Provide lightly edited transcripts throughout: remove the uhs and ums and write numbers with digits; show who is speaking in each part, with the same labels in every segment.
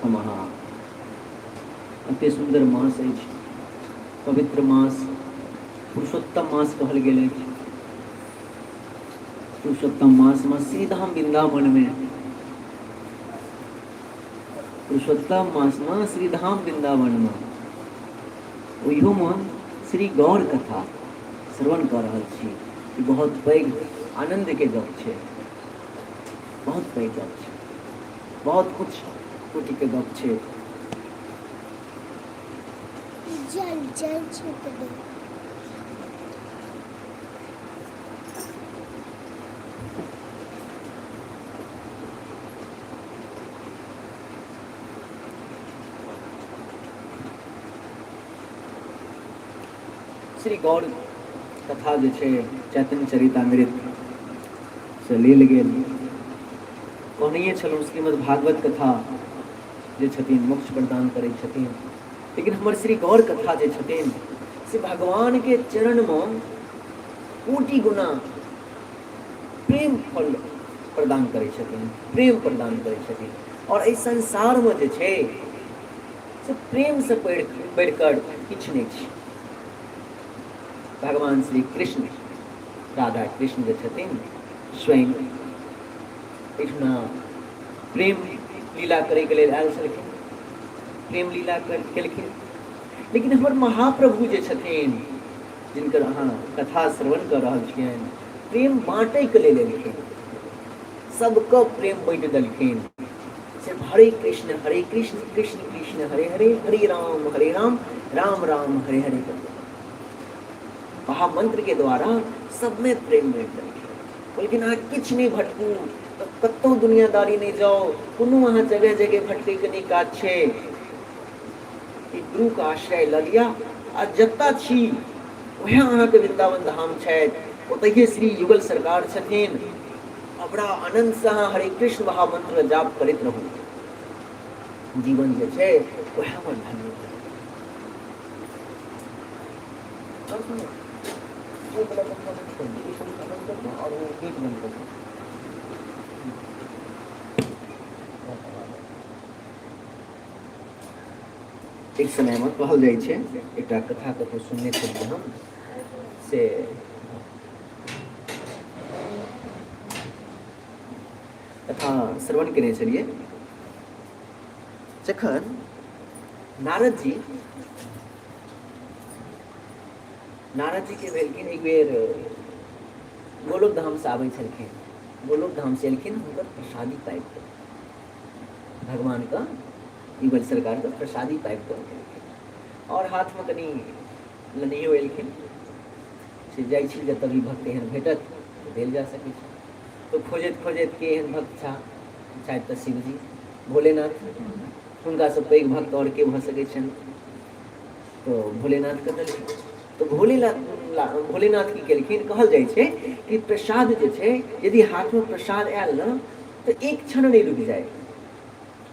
Speaker 1: हम अहाँ अति सुन्दर मास अछि, पवित्र मास, पुरुषोत्तम मास कहल गेल अछि। पुरुषोत्तम मासमे श्रीधाम वृन्दावनमे, पुरुषोत्तम मासमे श्रीधाम वृन्दावनमे ओहियोमे श्री गौर कथा श्रवण कऽ रहल छी। ई बहुत पैघ आनन्दके गप छै, बहुत पैघ गप छै, बहुत उच्च कोटिके गप छै।
Speaker 2: जल जल छुटलै।
Speaker 1: श्री गौर कथा जे छै चैतन्य चरितामृत से लेल गेल। कहनैए छलहुँ श्रीमद् भागवत कथा जे छथिन मोक्ष प्रदान करै छथिन, लेकिन हमर श्री गौर कथा जे छथिन से भगवानके चरणमे कोटि गुना प्रेम फल प्रदान करै छथिन, प्रेम प्रदान करै छथिन। आओर एहि संसारमे जे छै से प्रेमसँ बढ़िकऽ किछु नहि छै। भगवान श्री कृष्ण, राधा कृष्ण जे छथिन स्वयं एहिठुना प्रेम लीला करैके लेल आयल छलखिन, प्रेम लीला केलखिन। लेकिन हमर महाप्रभु जे छथिन, जिनकर अहाँ कथा श्रवण कऽ रहल छियनि, प्रेम बाँटैके लेल एलखिन, सबके प्रेम बाँटि देलखिन। सिर्फ हरे कृष्ण हरे कृष्ण कृष्ण कृष्ण हरे हरे, हरे राम हरे राम राम राम हरे हरे कर महामंत्र के द्वारा सबमे प्रेम बाँटि देलखिन। लेकिन अहाँ किछु नहि भटकू, तऽ कतहु दुनियादारी नहि जाउ, कोनो अहाँ जगह जगह भटकैके नहि काज छै। ई गुरुके आश्रय लऽ लिअ आ जतऽ छी उएह अहाँके वृन्दावन धाम छथि, ओतहिए श्री युगल सरकार छथिन। आ बड़ा आनन्दसँ अहाँ हरे कृष्ण महामंत्र जाप करैत रहू, जीवन जे छै उएहमे धन्य भऽ जायत। वो वाला पंखा बंद कर दो, ये पंखा बंद कर दो और वो गेट बंद कर दो। एक समयमे कहल जाइ छै, एकटा कथा कतहु सुनने छलियै हम, से कथा श्रवण केने छलियै। जखन नारद जी, नारद जी के भेलखिन एक बेर गोलोक धाम से आबै छलखिन, गोलोक धाम से एलखिन, हुनकर प्रसादी पाबि कऽ, भगवान का युगल सरकार का प्रसादी पाबि कऽ एलखिन और हाथमे कनि लनैयो एलखिन से जाइ छी जतऽ भी भक्त एहन भेटत तऽ देल जा सकै छै। तऽ खोजैत खोजैत के एहन भक्त छा, छथि तऽ शिवजी भोलेनाथ, हुनकासँ पैघ भक्त आओर के भऽ सकै छनि। तऽ भोलेनाथके देलखिन। तऽ भोलेनाथ भोलेनाथ की केलखिन, कहल जाइ छै कि प्रसाद जे छै यदि हाथमे प्रसाद आयल ने तऽ एक क्षण नहि रुकि जाय,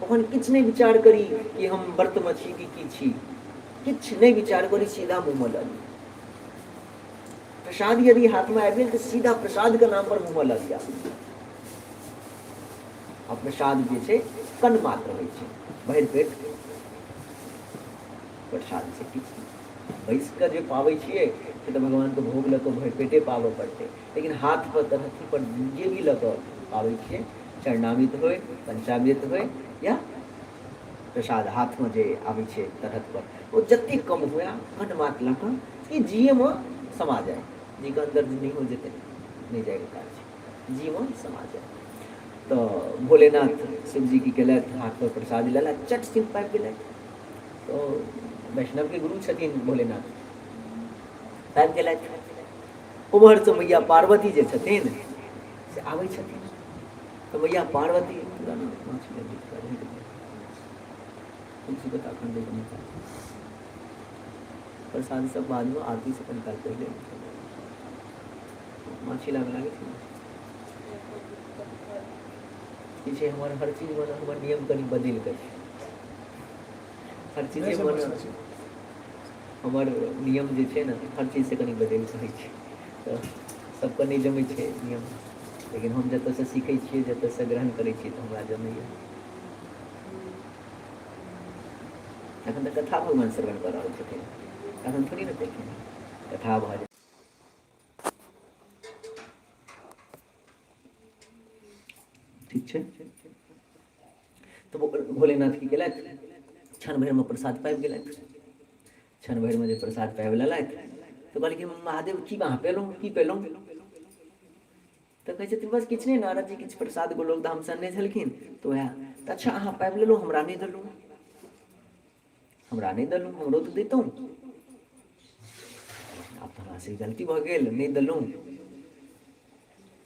Speaker 1: ओहन किछु नहि विचार करी कि हम व्रतमे छी कि की छी, किछु नहि विचार करी, सीधा मुँहमे लऽ ली। प्रसाद यदि हाथमे आबि गेल तऽ सीधा प्रसादके नाम पर मुँहमे लऽ लिअ। आ प्रसाद जे छै कन मात्र होइ छै, भरि पेट प्रसाद से किछु बैस कऽ जे पाबै छियै से तऽ भगवानके भोग लऽ कऽ भरि पेटे पाबऽ पड़तै, लेकिन हाथ पर तरहत्थी पर जे भी लऽ कऽ पाबै छियै, चरणामृत होइ, पंचामृत होइ या प्रसाद हाथमे जे आबै छै तरहत पर, ओ जतेक कम हुए कन मात्र लऽ कऽ कि जीएमे समा जाय, जीके अन्दर नहि हो जेतै नहि जायके काज छै, जीमे समा जाय। तऽ भोलेनाथ शिवजी की केलथि, हाथ पर प्रसाद लेलथि, चट सिंह पाबि गेलथि। तऽ वैष्णवके गुरु छथिन भोलेनाथ, पाबि गेलथि। उम्हरसँ मैया पार्वती जे छथिन से आबै छथिन। तऽ मैया पार्वती प्रसाद सब बादमे आरती से कनि काल पहिले माछी लागऽ लागै छै की छै, हमर हर चीजमे ने हमर नियम कनि बदलि कऽ छै, हर चीजेमे ने हमर नियम जे छै ने हर चीजसँ कनि बदलि कऽ होइ छै। तऽ सबके नहि जमै छै नियम, लेकिन हम जतऽसँ सीखै छियै, जतऽसँ ग्रहण करै छियै, तऽ हमरा जमैए। तखन तऽ कथा भगवान श्रवण कऽ रहल छथिन, तखन थोड़ी ने देखिन कथा भऽ जेतै। ठीक छै। तऽ भोलेनाथ की केलथि, क्षण भरिमे प्रसाद पाबि गेलथि। क्षण भरिमे जे प्रसाद पाबि लेलथि तऽ कहलखिन महादेव की अहाँ पेलहुँ, की पेलहुँ? तऽ कहै छथिन बस किछु नहि, नारद जी किछु प्रसाद गोलोक धामसँ अनने छलखिन तऽ उएह। तऽ अच्छा अहाँ पाबि लेलहुँ, हमरा नहि देलहुँ, हमरा नहि देलहुँ, हमरो तऽ दैतहुँ। आब तऽ हमरासँ गलती भऽ गेल, नहि देलहुँ।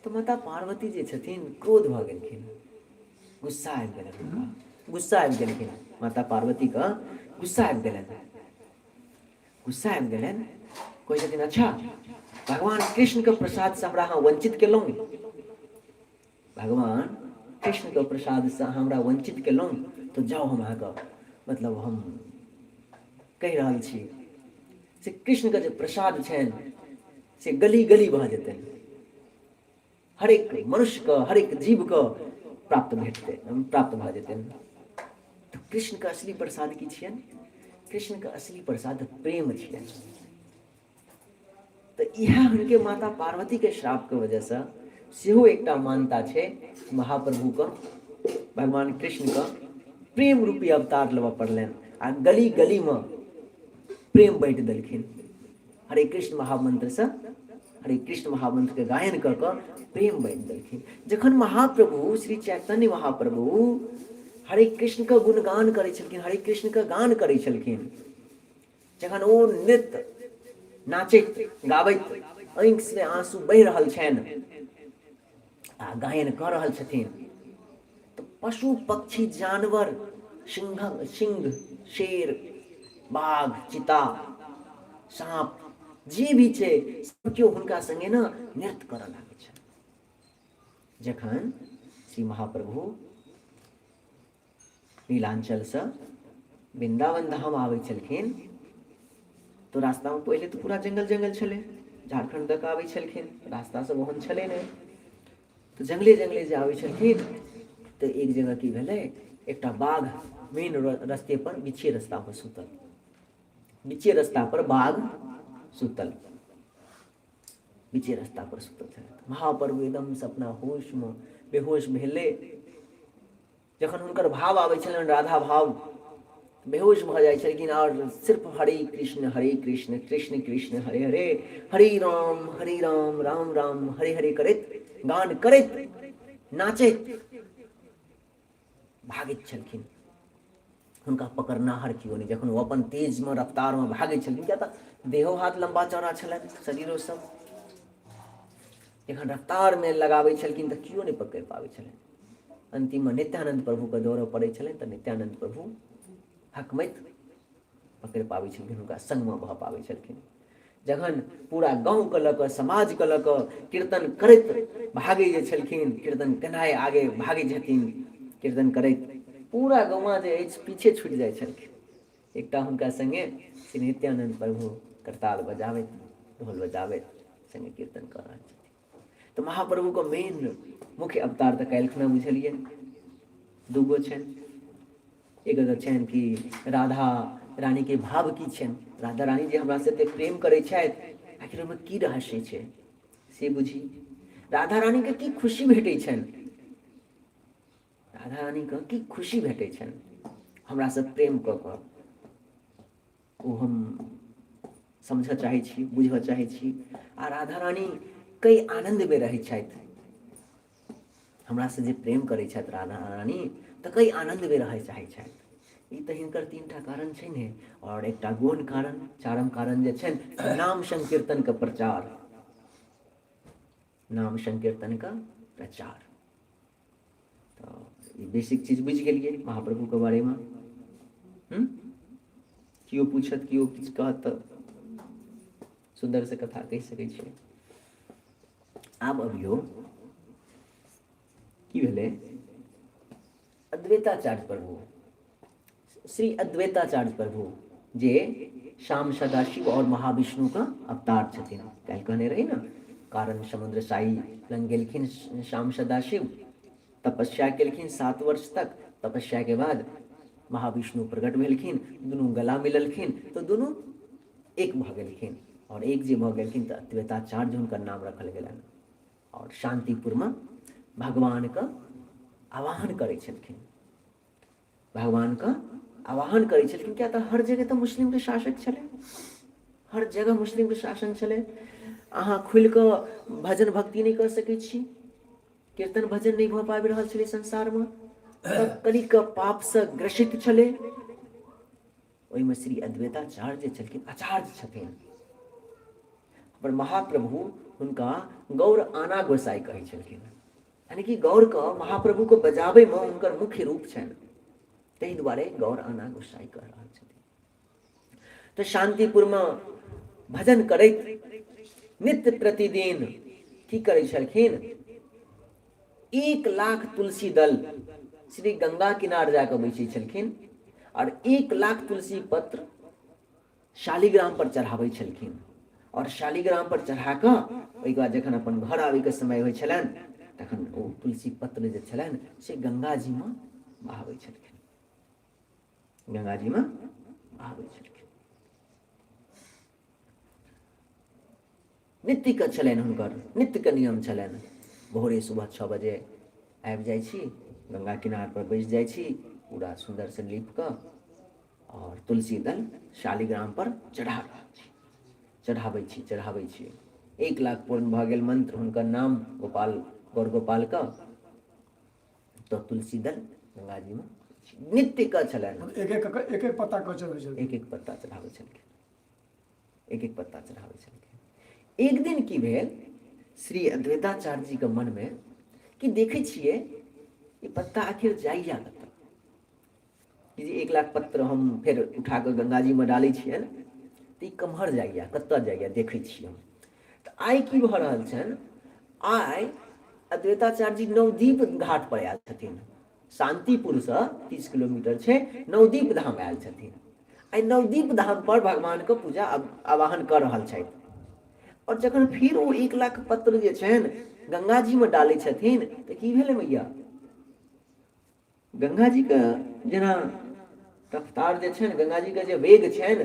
Speaker 1: तऽ माता पार्वती जे छथिन क्रोध भऽ गेलखिन, गुस्सा आबि गेलनि हुनका, गुस्सा आबि गेलखिन माता पार्वतीके, गुस्सा आबि गेलनि, गुस्सा आबि गेलनि। कहै छथिन अच्छा भगवान कृष्णके प्रसादसँ हमरा अहाँ वंचित केलहुँ, भगवान कृष्णके प्रसादसँ अहाँ हमरा वंचित केलहुँ, तऽ जाउ हम अहाँके मतलब हम कहि रहल छी से कृष्णके जे प्रसाद छनि से गली गली भऽ जेतनि, हरेक मनुष्यके हरेक जीवके प्राप्त भेटतै, प्राप्त भऽ जेतनि। तऽ कृष्णके असली प्रसाद की छियनि? कृष्णके असली प्रसाद प्रेम छियनि। तऽ इएह हुनके माता पार्वतीके श्रापके वजहसँ सेहो एकटा मान्यता छै महाप्रभुके, भगवान कृष्णके प्रेम रूपी अवतार लेबऽ पड़लनि आ गली गलीमे प्रेम बाँटि देलखिन। हरे कृष्ण महामंत्रसँ, हरे कृष्ण महामंत्रके गायन कऽ कऽ प्रेम बाँटि देलखिन। जखन महाप्रभु श्री चैतन्य महाप्रभु हरे कृष्णके गुणगान करै छलखिन, हरे कृष्णके गान करै छलखिन, जखन ओ नृत्य नाचैत गाबैत आँखिसँ आंसू बहि रहल छनि आ गायन कऽ रहल छथिन, तऽ पशु पक्षी जानवर सिंह सिंह शेर बाघ चिता साँप जे भी छै सब केओ हुनका संगे ने नृत्य करऽ लागै छै। जखन श्री महाप्रभु नीलांचलसँ वृन्दावन धाम आबै छलखिन तऽ रास्तामे पहिले तऽ पूरा जंगल जंगल छलै, झारखण्ड दऽ कऽ आबै छलखिन, रास्ता सब ओहन छलै नहि, तऽ जंगले जंगले जे आबै छलखिन तऽ एक जगह की भेलै, एकटा बाघ मेन रस्ते पर बिच्चे रस्ता पर सुतल, बिच्चे रस्ता पर बाघ सुतल, बिच्चे रस्ता पर सुतल छलै। महाप्रभु एकदम से अपना होश में बेहोश भेलै। जखन हुनकर भाव आबै छलनि राधा भाव, बेहोश भऽ जाइ छलखिन आओर सिर्फ हरे कृष्ण हरे कृष्ण कृष्ण कृष्ण हरे हरे हरे राम हरे राम राम राम हरे हरे करैत गान करैत नाचैत भागैत छलखिन। हुनका पकड़नाहर केओ नहि। जखन ओ अपन तेजमे रफ्तारमे भागै छलखिन, किया तऽ देहो हाथ लम्बा चौड़ा छलनि, शरीरो सब जखन रफ्तारमे लगाबै छलखिन तऽ केओ नहि पकड़ि पाबै छलनि। अन्तिममे नित्यानन्द प्रभुके दौड़ऽ पड़ै छलनि तऽ नित्यानन्द प्रभु हकमैत पकड़ि पाबै छलखिन, हुनका सङ्गमे भऽ पाबै छलखिन। जखन पूरा गाँवके लऽ कऽ समाजके लऽ कऽ कीर्तन करैत भागै जे छलखिन, कीर्तन केनाइ आगे भागै छथिन कीर्तन करैत, पूरा गौआँ जे अछि पीछे छुटि जाइ छलखिन। एकटा हुनका सङ्गे श्री नित्यानन्द प्रभु करताल बजाबैत ढोल बजाबैत सङ्गे कीर्तन कऽ रहल छथिन। तऽ महाप्रभुके मेन मुख्य अवतार तऽ काल्हि खुना बुझलियै दूगो छनि। एक तऽ छनि कि राधा रानीके भाव की छनि, राधा रानी जे हमरा से एतेक प्रेम करै छथि आखिर ओहिमे की रहस्य छै से बुझी। राधा रानीके की खुशी भेटै छनि, राधा रानीके की खुशी भेटै छनि हमरासँ प्रेम कऽ कऽ, ओ हम समझऽ चाहै छी, बुझऽ चाहै छी। आ राधा रानी कई आनन्दमे रहै छथि, हमरासँ जे प्रेम करै छथि राधा रानी तऽ कई आनन्दमे रहय चाहै छथि। ई तऽ हिनकर तीन टा कारण छै ने, आओर एकटा गौण कारण चारम कारण जे छनि नाम संकीर्तनके प्रचार, नाम संकीर्तनके प्रचार। तऽ ई बेसिक चीज बुझि गेलियै महाप्रभुके बारेमे। केओ पूछत केओ किछु कहत तऽ सुन्दरसँ कथा कहि सकै छियै। आब अबियौ की भेलै, अद्वैताचार्य प्रभु, श्री अद्वैताचार्य प्रभु जे श्याम सदाशिव और महाविष्णु का अवतार छथिन। काल्हि कहने रही ने, कारण समुद्र साई लग गेलखिन श्याम सदाशिव, तपस्या केलखिन 7 वर्ष तक। तपस्या के बाद महाविष्णु प्रकट भेलखिन, दुनू गला मिललखिन, तऽ दुनू एक भऽ गेलखिन। आओर एक जे भऽ गेलखिन तऽ अद्वैताचार्य हुनकर नाम रखल गेलनि। आओर शान्तिपुरमे भगवानके आवाहन करै छलखिन, भगवानके आवाहन करै छलखिन, किया तऽ हर जगह तऽ मुस्लिमके शासक छलै, हर जगह मुस्लिमके शासन छलै। अहाँ खुलि कऽ भजन भक्ति नहि कऽ सकै छी, कीर्तन भजन नहि भऽ पाबि रहल छलै संसारमे, कनिक पापसँ ग्रसित छलै। ओहिमे श्री अद्वैताचार्य जे छलखिन, आचार्य छथिन, पर महाप्रभु हुनका गौर आना गोसाई कहै छलखिन, यानी कि गौरके महाप्रभुके बजाबैमे हुनकर मुख्य रूप छनि, ताहि दुआरे गौर आना गोसाई कह रहल छथिन। तऽ शान्तिपुरमे भजन करैत नित्य प्रतिदिन की करै छलखिन, 1 लाख तुलसी दल श्री गंगा किनार जाकऽ बैसै छलखिन आओर 1 लाख तुलसी पत्र शालिग्राम पर चढ़ाबै छलखिन। आओर शालिग्राम पर चढ़ा कऽ ओहिके बाद जखन अपन घर आबैके समय होइ छलनि तखन ओ तुलसी पत्र जे छलनि से गंगाजीमे बहाबै छलखिन, गंगाजीमे बहाबै छलखिन। नित्यके छलनि हुनकर, नित्यके नियम छलनि, भोरे सुबह 6 बजे आबि जाइ छी, गंगा किनार पर बैस जाइ छी, पूरा सुन्दरसँ लीप कऽ और तुलसी दल शालिग्राम पर चढ़ा रहल छी, चढ़ाबै छी, चढ़ाबै छी। 1 लाख पूर्ण भऽ गेल मंत्र हुनकर नाम गोपाल, गौर गोपाल का, तो तुलसी दल गंगा जी में नित्य का छलनि।
Speaker 3: एक एक एक एक पत्ता कऽ चढ़बै छलखिन।
Speaker 1: एक एक पत्ता चढ़ाबै छलखिन, एक एक पत्ता चढ़ाबै छलखिन। एक दिन की भेल, श्री अद्वैताचार्य जी के मन में कि देखै छियै ई पत्ता आखिर जाइया कतऽ, ई जे 1 लाख पत्र हम फेर उठा कऽ गंगा जी में डालै छियनि तऽ ई कम्हर जाइया, कतऽ जाइया, देखै छियै हम। तऽ आइ की भऽ रहल छनि, आइ अद्वैताचार्य जी नवदीप घाट पर आयल छथिन, शान्तिपुरसँ 30 किलोमीटर छै, नवदीप धाम आयल छथिन। आइ नवदीप धाम पर भगवानके पूजा आवाहन कऽ रहल छथि। और जखन फिर ओ 1 लाख पत्र जे छनि गंगा जी में डालै छथिन तऽ की भेलै मैया, गंगा जी के जेना रफ्तार जे छनि, गंगा जी के जे वेग छनि,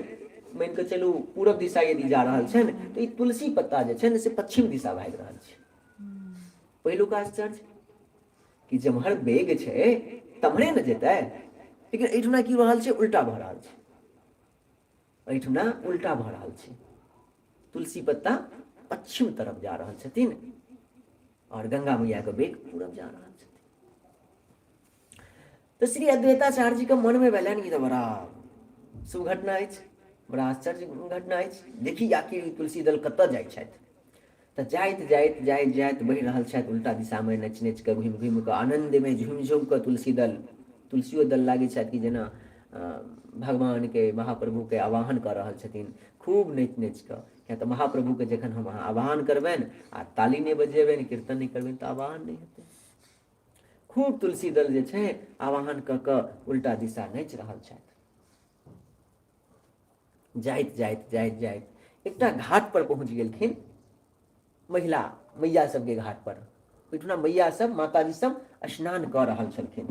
Speaker 1: मानि कऽ चलू पूरब दिशा यदि जा रहल छनि तऽ ई तुलसी पत्ता जे छनि से पश्चिम दिशा भागि रहल छै। पहिलुक आश्चर्य कि जम्हर वेग छै तम्हरे ने जेतै, लेकिन एहिठुना की रहल छै, उल्टा भऽ रहल छै, एहिठुना उल्टा भऽ रहल छै। तुलसी पत्ता पश्चिम तरफ जा रहल छथिन और गंगा मैया के वेग पूरब जा रहल छथिन। तऽ श्री अद्वैताचार्य जी के मन में भेलनि कि तऽ बड़ा शुभ घटना अछि, बड़ा आश्चर्य घटना अछि, देखी आखिर तुलसी दल कतऽ जाइ छथि। तऽ जाइत जाइत जाइत जाइत बढ़ि रहल छथि उल्टा दिशामे, नाचि नाचि कऽ घुमि घुमि कऽ आनन्दमे झुमि झुमि कऽ तुलसी दल, तुलसियो दल लागै छथि कि जेना भगवानके महाप्रभुके आवाहन कऽ रहल छथिन, खूब नाचि नाचि कऽ। किएक तऽ महाप्रभुके जखन हम अहाँ आवाहन करबनि आ ताली नहि बजेबनि, कीर्तन नहि करबनि तऽ आवाहन नहि हेतै। खूब तुलसी दल जे छै आवाहन कऽ कऽ उल्टा दिशा नाचि रहल छथि। जाइत जाइत जाइत जाइत एकटा घाट पर पहुँच गेलखिन, महिला मैया सबके घाट पर। ओहिठुना मैया सब माताजी सब स्नान कऽ रहल छलखिन,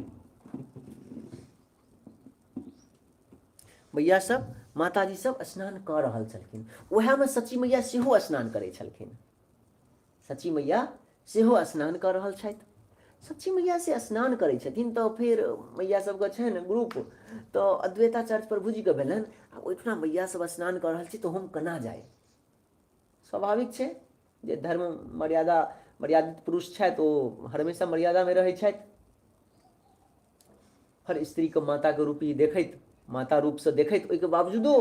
Speaker 1: मैया सब माताजी सब स्नान कऽ रहल छलखिन। उएहमे सची मैया सेहो स्नान करै छलखिन, सची मैया सेहो स्नान कऽ रहल छथि। सची मैया से स्नान करै छथिन तऽ फेर मैया सबके छनि ग्रुप, तऽ अद्वैताचार्य प्रभुजीके भेलनि आ ओहिठुना मैया सब स्नान कऽ रहल छी तऽ हम केना जाइ। स्वाभाविक छै जे धर्म मर्यादा मर्यादित पुरुष छथि ओ हमेशा मर्यादामे रहै छथि। हर स्त्रीके माताके रूपी देखैत, माता रूपसँ देखैत, ओहिके बावजूदो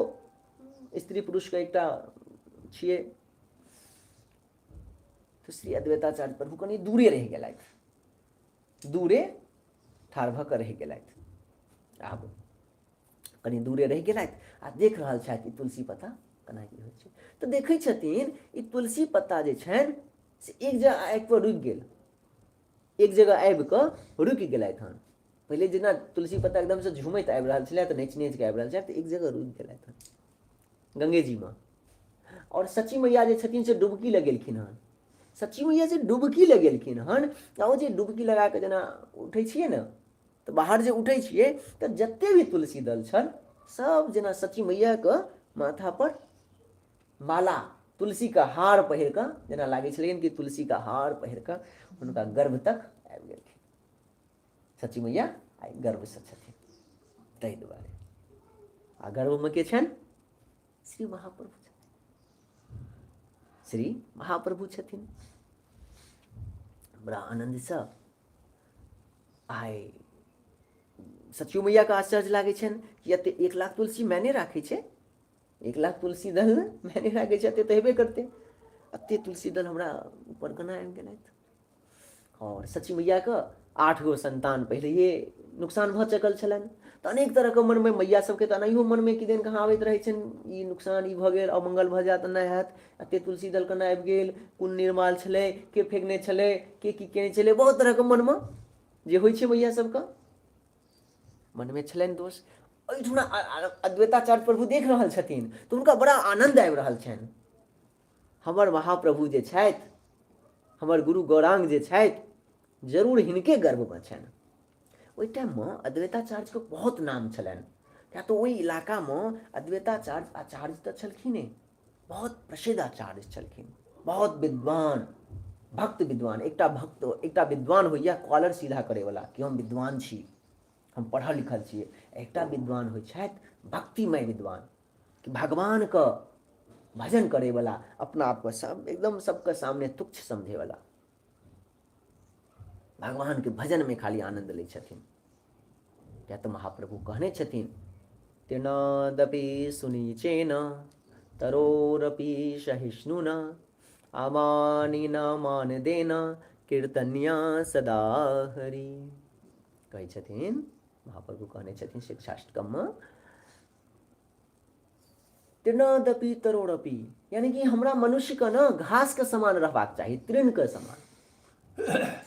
Speaker 1: स्त्री पुरुषके एकटा छियै। तऽ श्री अद्वैताचार्य प्रभु कनि दूरे रहि गेलथि, दूरे ठाढ़ भऽ कऽ रहि गेलथि। आब कनि दूरे रहि गेलथि आ देख रहल छथि ई तुलसी पत्ता केना की होइ छै। तऽ देखै छथिन ई तुलसी पत्ता जे छनि से एक जगह आबि कऽ रुकि गेल, एक जगह आबि कऽ रुकि गेलथि हन। पहिले जेना तुलसी पत्ता एकदमसँ झुमैत आबि रहल छलै तऽ नाचि नाचि कऽ आबि रहल छलै, तऽ एक जगह रुकि गेलथि हन गंगेजीमे। आओर सची मैया जे छथिन से डुबकी लगेलखिन हन, सची मैया जे डुबकी लगेलखिन हन आ ओ जे डुबकी लगा कऽ जेना उठै छियै ने तऽ बाहर जे उठै छियै तऽ जते भी तुलसी दल छल सब जेना सची मैयाके माथापर माला तुलसीके हार पहिर कऽ जेना लागै छलनि कि तुलसीके हार पहिर कऽ हुनका गर्भ तक आबि गेलखिन। सची मैया आइ गर्भसँ छथिन ताहि दुआरे। आ गर्भमे के छनि? श्री महाप्रभु छथिन, श्री महाप्रभु छथिन। बड़ा आनन्दसँ आइ सचिव मैयाके आश्चर्य लागै छनि कि एते 1 लाख तुलसी मायने राखै छै, 1 लाख तुलसी दल मायने राखै छै, एते तऽ हेबे करतै, एते तुलसी दल हमरा ऊपर केना आबि गेलथि। आओर सची मैयाके 8 गो संतान पहिलैए नुकसान भऽ चुकल छलनि, तऽ अनेक तरहके मनमे मैया सबके तऽ एनाहियो मनमे किदन कहाँ आबैत रहै छनि, ई नुकसान ई भऽ गेल, अमंगल भऽ जायत, नहि हैत, एते तुलसी दल केना आबि गेल, कोन निर्माल छलै, के फेकने छलै, के की केने छलै, बहुत तरहके मनमे जे होइ छै मैया सबके मनमे छलनि दोष। एहिठुना अद्वैताचार्य प्रभु देख रहल छथिन तऽ हुनका बड़ा आनन्द आबि रहल छनि, हमर महाप्रभु जे छथि, हमर गुरु गौरांग जे छथि, जरूर हिनके गर्भमे छनि। ओहि टाइममे अद्वैताचार्यके बहुत नाम छलनि, किया तऽ ओहि इलाकामे अद्वैताचार्य आचार्य तऽ छलखिने, बहुत प्रसिद्ध आचार्य छलखिन, बहुत विद्वान, भक्त विद्वान। एकटा भक्त एकटा विद्वान होइए कॉलर सीधा करैवला कि हम विद्वान छी, हम पढ़ल लिखल छियै। एकटा विद्वान होइ छथि भक्तिमय विद्वान, कि भगवानके भजन करैवला, अपना आपके सब एकदम सबके सामने तुच्छ समझैवला, भगवानके भजनमे खाली आनन्द लै छथिन। किया तऽ महाप्रभु कहने छथिन, तृणादपि सुनीचेन तरोरपि सहिष्णुना अमानिना मान देना कीर्तन्या सदा हरि। कहै छथिन महाप्रभु, कहने छथिन शिक्षाष्टकममे, तृणादपि तरोरपि, यानी कि हमरा मनुष्यके ने घासके समान रहबाक चाही, तृणके समान।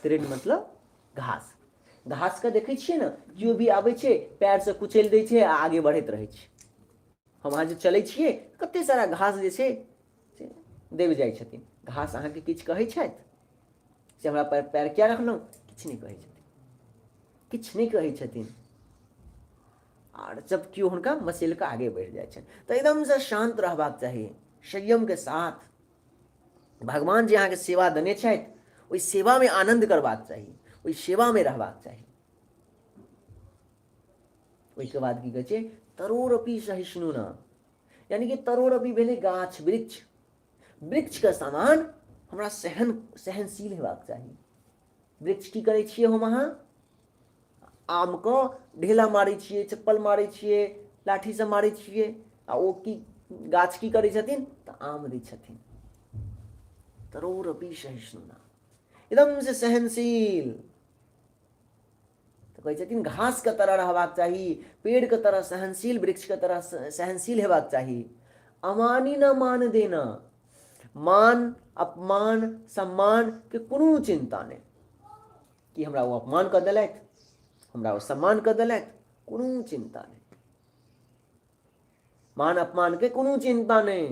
Speaker 1: तृण मतलब घास। घासके देखै छियै ने, केओ भी आबै छै पैरसँ कुचलि दै छै आ आगे बढ़ैत रहै छै। हम अहाँ जे चलै छियै कते सारा घास जे छै से दबि जाइ छथिन। घास अहाँके किछु कहै छथि से हमरा पैर किया रखलहुँ? किछु नहि कहै छथिन, किछु नहि कहै छथिन। आर जब केओ हुनका मसलि कऽ आगे बढ़ि जाइ छनि तऽ एकदमसँ शान्त रहबाक चाही, संयमके साथ। भगवान जे अहाँके सेवा देने छथि ओहि सेवामे आनन्द करबाक चाही, ओहि सेवामे रहबाक चाही। ओहिके बाद की कहै छै, तरोरपि सहिष्णु न, यानी कि तरोरपि भेलै गाछ वृक्ष, वृक्षके समान हमरा सहनशील हेबाक चाही। वृक्ष की करै छियै हम अहाँ? आमके ढेला मारै छियै, चप्पल मारै छियै, लाठीसँ मारै छियै, आ ओ की गाछ की करै छथिन तऽ आम दै छथिन। तरोरपि सहिष्णु न, एकदम से सहनशील। तऽ कहै छथिन घासके तरह रहबाक चाही, पेड़के तरह सहनशील, वृक्षके तरह सहनशील हेबाक चाही। अमानी न मान देना, मान अपमान सम्मान के कोनो चिंता नहि, कि हमरा ओ अपमान कऽ देलथि, हमरा ओ सम्मान कऽ देलथि, कोनो चिंता नहि, मान अपमान के कोनो चिंता नहि।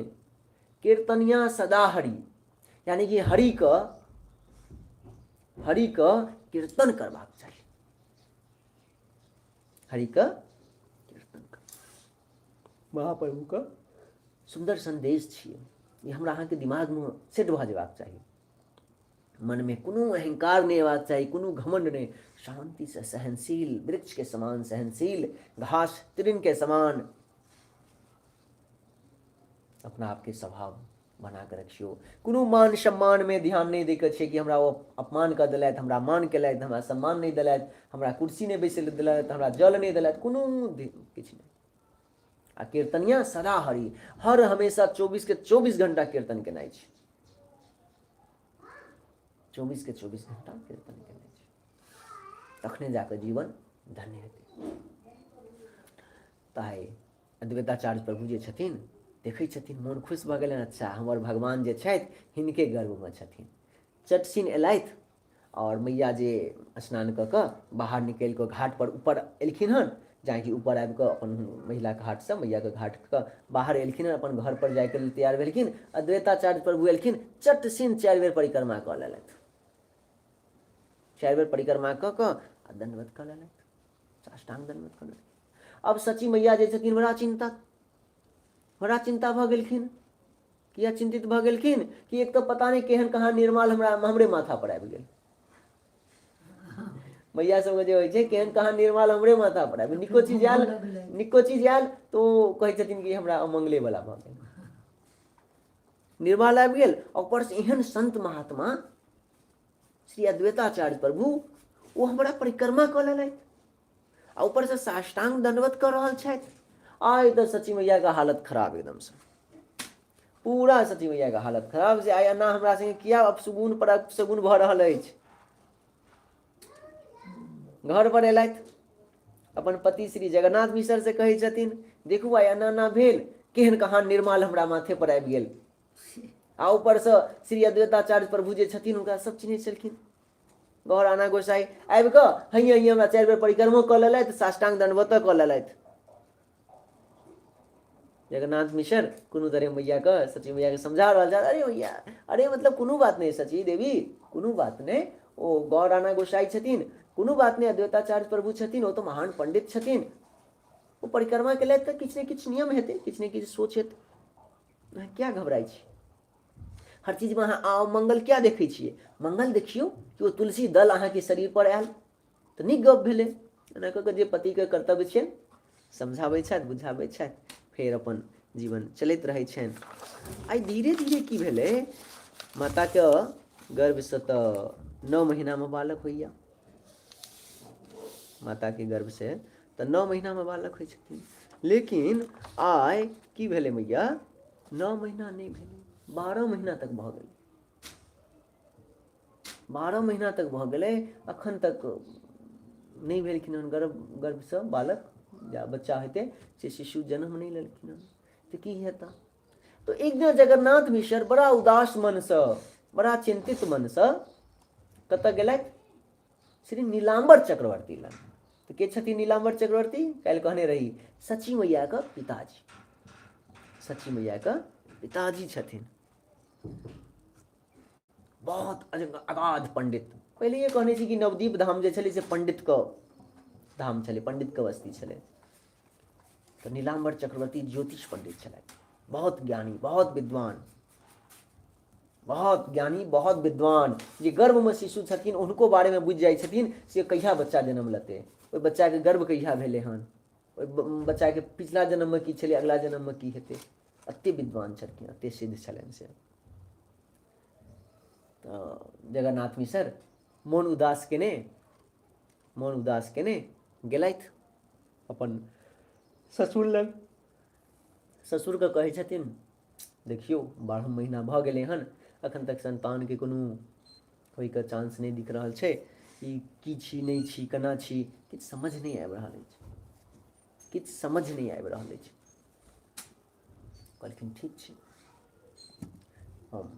Speaker 1: कीर्तनिया सदा हरि, यानी कि हरि के कीर्तन करबाक चाही, हरि के कीर्तन कर। महाप्रभु के सुंदर संदेश छियै, ई हमरा अहाँके दिमागमे सेट भऽ जेबाक चाही। मनमे कोनो अहंकार नहि अयबाक चाही, कोनो घमंड नहि, शान्तिसँ सहनशील, वृक्षके समान सहनशील, घास तृणके समान अपना आपके स्वभाव बना कऽ रखियौ। कोनो मान सम्मानमे ध्यान नहि दैके छै कि हमरा ओ अपमान कऽ देलथि, हमरा मान केलथि, हमरा सम्मान नहि देलथि, हमरा कुर्सी नहि बैसै लए देलथि, हमरा जल नहि देलथि, कोनो किछु नहि। आ कीर्तनिया सदा हरि, हर हमेशा 24 के 24 घंटा कीर्तन केनाइ छै, 24 के 24 घंटा कीर्तन केनाइ छै, तखने जाकऽ जीवन धन्य हेतै। तऽ अद्वैताचार्य प्रभु जे छथिन देखै छथिन, मोन खुश भऽ गेलनि, अच्छा हमर भगवान जे छथि हिनके गर्भमे छथिन। चटसिन एलथि और मैया जे स्नान कऽ कऽ बाहर निकलि कऽ घाट पर ऊपर एलखिन हन, जाकि ऊपर आबि कऽ अपन महिलाके घाटसँ मैयाके घाटके बाहर एलखिन हन, अपन घर पर जाइके लेल तैयार भेलखिन। अद्वैताचार्य प्रभु एलखिन, चटसिन 4 बेर परिक्रमा कऽ लेलथि, 4 बेर परिक्रमा कऽ कऽ आ दण्डवत कऽ लेलथि। साष्टांग दंडवत कऽ लेलखिन। आब सची मैया जे छथिन बड़ा चिन्ता, बड़ा चिन्ता भऽ गेलखिन। किया चिन्तित भऽ गेलखिन कि एक तऽ पता नहि केहन कहाँ निर्माल हमरा हमरे माथा पर आबि गेल। मैया सबके जे होइ छै केहन कहाँ निर्माल हमरे माथा पर आबि गेल। निको चीज आयल, निको चीज आयल तऽ ओ कहै छथिन कि हमरा अमंगले वाला भऽ गेल, निर्माल आबि गेल। ऊपरसँ एहन संत महात्मा श्री अद्वैताचार्य प्रभु ओ हमरा परिक्रमा कऽ लेलथि आ ऊपरसँ साष्टांग दंडवत कऽ रहल छथि। आइ तऽ सची मैयाके हालत खराब एकदमसँ, पूरा सची मैयाके हालत खराब से आइ एना हमरा संगे किया अपसगुन पर अपसगुन भऽ रहल अछि। घर पर एलथि, अपन पति श्री जगन्नाथ मिश्र से कहै छथिन देखू आइ एना एना भेल, केहन कहाँ निर्माल हमरा माथे पर आबि गेल। आ ऊपरसँ श्री अद्वैताचार्य प्रभु जे छथिन हुनका सब चिन्है छलखिन। गौर आना गोसाई आबि कऽ हैया हैया हमरा 4 बेर परिक्रमो कऽ लेलथि, साष्टांग दंडवतो कऽ लेलथि। जगन्नाथ मिश्र कोनो तरह मैयाके सची मैयाके समझा रहल छथि, अरे मैया अरे मतलब कोनो बात नहि सची देवी, कोनो बात नहि, ओ गौर आना गोसाई छथिन, कोनो बात नहि, अद्वैताचार्य प्रभु छथिन, ओ तऽ महान पंडित छथिन, ओ परिक्रमा केलथि तऽ किछु ने किछु नियम हेतै, किछु ने किछु सोच हेतै, अहाँ किया घबराइ छी? हर चीजमे अहाँ आओ मंगल किया देखै छियै? मंगल देखियौ कि ओ तुलसी दल अहाँके शरीर पर आयल तऽ नीक गप भेलै। एना कऽ कऽ जे पतिके कर्तव्य छियनि समझाबै छथि, बुझाबै छथि, फेर अपन जीवन चलैत रहै छनि। आइ धीरे धीरे की भेलै, माताके गर्भसँ तऽ 9 महीनामे बालक होइए, माताके गर्भसँ तऽ 9 महीनामे बालक होइ छथिन, लेकिन आइ की भेलै मैया, 9 महीना नहि भेलै, 12 महीना तक भऽ गेलै, 12 महीना तक भऽ गेलै, अखन तक नहि भेलखिन हन गर्भसँ बालक या बच्चा हेतै से शिशु जन्म नहि लेलखिन हन, तऽ की हेता। तो एक दिन जगन्नाथ मिश्र बड़ा उदास मनसँ, बड़ा चिंतित मनसँ कतऽ गेलथि, श्री नीलाम्बर चक्रवर्ती लग। तऽ के छथिन नीलाम्बर चक्रवर्ती? काल्हि कहने रही सची मैयाके पिताजी, सची मैयाके पिताजी छथिन, बहुत अगाध पंडित। पहिले ये कहने छी कि नवदीप धाम जे छलै से पंडितके धाम छलै, पंडितके बस्ती छलै। तऽ नीलाम्बर चक्रवर्ती ज्योतिष पंडित छलथि, बहुत ज्ञानी, बहुत विद्वान, बहुत ज्ञानी, बहुत विद्वान। जे गर्भमे शिशु छथिन हुनको बारेमे बुझि जाइ छथिन से कहिया बच्चा जन्म लेतै, ओहि बच्चाके गर्भ कहिया भेलै हन, ओहि बच्चाके पिछला जन्ममे की छलै, अगला जन्ममे की हेतै, एते विद्वान छलखिन, एते सिद्ध छलनि से। तऽ जगन्नाथ मिश्र मोन उदास केने, मोन उदास केने गेलथि अपन ससुर लग। ससुरके कहै छथिन देखियौ 12 महीना भऽ गेलै हन, अखन तक सन्तानके कोनो होइके चांस नहि दिख रहल छै, ई की छी नहि छी केना छी किछु समझ नहि आबि रहल अछि, किछु समझ नहि आबि रहल अछि। कहलखिन ठीक छै हम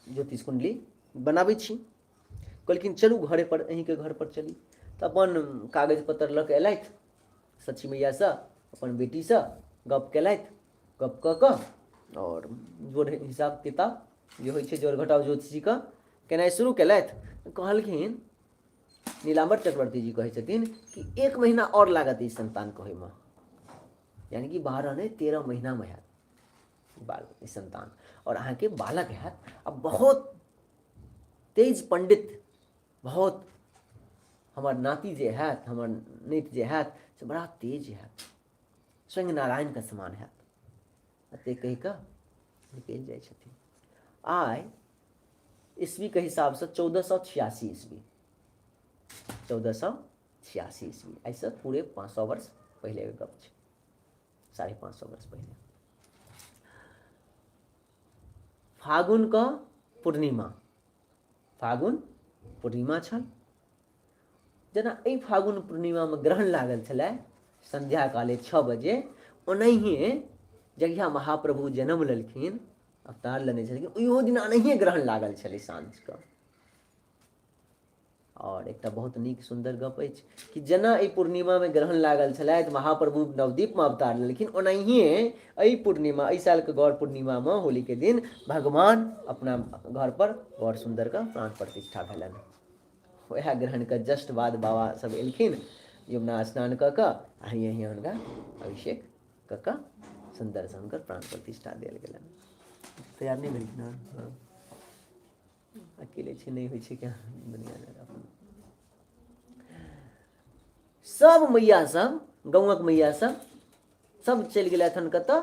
Speaker 1: ज्योतिष कुण्डली बनाबै छी। कहलखिन चलू घरे पर, अहीँके घर पर चली। तऽ अपन कागज पत्र लऽ कऽ एलथि, सची मैयासँ अपन बेटीसँ गप केलथि, गप कऽ कऽ आओर जोड़ हिसाब किताब जे होइ छै जोड़ घटाव ज्योतिषीके केनाइ शुरू केलथि। कहलखिन नीलाम्बर चक्रवर्ती जी कहै छथिन कि 1 महीना आओर लागत ई सन्तानके होइमे, यानी कि 12 नहि 13 महीनामे हैत बाल ई सन्तान, आओर अहाँके बालक हैत। आ बहुत तेज पंडित, बहुत हमर नाति जे हैत, हमर नाति जे हैत से बड़ा तेज हैत, स्वयं नारायणके समान हैत, एते कहि कऽ निकलि जाइ छथिन। आइ ईस्वीके हिसाबसँ 1486 ईस्वी, 1486 ईस्वी, एहिसँ पूरे 500 वर्ष पहिलेके गप छै, 550 वर्ष पहिले। फागुनके पूर्णिमा, फागुन पूर्णिमा छल। जेना एहि फागुन पूर्णिमामे ग्रहण लागल छलै संध्या काले 6 बजे, ओनाहिए जहिया महाप्रभु जन्म लेलखिन, अवतार लेने छलखिन, ओहियो दिन एनाहिए ग्रहण लागल छलै साँझके। आओर एकटा बहुत नीक सुन्दर गप अछि कि जेना एहि पूर्णिमामे ग्रहण लागल छलै तऽ महाप्रभु नवद्वीपमे अवतार लेलखिन, ओनाहिए एहि पूर्णिमा, एहि सालके गौर पूर्णिमामे होलीके दिन भगवान अपना घरपर गौर सुन्दरके प्राण प्रतिष्ठा भेलनि। वएह ग्रहणके जस्ट बाद बाबा सब एलखिन यमुना स्नान कऽ कऽ आ हियाँ हियाँ हुनका अभिषेक कऽ कऽ सुन्दरसँ हुनकर प्राण प्रतिष्ठा देल गेलनि। तैयार नहि भेलखिन हँ? हँ, अकेले छै, नहि होइ छै क्या दुनिया अपन। सब मैया सब, गाँवक मैया सब सब चलि गेलथि हन कतऽ?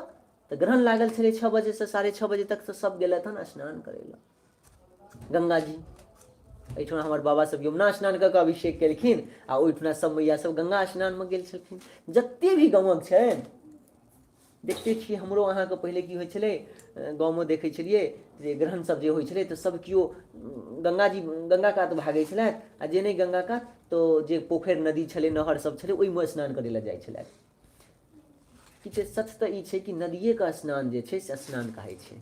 Speaker 1: तऽ ग्रहण लागल छलै 6 बजेसँ 6:30 बजे तक, तऽ सब गेलथि हन स्नान करै लए गंगा जी। एहिठुना हमर बाबा सब यमुना स्नान कऽ कऽ अभिषेक केलखिन आ ओहिठुना सब मैया सब गंगा स्नानमे गेल छलखिन। जते भी गाँवक छै देखते छियै, हमरो अहाँके पहिले की होइ छलै, गाँवमे देखै छलियै जे ग्रहण सब जे होइ छलै तऽ सब केओ गंगाजी गंगा कात भागै छलथि, आ जे नहि गंगा कात तऽ जे पोखरि नदी छलै नहर सब छलै ओहिमे स्नान करै लए जाइ छलथि। की छै सच तऽ ई छै कि नदिएके स्नान जे छै से स्नान कहै छै।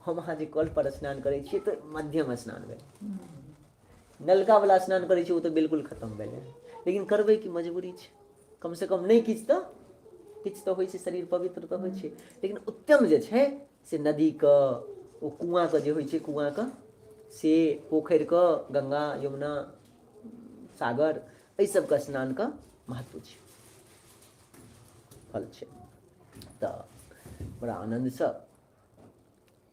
Speaker 1: हम अहाँ जे कल पर स्नान करै छियै तऽ मध्यम स्नान भेलै, नलका वाला स्नान करै छियै ओ तऽ बिल्कुल खतम भेलै। लेकिन करबै की, मजबूरी छै। कमसँ कम नहि किछु तऽ किछु तऽ होइ छै, शरीर पवित्र तऽ होइ छै। लेकिन उत्तम जे छै से नदीके ओ कुआँके जे होइ छै, कुआँके से पोखरिके, गंगा यमुना सागर, एहि सबके स्नानके महत्व छै, फल छै। तऽ बड़ा आनन्दसँ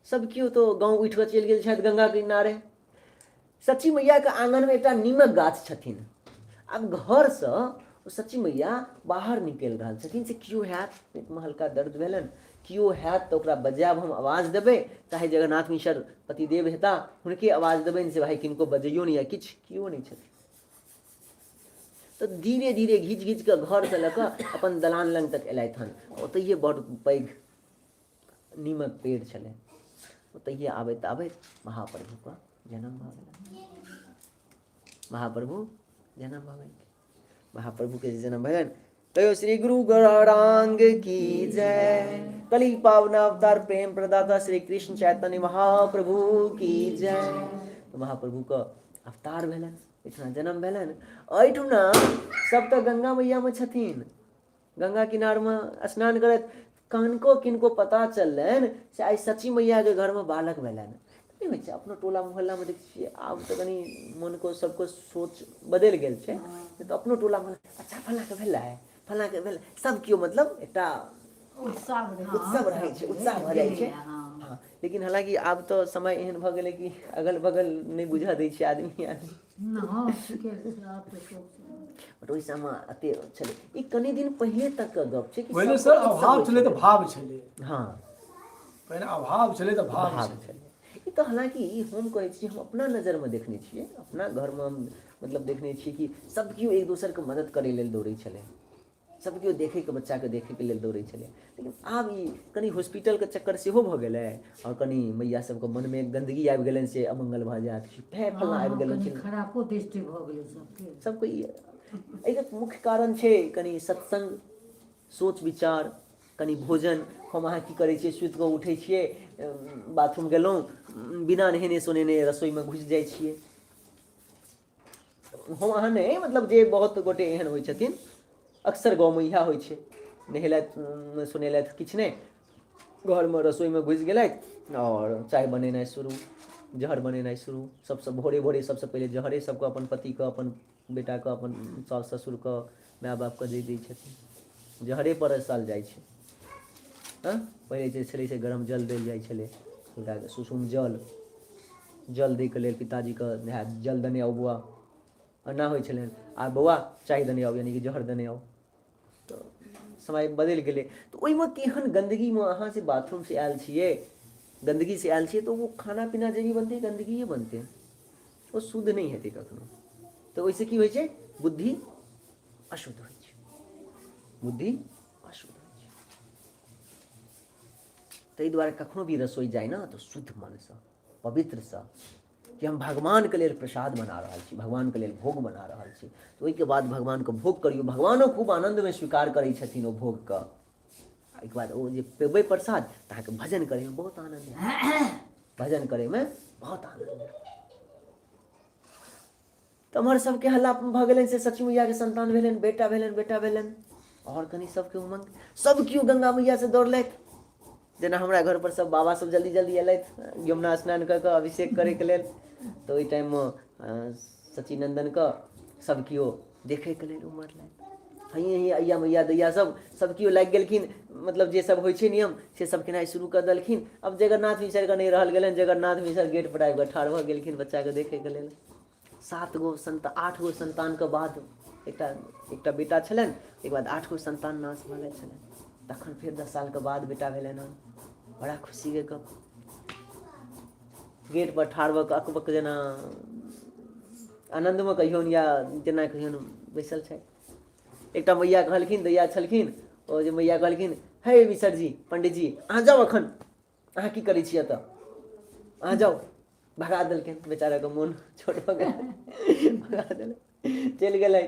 Speaker 1: सब केओ तो गाँव उठि कऽ चलि गेल छथि गंगा किनारे। सची मैयाके आङगनमे एकटा नीमक गाछ छथिन। आब घरसँ ओ सची मैया बाहर निकलि रहल छथिन से केओ हैत, पेटमे हल्का दर्द भेलनि, केओ हैत तऽ ओकरा बजायब, हम आवाज देबै, चाहे जगन्नाथ मिश्र पतिदेव हेता हुनके आवाज देबनि से भाय किनको बजैयौ नहि या किछु, केओ नहि छथिन। तऽ धीरे धीरे घीच घीच कऽ घरसँ लऽ कऽ अपन दलान लग तक एलथि हन। ओतहिए बड़ पैघ नीमक पेड़ छलै, ओतहिए आबैत आबैत महाप्रभुके जन्म भऽ गेलनि। महाप्रभु जन्म भऽ गेलखिन। महाप्रभुके जे जन्म भेलनि, कहियो श्री गुरु गौरांग की जय, कली पावन अवतार प्रेम प्रदाता श्री कृष्ण चैतन्य महाप्रभु की जय। तऽ महाप्रभुके अवतार भेलनि, एहिठुना जन्म भेलनि। एहिठुना सब तऽ गंगा मैयामे छथिन, गंगा किनारमे स्नान करैत कनको किनको पता चललनि से आइ सची मैयाके घरमे बालक भेलनि। नहि होइ छै अपनो टोला मोहल्लामे देखै छियै, आब तऽ कनि मोनके सबके सोच बदलि गेल छै, तऽ अपनो टोला मोहल्ला अच्छा फल्लाँके भेलै, फल्लाँके भेलै, सब केओ मतलब एकटा उत्सव रहै छै, उत्साह भऽ जाइ छै। हँ, लेकिन हालाँकि आब तऽ समय एहन भऽ गेलै कि अगल बगल नहि बुझऽ दै छै आदमी आदमी। बट ओहि समय एते छलै, ई कनि दिन पहिले तक के गप छै कि
Speaker 3: पहिले
Speaker 1: सबके
Speaker 3: सर
Speaker 1: उत्सव
Speaker 3: अभाव
Speaker 1: होइ
Speaker 3: छलै तऽ
Speaker 1: छलै।
Speaker 3: भाव छलै।
Speaker 1: हँ,
Speaker 3: पहिने अभाव छलै तऽ भाव
Speaker 1: भाव
Speaker 3: छलै।
Speaker 1: छलै। ई तऽ हालाँकि हम कहै छी, हम अपना नजरमे देखने छियै, अपना घरमे हम मतलब देखने छियै कि सब केओ एक दोसरके मदद करै लेल दौड़ै छलै, सब केओ देखैके बच्चाके देखैके लेल दौड़ै छलै। लेकिन आब ई कनि हॉस्पिटलके चक्कर सेहो भऽ गेलै आओर कनि मैया सबके मनमे गन्दगी आबि गेलनि से अमंगल भऽ जायत, फेर फल्लाँ आबि गेलखिन,
Speaker 4: खरापो दृष्टि भऽ गेलै सबके।
Speaker 1: सबके ई एहिके मुख्य कारण छै कनि सत्संग, सोच विचार, कनि भोजन। हम अहाँ की करै छियै, सुति कऽ उठै छियै, बाथरूम गेलहुँ, बिना नहेने सोनेने रसोईमे घुसि जाइ छियै। हम अहाँ नहि, मतलब जे बहुत गोटे एहन होइ छथिन, अक्सर गाँवमे इएह होइ छै, नहेलथि सुनेलथि किछु नहि, घरमे रसोईमे घुसि गेलथि आओर चाय बनेनाइ शुरू, जहर बनेनाइ शुरू। सबसँ भोरे भोरे सबसँ पहिले जहरे सबके, अपन पतिके, अपन बेटाके, अपन साउस ससुरके, माय बापके दे दै छथिन, जहरे परसल जाइ छै। हँ, पहिले जे छलै से गरम जल देल जाइ छलै हुनका, सुसुम जल, जल दैके लेल पिताजीके नहा जल देने आउ बौआ, एना होइ छलनि, आ बौआ चाय देने आउ, यानि कि जहर देने आउ। तऽ समय बदलि गेलै। तऽ ओहिमे केहन गन्दगीमे अहाँ से बाथरूमसँ आयल छियै, गन्दगीसँ आयल छियै, तऽ ओ खाना पीना जे भी बनतै गन्दगिए बनतै, ओ शुद्ध नहि हेतै कखनो। तऽ ओहिसँ की होइ छै, बुद्धि अशुद्ध होइ छै, बुद्धि अशुद्ध होइ छै। ताहि दुआरे कखनो भी रसोई जाइ ने तऽ शुद्ध मनसँ, पवित्रसँ, कि हम भगवानके लेल प्रसाद बना रहल छी, भगवानके लेल भोग बना रहल छी, तऽ ओहिके बाद भगवानके भोग करियौ। भगवानो खूब आनन्दमे स्वीकार करै छथिन ओ भोगके। एहिके बाद ओ जे पेबै प्रसाद तऽ अहाँके भजन करैमे बहुत आनन्द आयत, भजन करैमे बहुत आनन्द आयत। तऽ हमर सबके हल्ला भऽ गेलनि से सची मैयाके संतान भेलनि, बेटा भेलनि, बेटा भेलनि, आओर कनि सबके उमंग, सब केओ गंगा मैयासँ दौड़लथि। जेना हमरा घर पर सब बाबा सब जल्दी जल्दी एलथि यमुना स्नान कऽ कऽ अभिषेक करैके लेल, तऽ ओहि टाइममे सचिनन्दनके सब केओ देखैके लेल उमड़लथि। हइए हइए अइया मैया दैया सब सब केओ लागि गेलखिन। मतलब जे सब होइ छै नियम से सब केनाइ शुरू कऽ देलखिन। आब जगन्नाथ मिसरके नहि रहल गेलनि, जगन्नाथ मिसर गेट पर आबि कऽ ठाढ़ भऽ गेलखिन बच्चाके देखैके लेल। 7 गो संता 8 गो संतानके बाद एकटा एकटा बेटा छलनि, ओहिके बाद 8 गो संतान नाश भऽ गेल छलनि। तखन फेर 10 सालके बाद बेटा भेलनि हन। बड़ा खुशीके गप। गेट पर ठाढ़ भऽ कऽ अकबक जेना आनन्दमे कहियौन या जेना कहियौन बैसल छथि। एकटा मैया कहलखिन, दैया छलखिन, ओ जे मैया कहलखिन, हे मिसर जी पंडित जी अहाँ जाउ, अखन अहाँ की करै छी एतऽ, अहाँ जाउ। भगा देलखिन, बेचाराके मोन छोट भऽ गेल, भगा देलक, चलि गेलै।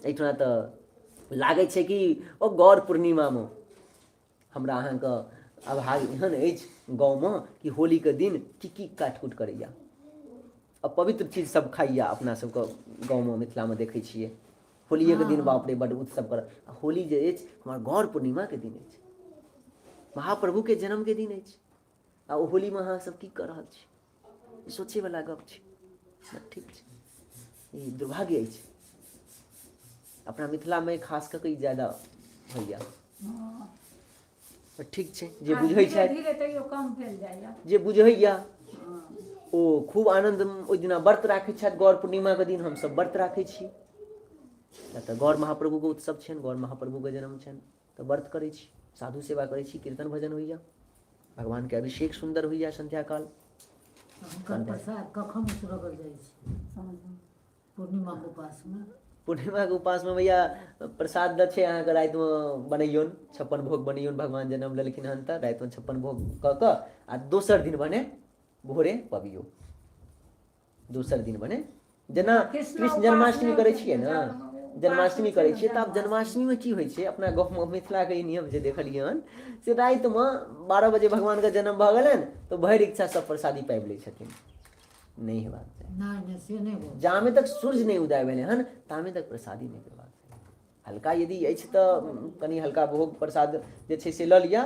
Speaker 1: एहिठुना तऽ लागै छै कि ओ गौर पूर्णिमामे हमरा अहाँके अभाव एहन अछि गाँवमे कि होलीके दिन की की काटि कुटि करैए, अपवित्र चीज सब खाइए। अपना सबके गाँवमे मिथिलामे देखै छियै होलिएके दिन बाप रे बड्ड उत्सव कर। होली जे अछि हमर गौर पूर्णिमाके दिन अछि, महाप्रभुके जन्मके दिन अछि, आ ओ होलीमे अहाँ सब की कऽ रहल छी, ई सोचैवला गप छै। ठीक छै, ई दुर्भाग्य अछि अपना मिथिलामे खास कऽ कऽ ई ज्यादा होइए। ठीक छै, जे बुझै छथि
Speaker 5: धीरे तैयो कम भेल जाइए,
Speaker 1: जे बुझैया ओ खूब आनन्द ओहि दिना व्रत राखै छथि। गौर पूर्णिमाके दिन हमसब व्रत राखै छी, तऽ गौर महाप्रभुके उत्सव छनि, गौर महाप्रभुके जन्म छनि, तऽ व्रत करै छी, साधु सेवा करै छी, कीर्तन भजन होइए, भगवानके अभिषेक सुन्दर होइए संध्याकाल।
Speaker 4: हुनकर प्रसाद कखन उसरगल जाइ छै पूर्णिमाके उपासमे?
Speaker 1: पूर्णिमाके उपासमे भैया प्रसाद दै छै अहाँके रातिमे बनैयौन, 56 भोग बनैयौन, भगवान जन्म लेलखिन हन तऽ रातिमे 56 भोग कऽ कऽ आ दोसर दिन भने भोरे पबियौ। दोसर दिन भने जेना कृष्ण जन्माष्टमी करै छियै ने, जन्माष्टमी करै छियै तऽ आब जन्माष्टमीमे की होइ छै अपना गाँवमे मिथिलाके ई नियम जे देखलियै हन से रातिमे 12 बजे भगवानके जन्म भऽ गेलनि तऽ भरि इच्छा सब प्रसादी पाबि लै छथिन। नहि हेबाक चाही,
Speaker 4: नहि नहि से नहि हो।
Speaker 1: जामे तक सूर्य नहि उदय भेलै हन तामे तक प्रसादी नहि पेबाक चाही। हल्का यदि अछि तऽ कनि हल्का भोग प्रसाद जे छै से लऽ लिअ,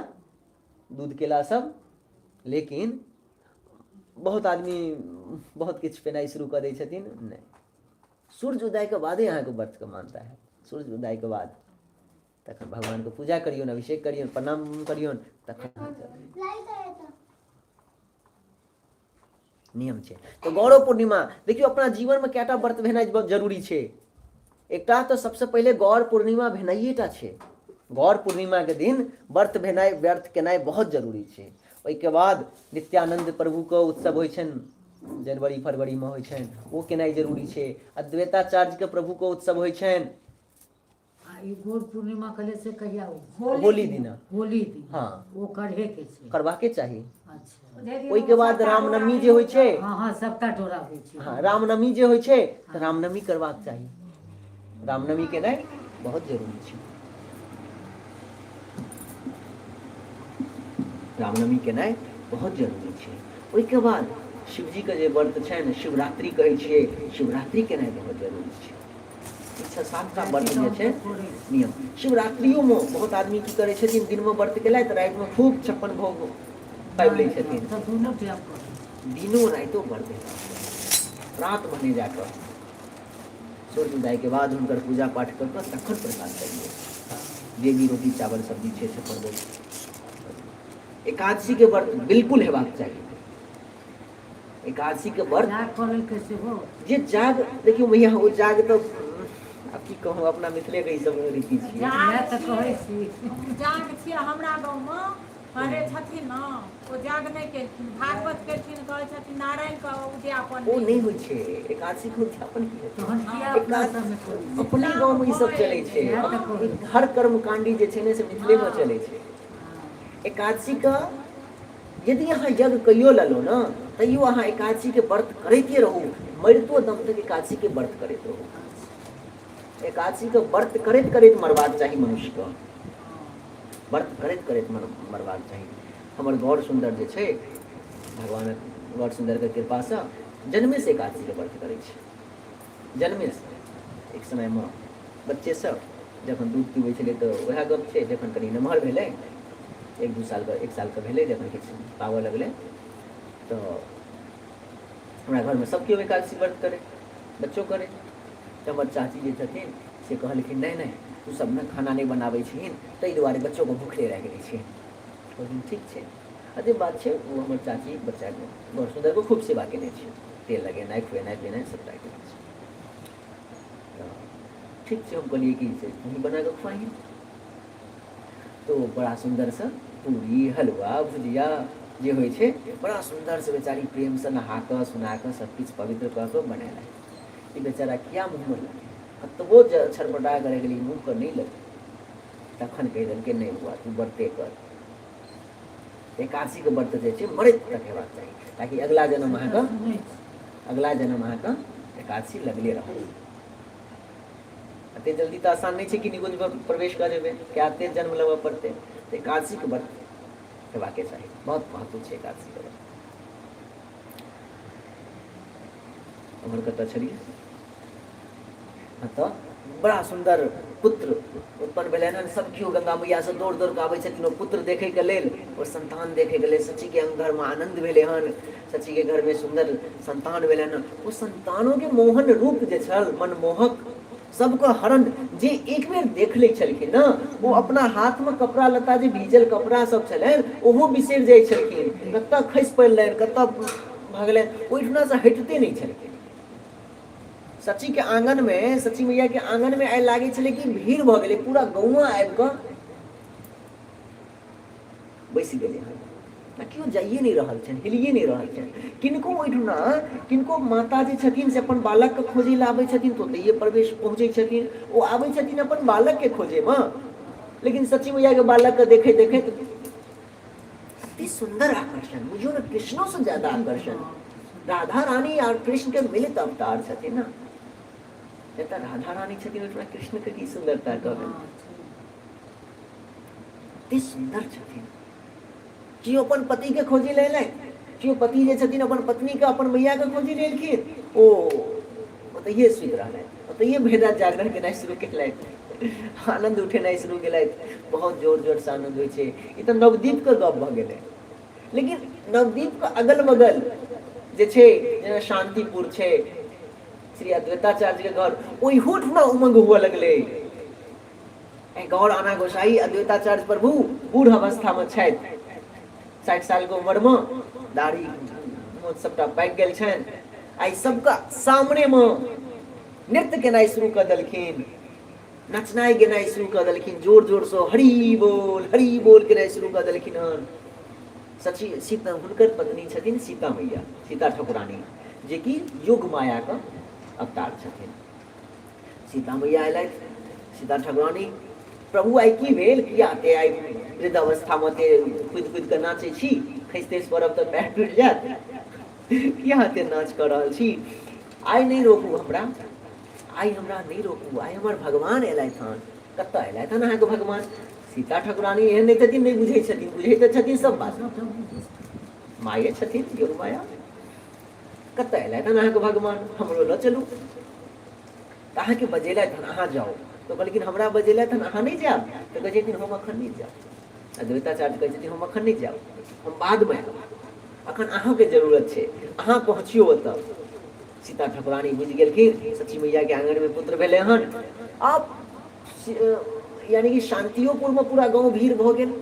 Speaker 1: दूध केला सब, लेकिन बहुत आदमी बहुत किछु पेनाइ शुरू कऽ दै छथिन। नहि, सूर्य उदयके बादे अहाँके व्रतके मानता हैत। सूर्य उदयके बाद तखन भगवानके पूजा करियौन, अभिषेक करियौन, प्रणाम करियौन, तखन नियम छै। तऽ गौरव पूर्णिमा देखियौ अपना जीवनमे कएटा व्रत भेनाइ बहुत जरूरी छै। एकटा तऽ सबसँ पहिले गौर पूर्णिमा भेनाइए टा छै। गौर पूर्णिमाके दिन व्रत भेनाइ, व्रत केनाइ बहुत जरूरी छै। ओहिके बाद नित्यानन्द प्रभुके उत्सव होइ छनि, जनवरी फरवरीमे होइ छनि, ओ केनाइ जरूरी छै। अद्वैताचार्यके प्रभुके उत्सव होइ छनि।
Speaker 4: आ ई गौर पूर्णिमा कहले से कहिया होइ छै?
Speaker 1: होली दिना।
Speaker 4: होली दिन।
Speaker 1: हाँ।
Speaker 4: ओ करहे के छै,
Speaker 1: करबाके चाही।
Speaker 4: अच्छा।
Speaker 1: ओहिके बाद रामनवमी जे होइ छै,
Speaker 4: हाँ हाँ सबटा डोरा होइ छै।
Speaker 1: हाँ, रामनवमी जे होइ छै तऽ रामनवमी करबाक चाही। रामनवमी केनाइ बहुत जरूरी छै। रामनवमी केनाइ बहुत जरूरी छै। ओहिके बाद शिवजीके जे व्रत छनि, शिवरात्रि कहै छियै, शिवरात्रि केनाइ बहुत जरूरी छै। 6 7टा व्रत जे छै नियम। शिवरात्रियोमे बहुत आदमी की करै छथिन, दिनमे व्रत केलथि, रातिमे खूब 56 भोग पाबि लै छथिन। दिनो रातिो व्रत रात भने जाकऽ सूर्य उदय के बाद हुनकर पूजा पाठ कऽ कऽ तखन प्रसाद करियौ, जे भी रोटी चावल सब्जी छै 56 भोग। एकादशी के व्रत बिल्कुल हेबाक चाही। एकादशी के व्रत जे जाग, देखियौ भैया ओ जाग तऽ आब की कहूँ, अपना मिथिले के ई सब रीति छियै।
Speaker 5: जाग छियै हमरा गाँवमे अरे छथिन ने, ओ जाग नहि केलखिन, भागवत केलखिन, कहै छथिन नारायण के उद्यापन।
Speaker 1: ओ नहि होइ छै एकादशी के उद्यापन की हेतै? अपने गाँवमे ई सब चलै छै। हर कर्मकांडी जे छै ने से मिथिले मे चलै छै। एकादशी के यदि अहाँ यज्ञ कहियो लेलहुँ ने तैयो अहाँ एकादशी के व्रत करैते रहू, मरितो दम तक एकादशी के व्रत करैत रहू। एकादशी के व्रत करैत करैत मरबाक चाही मनुष्यके, व्रत करैत करैत मरबाक चाही। हमर गौर सुन्दर जे छै, भगवानक गौर सुन्दरके कृपासँ जन्मेसँ एकादशीके व्रत करै छै, जन्मेसँ। एक समयमे बच्चे सब जखन दूध पीबै छलै तऽ वएह गप छै, जखन कनि नमहर भेलै, 1-2 सालके, 1 सालके भेलै, जखन किछु पाबऽ लगलै तऽ हमरा घरमे सब केओ एकादशी व्रत करै, बच्चो करै। तऽ हमर चाची जे छथिन से कहलखिन नहि नहि तू सब ने खाना नहि बनाबै छहिन ताहि दुआरे बच्चोके भूखले राखि दै छियै। कहलखिन ठीक छै। आ जे बात छै ओ हमर चाची बच्चाके बड़ सुन्दरके खूब सेवा केने छै, तेल लगेनाइ खुएनाइ पिएनाइ सभटा केने छै। तऽ ठीक छै, हम कहलियै कि से तूही बना कऽ खुआइहे। तो बड़ा सुन्दरसँ पूरी हलुआ भुजिया जे होइ छै बड़ा सुन्दरसँ बेचारी प्रेमसँ नहा कऽ सुना कऽ सभकिछु पवित्र कऽ कऽ बनेलक। ई बेचारा किया मुँहमे लगै, कतबो छटपटा कऽ रहि गेलै, मुँहके नहि लगै। तखन कहि देलकै नहि बौआ तू व्रते कर। एकादशीके व्रत जे छै मरैत तक हेबाक चाही, ताकि अगिला जन्म अहाँके अगिला जन्म अहाँके एकादशी लगले रहत। एते जल्दी तऽ आसान नहि छै कि निकुंजमे प्रवेश कऽ जेबै, क्या एते जन्म लेबऽ पड़तै। तऽ एकादशीके व्रत हेबाके चाही, बहुत महत्व छै एकादशीके व्रत। उम्हर कतऽ छलियै? हँ, तऽ बड़ा सुन्दर पुत्र उत्पन्न भेलनि हन। सब केओ गंगा मैयासँ दौड़ दौड़ कऽ आबै छथिन ओ पुत्र देखैके लेल, ओ संतान देखैके लेल। सचीके घरमे आनन्द भेलै हन, सचीके घरमे सुन्दर संतान भेलनि हन। ओ संतानोके मोहन रूप जे छल, मनमोहक, सबके हरण, जे एक बेर देख लै छलखिन ने ओ अपना हाथमे कपड़ा लत्ता जे भीजल कपड़ा सब छलनि ओहो बिसरि जाइ छलखिन, कतऽ खसि पड़लनि कतऽ भगलनि, ओहिठुनासँ हटिते नहि छलखिन। सची के आंगन में, सची मैया के आंगन में आइ लागै छलै कि भीड़ भऽ गेलै, पूरा गौआँ आबि कऽ बैसि गेलै हन, आ केओ जाइए नहि रहल छनि, हिलिए नहि रहल छनि। किनको ओहिठुना किनको माता जे छथिन से अपन बालकके खोजै लए आबै छथिन तऽ ओतहिए प्रवेश पहुँचै छथिन। ओ आबै छथिन अपन बालकके खोजैमे, लेकिन सची मैयाके बालकके देखैत देखैत अति सुन्दर आकर्षण, बुझियौ ने कृष्णोसँ ज्यादा आकर्षण। राधा रानी आर कृष्णके मिलित अवतार छथिन ने, जतऽ राधा रानी छथिन ओहिठुना कृष्णके की सुन्दरता कहबै, अति सुन्दर छथिन। केओ अपन पतिके खोजी लए एलथि, केओ पति जे छथिन अपन पत्नीके अपन मैयाके खोजी लए एलखिन, ओ ओतहिए सुति रहलथि, ओतहिए भरि राति जागरण केनाइ शुरू केलथि, आनन्द उठेनाइ शुरू केलथि। बहुत जोर जोरसँ आनन्द होइ छै। ई तऽ नवद्वीपके गप भऽ गेलै, लेकिन नवद्वीपके अगल बगल जे छै, जेना शान्तिपुर छै, श्री अद्वैताचार्यके घर, ओहियोठुना उमंग हुअ लगलै। गौर आना गोसाई अद्वैताचार्य प्रभु बूढ़ अवस्थामे छथि, 60 सालके उम्रमे, दाढ़ी सबटा पाकि गेल छनि, आइ सबके सामनेमे नृत्य केनाइ शुरू कऽ देलखिन, नचनाइ गेनाइ शुरू कऽ देलखिन, जोर जोरसँ हरि बोल हरि बोल केनाइ शुरू कऽ देलखिन हन। सची सीता हुनकर पत्नी छथिन सीता मैया, सीता ठकुरानी, जेकि योग मायाके अवतार छथिन। सीता मैया अयलथि, सीता ठकुरानी, प्रभु आइ की भेल, किया ते आइ वृद्ध अवस्थामे ते कुदि कुदि कऽ नाचै छी, खसि तसि पड़ब तऽ पैर टूटि जायत, किया एते नाच कऽ रहल छी? आइ नहि रोकू हमरा, आइ हमरा नहि रोकू, आइ हमर भगवान अयलथि हन। कतऽ अयलथि हन अहाँके भगवान? सीता ठकुरानी एहन नहि छथिन नहि बुझै छथिन, बुझै तऽ छथिन सब बात, माये छथिन योग माया। कतऽ अयलथि हन अहाँके भगवान, हमरो लऽ चलू। तऽ अहाँके बजेलथि हन, अहाँ जाउ। तऽ कहलखिन हमरा बजेलथि हन, अहाँ नहि जायब? तऽ कहै छथिन हम एखन नहि जायब। अद्वैताचार्य कहै छथिन हम एखन नहि जायब, हम बादमे आयब, एखन अहाँके जरूरत छै, अहाँ पहुँचियौ ओतऽ। सीता ठकुरानी बुझि गेलखिन सची मैयाके आङगनमे पुत्र भेलै हन। आब यानी कि शान्तियोपुरमे पूरा गाँव भीड़ भऽ गेल।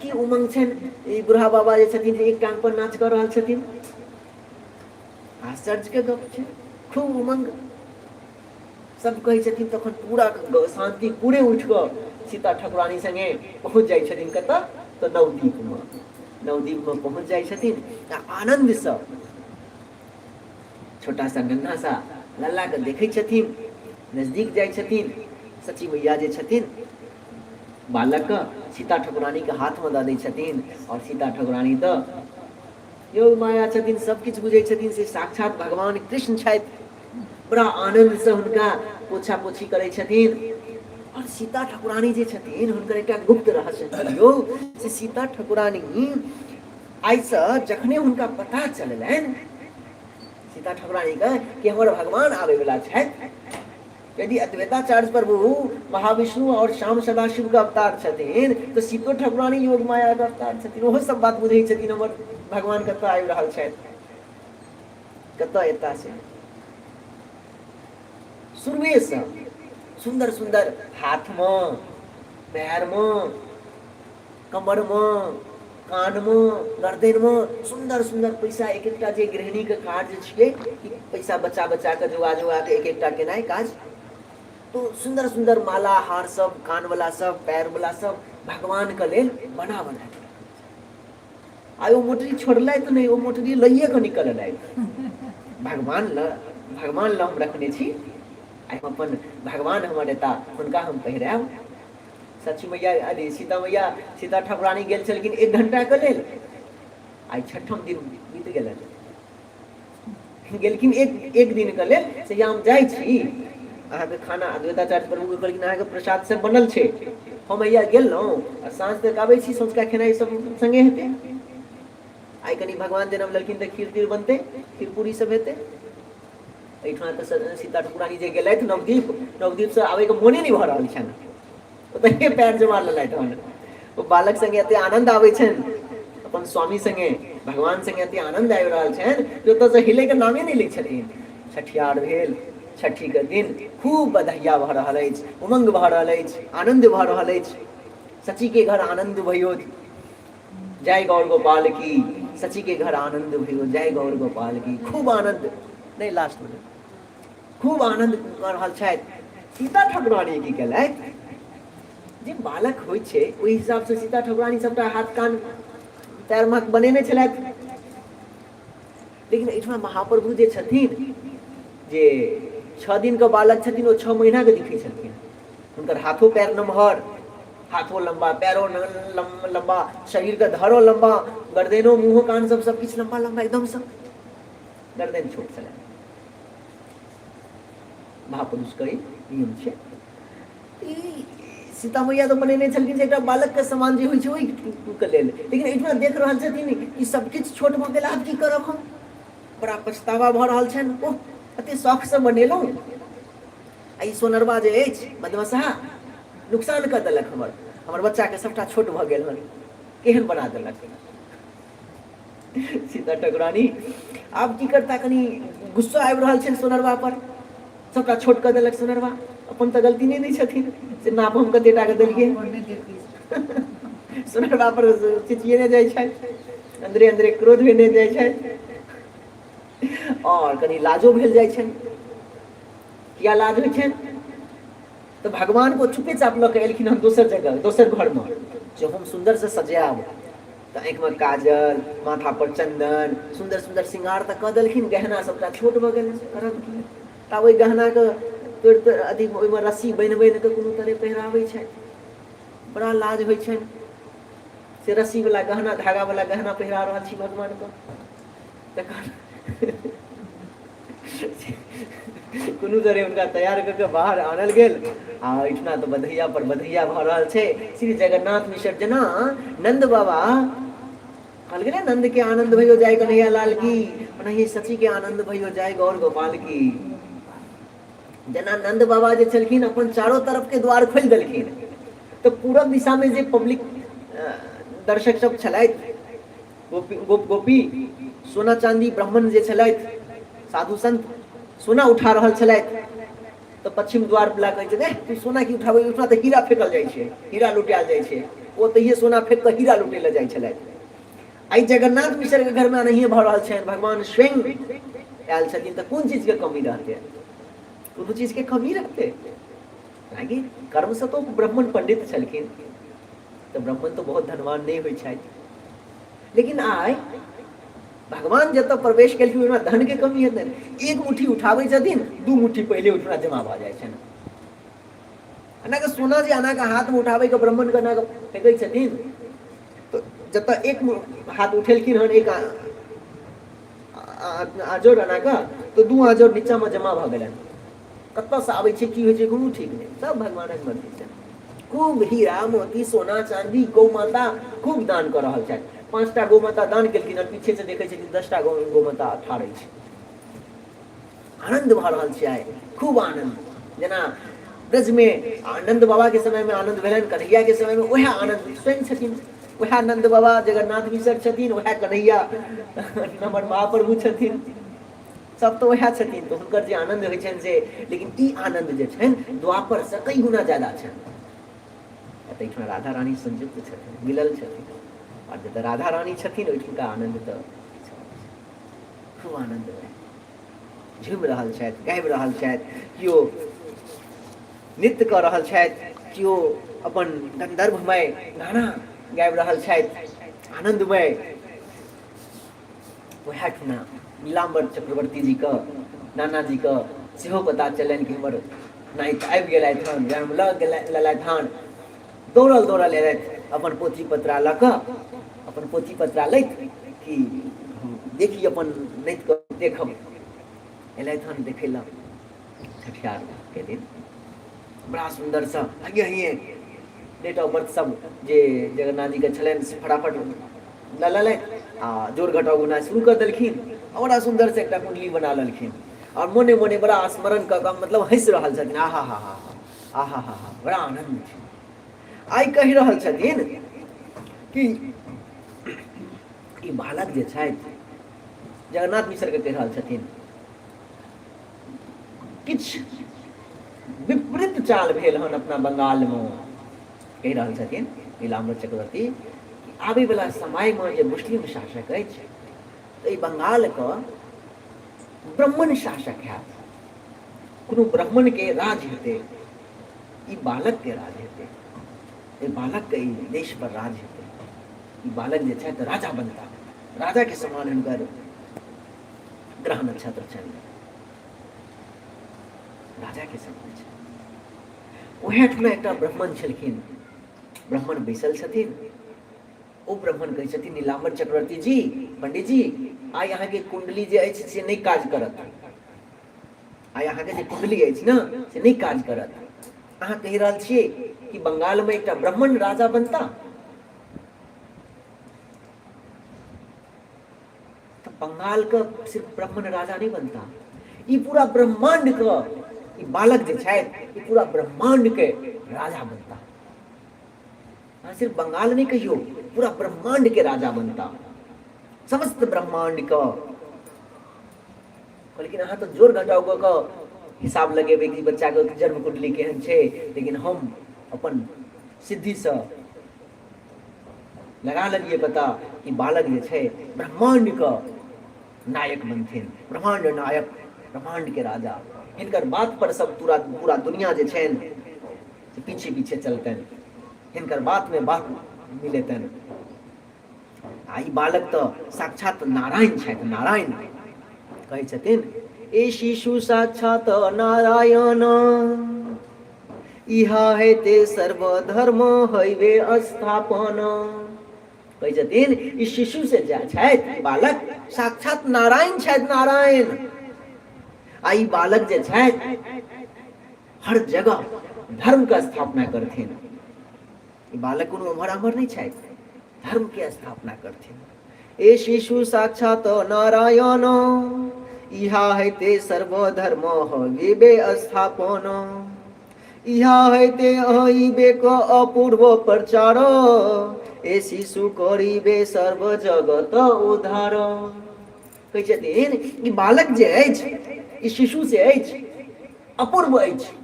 Speaker 1: की उमंग छनि, ई बुढ़ा बाबा जे छथिन एक टांग पर नाच कऽ रहल छथिन, आश्चर्यके गप छै, खूब उमंग। सब कहै छथिन तखन पूरा शान्ति पूरे उठि कऽ सीता ठकुरानी सङ्गे पहुँच जाइ छथिन कतऽ? तऽ नवद्वीपमे। नवद्वीपमे पहुँच जाइ छथिन आ आनन्दसँ छोटा सा नन्हा सा लल्लाके देखै छथिन, नजदीक जाइ छथिन। सची मैया जे छथिन बालकके सीता ठकुरानीके हाथमे दऽ दै छथिन, आओर सीता ठकुरानी तऽ योग माया छथिन, सब किछु बुझै छथिन, से साक्षात भगवान कृष्ण छथि। बड़ा आनन्दसँ हुनका पोछा पोछी करै छथिन। आओर सीता ठकुरानी जे छथिन हुनकर एकटा गुप्त रहस्य कहियौ से सीता ठकुरानी आइसँ जखने हुनका पता चललनि सीता ठकुरानीके कि हमर भगवान आबैवला छथि, यदि अद्वैताचार्य प्रभु महाविष्णु और श्याम सदाशिव के अवतार छथिन तऽ सीतो ठकुरानी योग माया के अवतार छथिन, ओहो सब बात बुझै छथिन हमर भगवान कतऽ आबि रहल छथि, कतऽ एता से। शुरुएसँ सुन्दर सुन्दर हाथमे, पैरमे, कमरमे, कानमे, गर्दनिमे सुन्दर सुन्दर पैसा। एक एकटा जे गृहिणीके कार्य छियै कि पैसा बचा बचा कऽ जोगा जोगा कऽ एक एकटा केनाइ काज, तो सुन्दर सुन्दर माला हार सब, कानवला सब, पैरवला सब भगवानके लेल बना बना कऽ। आइ ओ मोटरी छोड़लथि नहि, ओ मोटरी लैए कऽ निकल एलथि। भगवान लए, भगवान लए हम रखने छी, आइ हम अपन भगवान हमर एता, हुनका हम पहिरायब। सची मैया, अरे सीता मैया, सीता ठाकुरानी गेल छलखिन एक घंटाके लेल, आइ छठम दिन बीत गेलनि। गेलखिन एक एक दिनके लेल से हम जाइ छी अहाँके खाना, अद्वैताचार्य प्रभुके कहलखिन अहाँके प्रसाद सब बनल छै, हम हैया गेलहुँ आ साँझ तक आबै छी, सँझुका खेनाइ सब सङ्गे हेतै। आइ कनि भगवान जनम लेलखिन तऽ खीर तीर बनतै, खीर पूरी सब हेतै। एहिठुना तऽ सीता ठाकुरानी जे गेलथि नवद्वीप, नवद्वीपसँ आबैके मोने नहि भऽ रहल छनि, ओतहिए पैर जमा लेलथि हन। ओ बालक संगे एते आनंद आबै छनि, अपन स्वामी संगे, भगवान संगे एते आनंद आबि रहल छनि जे ओतऽसँ हिलैके नामे नहि लै छथिन। छठियार भेल, छठीके दिन खूब बधैया भऽ रहल अछि, उमंग भऽ रहल अछि, आनंद भऽ रहल अछि। सची के घर आनंद भयो जय गौर गोपाल की, सची के घर आनंद भयो जय गौर गोपाल की। खूब आनंद, नहि लास्ट में खूब आनंद कऽ रहल छथि। सीता ठाकुरानी की केलथि, जे बालक होइ छै ओहि हिसाबसँ सीता ठाकुरानी सबटा हाथ कान पैर महक बनेने छलथि। लेकिन एहिठमा महाप्रभु जे छथिन, जे 6 दिनके बालक छथिन, ओ 6 महीनाके दिखै छलखिन। हुनकर हाथो पैर नमहर, हाथो लम्बा, पैरो लम्बा, शरीरके धरो लम्बा, गर्दनो, मुँहो, कान सब सब किछु लम्बा लम्बा एकदमसँ, गर्दन छोट छलनि। महापुरुषके ई नियम छै। ई सीता मैया तऽ बनेने छलखिन जे एकटा बालकके समान जे होइ छै ओहिके लेल, लेकिन एहिठमा देख रहल छथिन ई सब किछु छोट भऽ गेल, आब की करब हम, बड़ा पछतावा भऽ रहल छनि। ओह, एते शौखसँ बनेलहुँ आ ई सोनरवा जे अछि बदमसहा नुकसान कऽ देलक हमर, हमर बच्चाके सबटा छोट भऽ गेल हन, केहन बना देलक। सीता ठकुरानी आब की करता, कनि गुस्सा आबि रहल छनि सोनरवा पर, सबटा छोट कऽ देलक सोनरवा, अपन तऽ गलती नहि दै छथिन से नाप हम कते टाके देलियै। सोनरवा पर चिचियेने जाइ छथि, अन्दरे अन्दरे क्रोध भेने जाइ छथि और कनि लाजो भेल जाइ छनि। किया लाज होइ छनि? तऽ भगवान को चुपे चाप लऽ कऽ एलखिन हन दोसर जगह, दोसर घरमे, जे हम सुन्दरसँ सजायब। तऽ आँखिमे काजल, माथा पर चन्दन, सुन्दर सुन्दर श्रृंगार तऽ कऽ देलखिन, गहना सबटा छोट भऽ गेलनि, करब की? तऽ ओहि गहनाके तोड़ि तोड़ि अथी ओहिमे रस्सी बान्हि बान्हि कऽ कोनो तरहे पहिराबै छथि। बड़ा लाज होइ छनि से रस्सीवला गहना, धागावला गहना पहिरा रहल छी भगवानके। तखन कोनो तरहे हुनका तैयार कऽ कऽ बाहर आनल गेल आ एहिठिना तऽ बधैया पर बधैया भऽ रहल छै। श्री जगन्नाथ मिश्र जेना नन्द बाबा कहल गेलै, नन्द के आनंद भयो जय कन्हैया लाल की, ओनाही सची के आनंद भयो जय गौर गोपाल की। जेना नन्द बाबा जे छलखिन अपन चारो तरफ के द्वार खोलि देलखिन तऽ पूरब दिशा में जे पब्लिक दर्शक सब छलथि, गोपी गोप गोपी, सोना चांदी ब्राह्मण जे छलथि, साधु संत सोना उठा रहल छलथि, तऽ पश्चिम द्वार वला कहै छै, तू सोना की उठाबै, उठना तऽ हीरा फेकल जाइ छै, हीरा लुटायल जाइ छै। ओ तहिये सोना फेक कऽ हीरा लुटै लए जाइ छलथि। आइ जगन्नाथ मिश्र के घरमे एनाहिए भऽ रहल छनि, भगवान स्वयं आयल छथिन तऽ कोन चीजके कमी रहतै? कोनो चीजके कमी रहतै? हालाँकि कर्मसँ तऽ ब्राह्मण पंडित छलखिन, तऽ ब्राह्मण तऽ बहुत धनवान नहि होइ छथि, लेकिन आइ भगवान जतऽ प्रवेश केलखिन ओहिमे धनके कमी हेतनि? एक मुट्ठी उठाबै छथिन, 2 मुट्ठी पहिले उठना जमा भऽ जाइ छनि। एना कऽ सोना जे एना कऽ हाथमे उठाबै के ब्राह्मणके एना कऽ फेकै छथिन, तऽ जतऽ एक हाथ उठेलखिन हन एक आजोर एना कऽ, तऽ 2 आजोर नीचाँमे जमा भऽ गेलनि। कतऽसँ आबै छै, की होइ छै, कोनो ठीक नहि, सब भगवानक मर्जी छै। खूब हीरा मोती सोना चांदी गौ माता खूब दान कऽ रहल छथि। 5टा गौ माता दान केलखिन, पीछे से देखै छथिन 10टा गौ माता ठाढ़ अछि। आनंद भऽ रहल छै आइ, खूब आनंद। जेना ब्रजमे नन्द बाबाके समयमे आनंद भेलनि, कन्हैयाके समयमे वएह आनंद स्वयं छथिन, वएह नन्द बाबा जगन्नाथ मिश्र छथिन, वएह कन्हैया हमर महाप्रभु छथिन। सब तऽ उएह छथिन, तऽ हुनकर जे आनन्द होइ छनि से, लेकिन ई आनन्द जे छनि द्वापरसँ कई गुना ज्यादा छनि। ताहिठाम राधा रानी संयुक्त छथिन, मिलल छथिन, आओर जतऽ राधा रानी छथिन ओहिठुनका आनन्द तऽ खूब आनन्दमे झुमि रहल छथि, गाबि रहल छथि, केओ नृत्य कऽ रहल छथि, केओ अपन गन्धर्वमय गाना गाबि रहल छथि आनन्दमय। वएह ठुना नीलाम्बर चक्रवर्ती जीके नानाजीके सेहो पता चललनि कि हमर नाति आबि गेलथि हन, जन्म लऽ लेलथि हन। दौड़ल दौड़ल एलथि अपन पोथी पत्रा लऽ कऽ, अपन पोथी पत्रा लैत कि हम देखी अपन नातिके देखब। एलथि हन देखै लए छठिहारके दिन बड़ा सुन्दरसँ हइये हइये डेट ऑफ बर्थ सब जे जगन्नाथ जीके छलनि से फटाफट लऽ लेलथि आ जोड़ घटाव गुना शुरू कऽ देलखिन आ बड़ा सुन्दरसँ एकटा कुण्डली बना लेलखिन आओर मोने मोने बड़ा स्मरण कऽ कऽ मतलब हँसि रहल छथिन, आहा हा हा हा आहा हा हा, बड़ा आनन्द छै। आइ कहि रहल छथिन कि ई बालक जे छथि जगन्नाथ मिश्रके कहि रहल छथिन किछु विपरीत चाल भेल हन अपना बंगालमे। कहि रहल छथिन नीलाम्बर चक्रवर्ती कि आबैवला समयमे जे मुस्लिम शासक अछि एहि बंगालके ब्राह्मण शासक हैत, कोनो ब्राह्मणके राज हेतै, ई बालकके राज हेतै, एहि बालकके ई देश पर राज हेतै, ई बालक जे छथि राजा बनता, राजाके समान हुनकर ग्रह नक्षत्र छनि, राजाके समान छै। ओएह ठुना एकटा ब्राह्मण छलखिन, ब्राह्मण बैसल छथिन। ओ ब्राह्मण कहै छथिन नीलाम्बर चक्रवर्ती जी, पंडित जी, आइ अहाँके कुंडली जे अछि से नहि काज करत, आइ अहाँके जे कुंडली अछि ने से नहि काज करत। अहाँ कहि रहल छियै कि बंगालमे एकटा ब्राह्मण राजा बनता, तऽ बंगालके सिर्फ ब्राह्मण राजा नहि बनता, ई पूरा ब्रह्माण्डके ई बालक जे छथि ई पूरा ब्रह्माण्डके राजा बनता। अहाँ सिर्फ बंगाल नहि कहियौ, पूरा ब्रह्माण्डके राजा बनता, समस्त ब्रह्माण्डके। लेकिन अहाँ तऽ जोर घटाव कऽ कऽ हिसाब लगेबै कि बच्चाके जन्म कुंडली केहन छै, लेकिन हम अपन सिद्धिसँ लगा लेलियै पता कि बालक जे छै ब्रह्माण्डके नायक बनथिन, ब्रह्माण्ड नायक, ब्रह्माण्डके राजा। हिनकर बात पर सब पूरा पूरा दुनिया जे छनि से पीछे पीछे चलतनि, हिनकर बातमे बात मिलेतनि। आ ई बालक तऽ साक्षात नारायण छथि, नारायण कहै छथिन ए शिशु साक्षात नारायण, इहा हेते सर्वधर्म हैवे स्थापन। कहै छथिन ई शिशु से जा छथि बालक साक्षात नारायण छथि, नारायण। आ ई बालक जे छथि हर जगह धर्म के स्थापना करथिन। ई बालक कोनो एम्हर आम्हर नहि छथि, धर्म के स्थापना करथिन। ए शिशु साक्षात नारायण, इहा हेते सर्वधर्म हविबे स्थापन, इहा हेते अहिबे क अपूर्व प्रचार, ए शिशु करिबे सर्व जगत उद्धार। कहै छथिन ई बालक जे अछि, ई शिशु से अछि, अपूर्व अछि।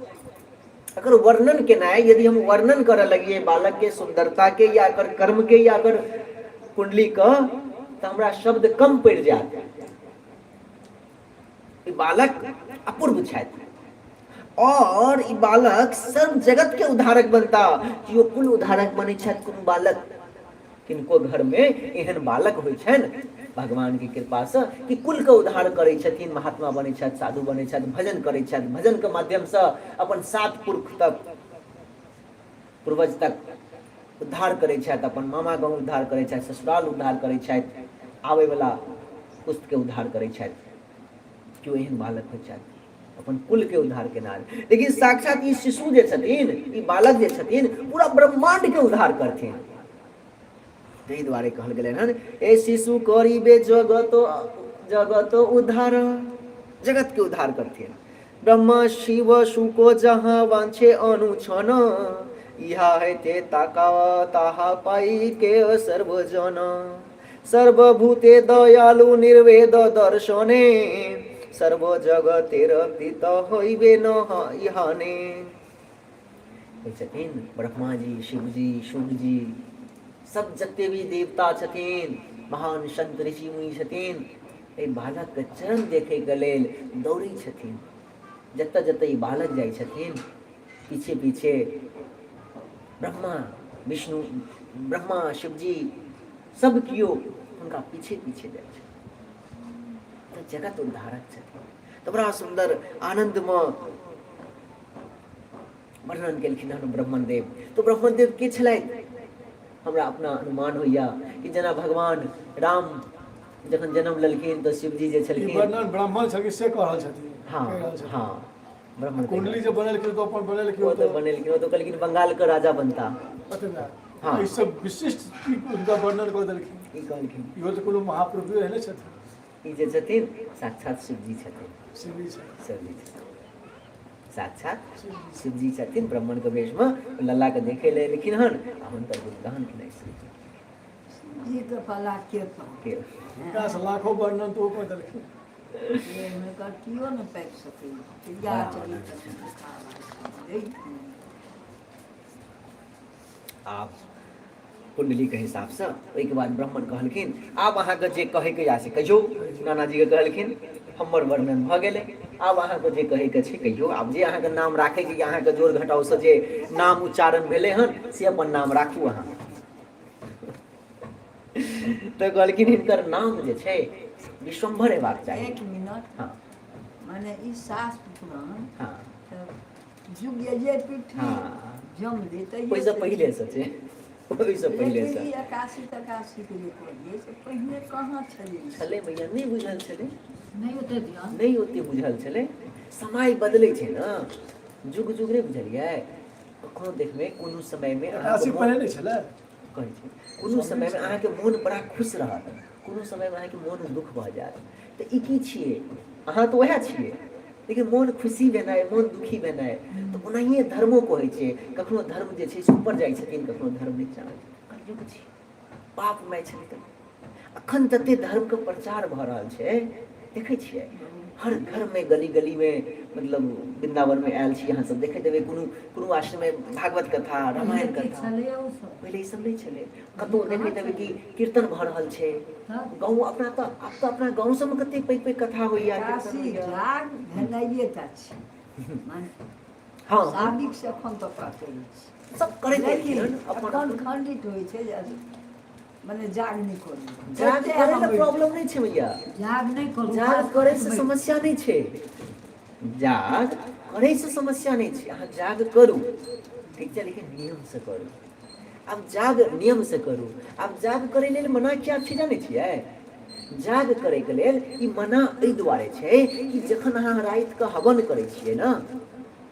Speaker 1: अगर वर्णन केनाइ, यदि हम वर्णन करऽ लगिए बालक के सुंदरता के या एकर कर्म के या एकर कुंडली के, तऽ हमरा शब्द कम पड़ि जायत। ई बालक अपूर्व छथि और ई बालक सर्व जगत के उद्धारक बनता। केओ कुल उद्धारक बनै छथि कोनो बालक, किनको घरमे एहन बालक होइ छनि भगवानके कृपासँ कि कुलके उद्धार करै छथिन, महात्मा बनै छथि, साधु बनै छथि, भजन करै छथि, भजनके माध्यमसँ अपन सात पुरख तक, पूर्वज तक उद्धार करै छथि, अपन मामा गाँव उद्धार करै छथि, ससुराल उद्धार करै छथि, आबैवला पुस्तके उद्धार करै छथि। केओ एहन बालक होइ छथि अपन कुल के उद्धार केनार, लेकिन साक्षात ई शिशु जे छथिन, ई बालक जे छथिन, पूरा ब्रह्मांड के उद्धार करथिन। ताहि दुआरे कहल गेलै हन ए शिशु करिबे जगत जगत उद्धार, जगत के उद्धार करथिन। ब्रह्मा शिव सुको जहाँ वांछे अनुछन, इहा हेते ताका ताहा पाई के सर्वजन, सर्वभूते दयालु निर्वेद दर्शने, सर्व जगतेर पित होइबे न इहाने। कहै छथिन ब्रह्माजी, शिवजी, सूर्यजी, सब जते भी देवता छथिन, महान संत ऋषि मुनि छथिन, एहि बालकके चरण देखैके लेल दौड़ै छथिन। जतऽ जतऽ ई बालक जाइ छथिन, पीछे पीछे ब्रह्मा विष्णु, ब्रह्मा शिवजी, सब केओ हुनका पीछे पीछे जाइ छथिन। तऽ जगत उद्धारक छथिन। तऽ बड़ा सुन्दर आनन्दमे वर्णन केलखिन हन ब्राह्मण देव। तऽ ब्राह्मण देव के छलथि? हमरा अपना अनुमान होइया कि जेना भगवान राम जखन जन्म लेलखिन तऽ शिवजी जे
Speaker 3: ई
Speaker 1: छलखिन,
Speaker 3: वर्णन ब्राह्मण छलखिन से कह रहल छथिन?
Speaker 1: हँ।
Speaker 3: कहि रहल छथिन।
Speaker 1: हँ, ब्राह्मण।
Speaker 3: कुंडली जे बनेलखिन तऽ अपन बनेलखिन।
Speaker 1: ओ तऽ बनेलखिन, ओ तऽ कहलखिन बंगालके राजा बनता।
Speaker 3: अतबे।
Speaker 1: हँ।
Speaker 3: ई सब विशिष्ट की हुनका वर्णन कऽ देलखिन?
Speaker 1: की कहलखिन?
Speaker 3: इहो तऽ कोनो महाप्रभु एहने छथिन।
Speaker 1: ई जे छथिन साक्षात शिवजी छथिन।
Speaker 3: शिवजी छथिन।
Speaker 1: शिवजी छथिन, साक्षात शिवजी छथिन। ब्राह्मणके वेशमे लल्लाके देखै लए एलखिन हन आ हुनकर गुणगान केनाइ शिवजी
Speaker 4: जीके फला के पाओ
Speaker 1: के
Speaker 3: हुनकासँ लाखो वर्णन तऽ ओ कऽ देलखिन।
Speaker 4: हुनकर केओ नहि पाबि सकैए। प्रिया चरित्र।
Speaker 1: आब कुंडलीके हिसाबसँ ओहिके बाद ब्राह्मण कहलखिन, आब अहाँके जे कहैके यऽ से कहियौ। नानाजीके कहलखिन, हमर वर्णन भऽ गेलै, आब अहाँके जे कहैके छै कहियौ। आब जे अहाँके नाम राखैके यऽ, अहाँके जोड़ घटावसँ जे नाम उच्चारण भेलै हन से अपन नाम राखू अहाँ। तऽ कहलखिन हिनकर नाम जे छै विश्वम्भर हेबाक चाही।
Speaker 4: एक मिनट।
Speaker 1: हँ।
Speaker 4: माने ई शास्त्र पुराण तऽ युग जे पृथ्वी जमलै तहिये
Speaker 1: ओहिसँ पहिलेसँ छै, ओहिसँ पहिलेसँ।
Speaker 4: लेकिन ई एकासी तकासी के जे कहलियै से पहिने कहाँ छलै ई सब?
Speaker 1: छलै भैया, नहि बुझल छलै।
Speaker 4: नहि ओते ध्यान।
Speaker 1: नहि ओते बुझल छलै। समय बदलै छै ने, जुग जुग, नहि बुझलियै? कखनो देखबै कोनो समयमे अहाँके
Speaker 3: एकासी
Speaker 1: मोन
Speaker 3: पहिने नहि छलै।
Speaker 1: कहै छै, कोनो समयमे अहाँके मोन बड़ा खुश रहत, कोनो समयमे अहाँके मोन दुख भऽ जायत। तऽ ई की छियै? अहाँ तऽ उएह छियै, लेकिन मोन खुशी भेनाइ, मोन दुखी भेनाइ, तऽ ओनाहिए धर्मो कहै छै। कखनो धर्म जे छै से ऊपर जाइ छथिन, कखनो धर्म नीचा। कलयुग छै, पापमय छलै। तऽ अखन जते धर्मके प्रचार भऽ रहल छै, देखै छियै हर घरमे, गली गलीमे, मतलब वृन्दावनमे आयल छी अहाँ सब, देखैत हेबै कोनो कोनो आश्रममे भागवत कथा, रामायण
Speaker 4: की
Speaker 1: कथा।
Speaker 4: छलैए ओ सब?
Speaker 1: पहिले ई सब नहि छलै। कतहु देखैत हेबै कि कीर्तन भऽ रहल छै। गाँव अपना तऽ आब तऽ अपना गाँव सबमे कते पैघ पैघ कथा होइया, कीर्तन
Speaker 4: एकासी
Speaker 1: होइया।
Speaker 4: जाग भेनाइए टा छै माने
Speaker 1: हँ
Speaker 4: साबिक से एखन तक कटै छै।
Speaker 1: सब करैत एलखिन
Speaker 4: लेकिन
Speaker 1: हन अपन
Speaker 4: एखन
Speaker 1: अपन।
Speaker 4: खण्डित होइ छै जे मने जाग नहि करू।
Speaker 1: जाग
Speaker 4: जते
Speaker 1: करै
Speaker 4: अहाँ
Speaker 1: लए प्रॉब्लम नहि छै भैया।
Speaker 4: जाग नहि करू।
Speaker 1: जाग करै से समस्या नहि छै, जाग करै से समस्या नहि छै। अहाँ जाग करू, ठीक छै, लेकिन नियमसँ करू। आब जाग नियमसँ करू। आब जाग करै लेल मना किया छै जानै छियै? जाग करैके लेल ई मना एहि दुआरे छै कि जखन अहाँ रातिके हवन करै छियै ने,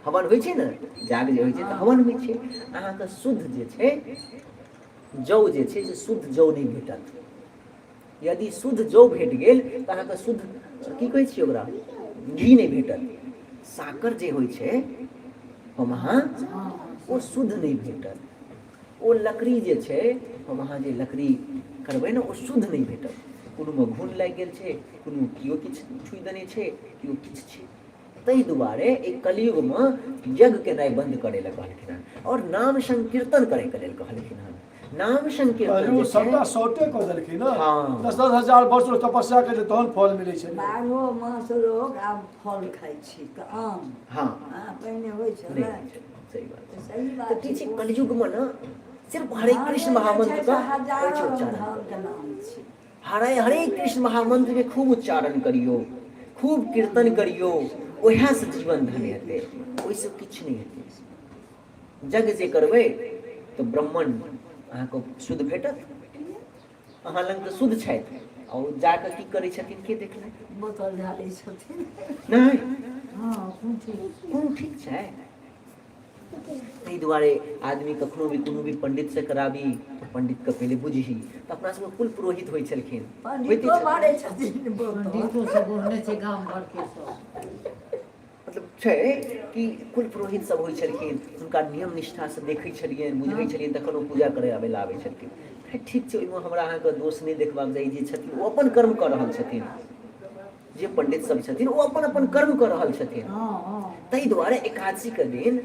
Speaker 1: हवन होइ छै ने, जाग जे होइ छै तऽ हवन होइ छै, अहाँके शुद्ध जे छै जौ जे छै से शुद्ध जौ नहि भेटत। यदि शुद्ध जौ भेट गेल तऽ अहाँके शुद्ध की कहै छियै ओकरा, घी नहि भेटत। साकर जे होइ छै हम अहाँ, ओ शुद्ध नहि भेटत। ओ लकड़ी जे छै हम अहाँ जे लकड़ी करबै ने, ओ शुद्ध नहि भेटत। कोनोमे घुन लागि गेल छै, कोनो केओ किछु छुइ देने छै, केओ किछु छै। ताहि दुआरे एहि कलयुगमे यज्ञ केनाइ बन्द करै लए कहलखिन हन आओर नाम संकीर्तन करैके लेल कहलखिन हन। नाम संकीर्तन
Speaker 3: पहिले
Speaker 1: जे छै
Speaker 3: सबटा शॉर्टे कऽ देलखिन ने।
Speaker 1: हँ।
Speaker 3: दस दस हजार वर्ष लोक तपस्या करै तहन फल मिलै छै।
Speaker 4: बारहो मास लोक आब फल खाइ छै तऽ आम।
Speaker 1: हँ।
Speaker 4: पहिने होइ
Speaker 1: नहि
Speaker 4: छलै?
Speaker 1: होइ छलै, सही बात
Speaker 4: तऽ
Speaker 1: छै।
Speaker 4: सही
Speaker 1: तऽ
Speaker 4: बात
Speaker 1: की
Speaker 4: छै।
Speaker 1: छै, कलयुगमे ने सिर्फ हरे कृष्ण महामंत्र के कहै छै
Speaker 4: हजारो
Speaker 1: उच्चारण
Speaker 4: धर्मके
Speaker 1: करू।
Speaker 4: नाम छै।
Speaker 1: हरे हरे कृष्ण महामंत्रके खूब उच्चारण करियौ, खूब कीर्तन करियौ, उएहसँ जीवन धन्य हेतै, ओहिसँ किछु नहि हेतै। यज्ञ जे करबै तऽ ब्राह्मण अहाँके शुद्ध भेटत? अहाँ लग तऽ शुद्ध छथि आ ओ जाकऽ की करै छथिन के देखलक?
Speaker 4: बोतल ढालै छथिन।
Speaker 1: नहि।
Speaker 4: हँ, कोन ठीक?
Speaker 1: कोनो ठीक छै? ताहि दुआरे आदमी कखनो भी कोनो भी पंडित से कराबी तऽ पंडितके पहिले बुझही। तऽ अपना सबके कुल पुरोहित होइ छलखिन, होइते
Speaker 4: पंडितो
Speaker 1: छथिन।
Speaker 4: मारै छथिन बोतल।
Speaker 6: पंडितो सब ओढ़ने छै गाम घरके सब।
Speaker 1: मतलब छै कि कुल पुरोहित सब होइ छलखिन, हुनका नियम निष्ठासँ देखै छलियनि, बुझै छलियनि, तखन ओ पूजा करै आबै लए आबै छलखिन। खैर ठीक छै, ओहिमे हमरा अहाँके दोष नहि देखबाक चाही। जे छथिन ओ अपन कर्म कऽ रहल छथिन। जे पंडित सब छथिन ओ अपन अपन कर्म कऽ रहल छथिन।
Speaker 6: हँ हँ
Speaker 1: ताहि दुआरे एकादशीके दिन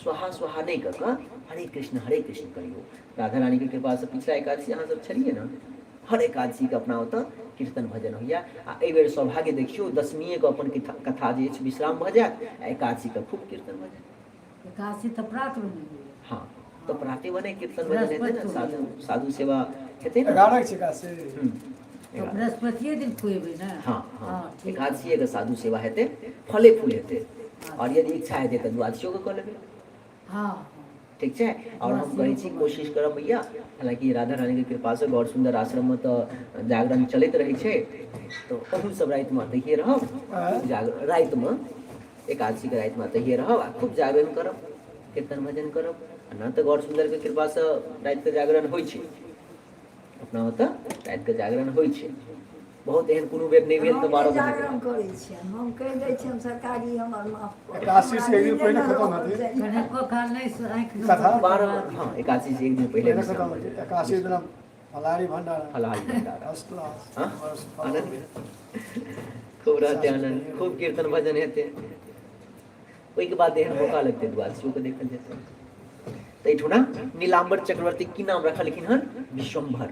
Speaker 1: स्वाहा स्वाहा नहि कऽ कऽ हरे कृष्ण हरे कृष्ण करियौ। राधा रानीके कृपासँ पिछला एकादशी अहाँ सब छलियै ने, हर एकादशीके अपना ओतऽ कीर्तन भजन होइए। आ एहिबेर सौभाग्य देखियौ, दशमीएके अपन कथा जे अछि विश्राम भऽ जायत आ एकादशीके खूब कीर्तन भजन।
Speaker 6: एकादशी तऽ प्रात भेने होइए।
Speaker 1: हँ, तऽ प्राते भने कीर्तन भजन हेतै ने,
Speaker 6: बृहस्पति
Speaker 1: साधु साधु सेवा हेतै ने।
Speaker 3: 11 के छै एकादशी।
Speaker 6: तऽ बृहस्पतिए दिन खुएबै ने।
Speaker 1: हँ हँ,
Speaker 6: ठीक।
Speaker 1: एकादशीएके साधु सेवा हेतै, फले फूल हेतै। आओर यदि इच्छा हेतै तऽ द्वादशियोके कऽ लेबै।
Speaker 6: हँ।
Speaker 1: ठीक छै। आओर हम कहै छी कोशिश करब भैया, हालाँकि राधा रानीके कृपासँ गौर सुन्दर आश्रममे तऽ जागरण चलैत रहै छै, तऽ अहूँ सब रातिमे एतहिए रहब। जागर रातिमे एकादशीके रातिमे एतहिए रहब आ खूब जागरण करब, कीर्तन भजन करब। आ न तऽ गौर सुन्दरके कृपासँ रातिके जागरण होइ छै अपना ओतऽ, रातिके जागरण होइ छै बहुत। एहन कोनो बेर नहि भेल तऽ
Speaker 4: हम
Speaker 1: 12
Speaker 4: नहि
Speaker 1: बजे
Speaker 4: जागरण करै छियनि, हम कहि दै छियनि सरकारी हमर माफ करू।
Speaker 3: एकादशी से एक दिन
Speaker 4: हमरा
Speaker 3: पहिने
Speaker 4: नींदे
Speaker 3: खतम
Speaker 4: नहि
Speaker 3: हेतै।
Speaker 4: रहल जाइए।
Speaker 6: कने काल नहि आँखि
Speaker 3: कथा?
Speaker 1: 12, हँ, एकादशी से एक दिन पहिले
Speaker 3: पहिने
Speaker 1: विश्राम
Speaker 3: खतम
Speaker 1: भऽ
Speaker 3: हेतै।
Speaker 1: जेतै।
Speaker 3: एकादशी दिना फलाहारी भंडारा,
Speaker 1: फलाहारी भंडारा,
Speaker 3: फर्स्ट क्लास।
Speaker 1: हाँ?
Speaker 3: बस।
Speaker 1: आनंद खूब रहतै, आनंद खूब, कीर्तन भजन हेतै। ओहिके बाद एहन मौका लगतै द्वादशियोके देखल जेतै। तऽ एहिठुना नीलाम्बर चक्रवर्ती की नाम रखलखिन हन? विश्वम्भर,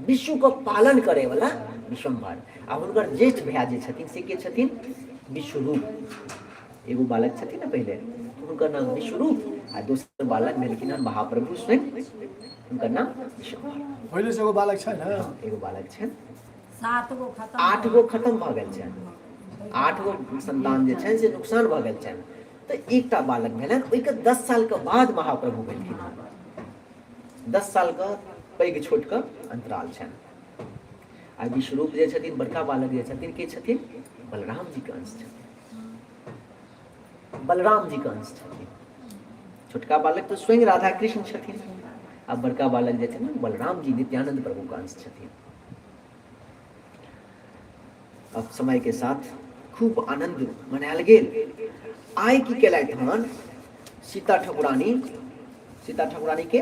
Speaker 1: विश्वके पालन करैवला विश्वम्भर। आ हुनकर ज्येष्ठ भैया जे छथिन से के छथिन? विश्वरूप। एगो बालक छथिन ने पहिले, हुनकर नाम विश्वरूप, आ दोसर बालक भेलखिन हन महाप्रभु स्वयं, हुनकर नाम विश्वम्भर।
Speaker 3: पहिले से एगो बालक छै ने?
Speaker 1: हँ, एगो बालक छनि।
Speaker 5: 7 गो खतम।
Speaker 1: 8 गो खतम भऽ गेल छनि, 8 गो संतान जे छनि से नुकसान भऽ गेल छनि। तऽ एकटा बालक भेलनि, ओहिके 10 सालके बाद महाप्रभु भेलखिन हन। 10 सालके पैघ छोटके अंतराल छनि। आ विश्वरूप जे छथिन, बड़का बालक जे छथिन, के छथिन? बलराम जीके अंश छथिन, बलराम जीके अंश छथिन। छोटका बालक तऽ स्वयं राधा कृष्ण छथिन, आ बड़का बालक जे छथिन बलराम जी नित्यानंद प्रभुके अंश छथिन। अब समय के साथ खूब आनंद मनायल गेल। आइ की केलथि हन सीता ठकुरानी, सीता ठकुरानी के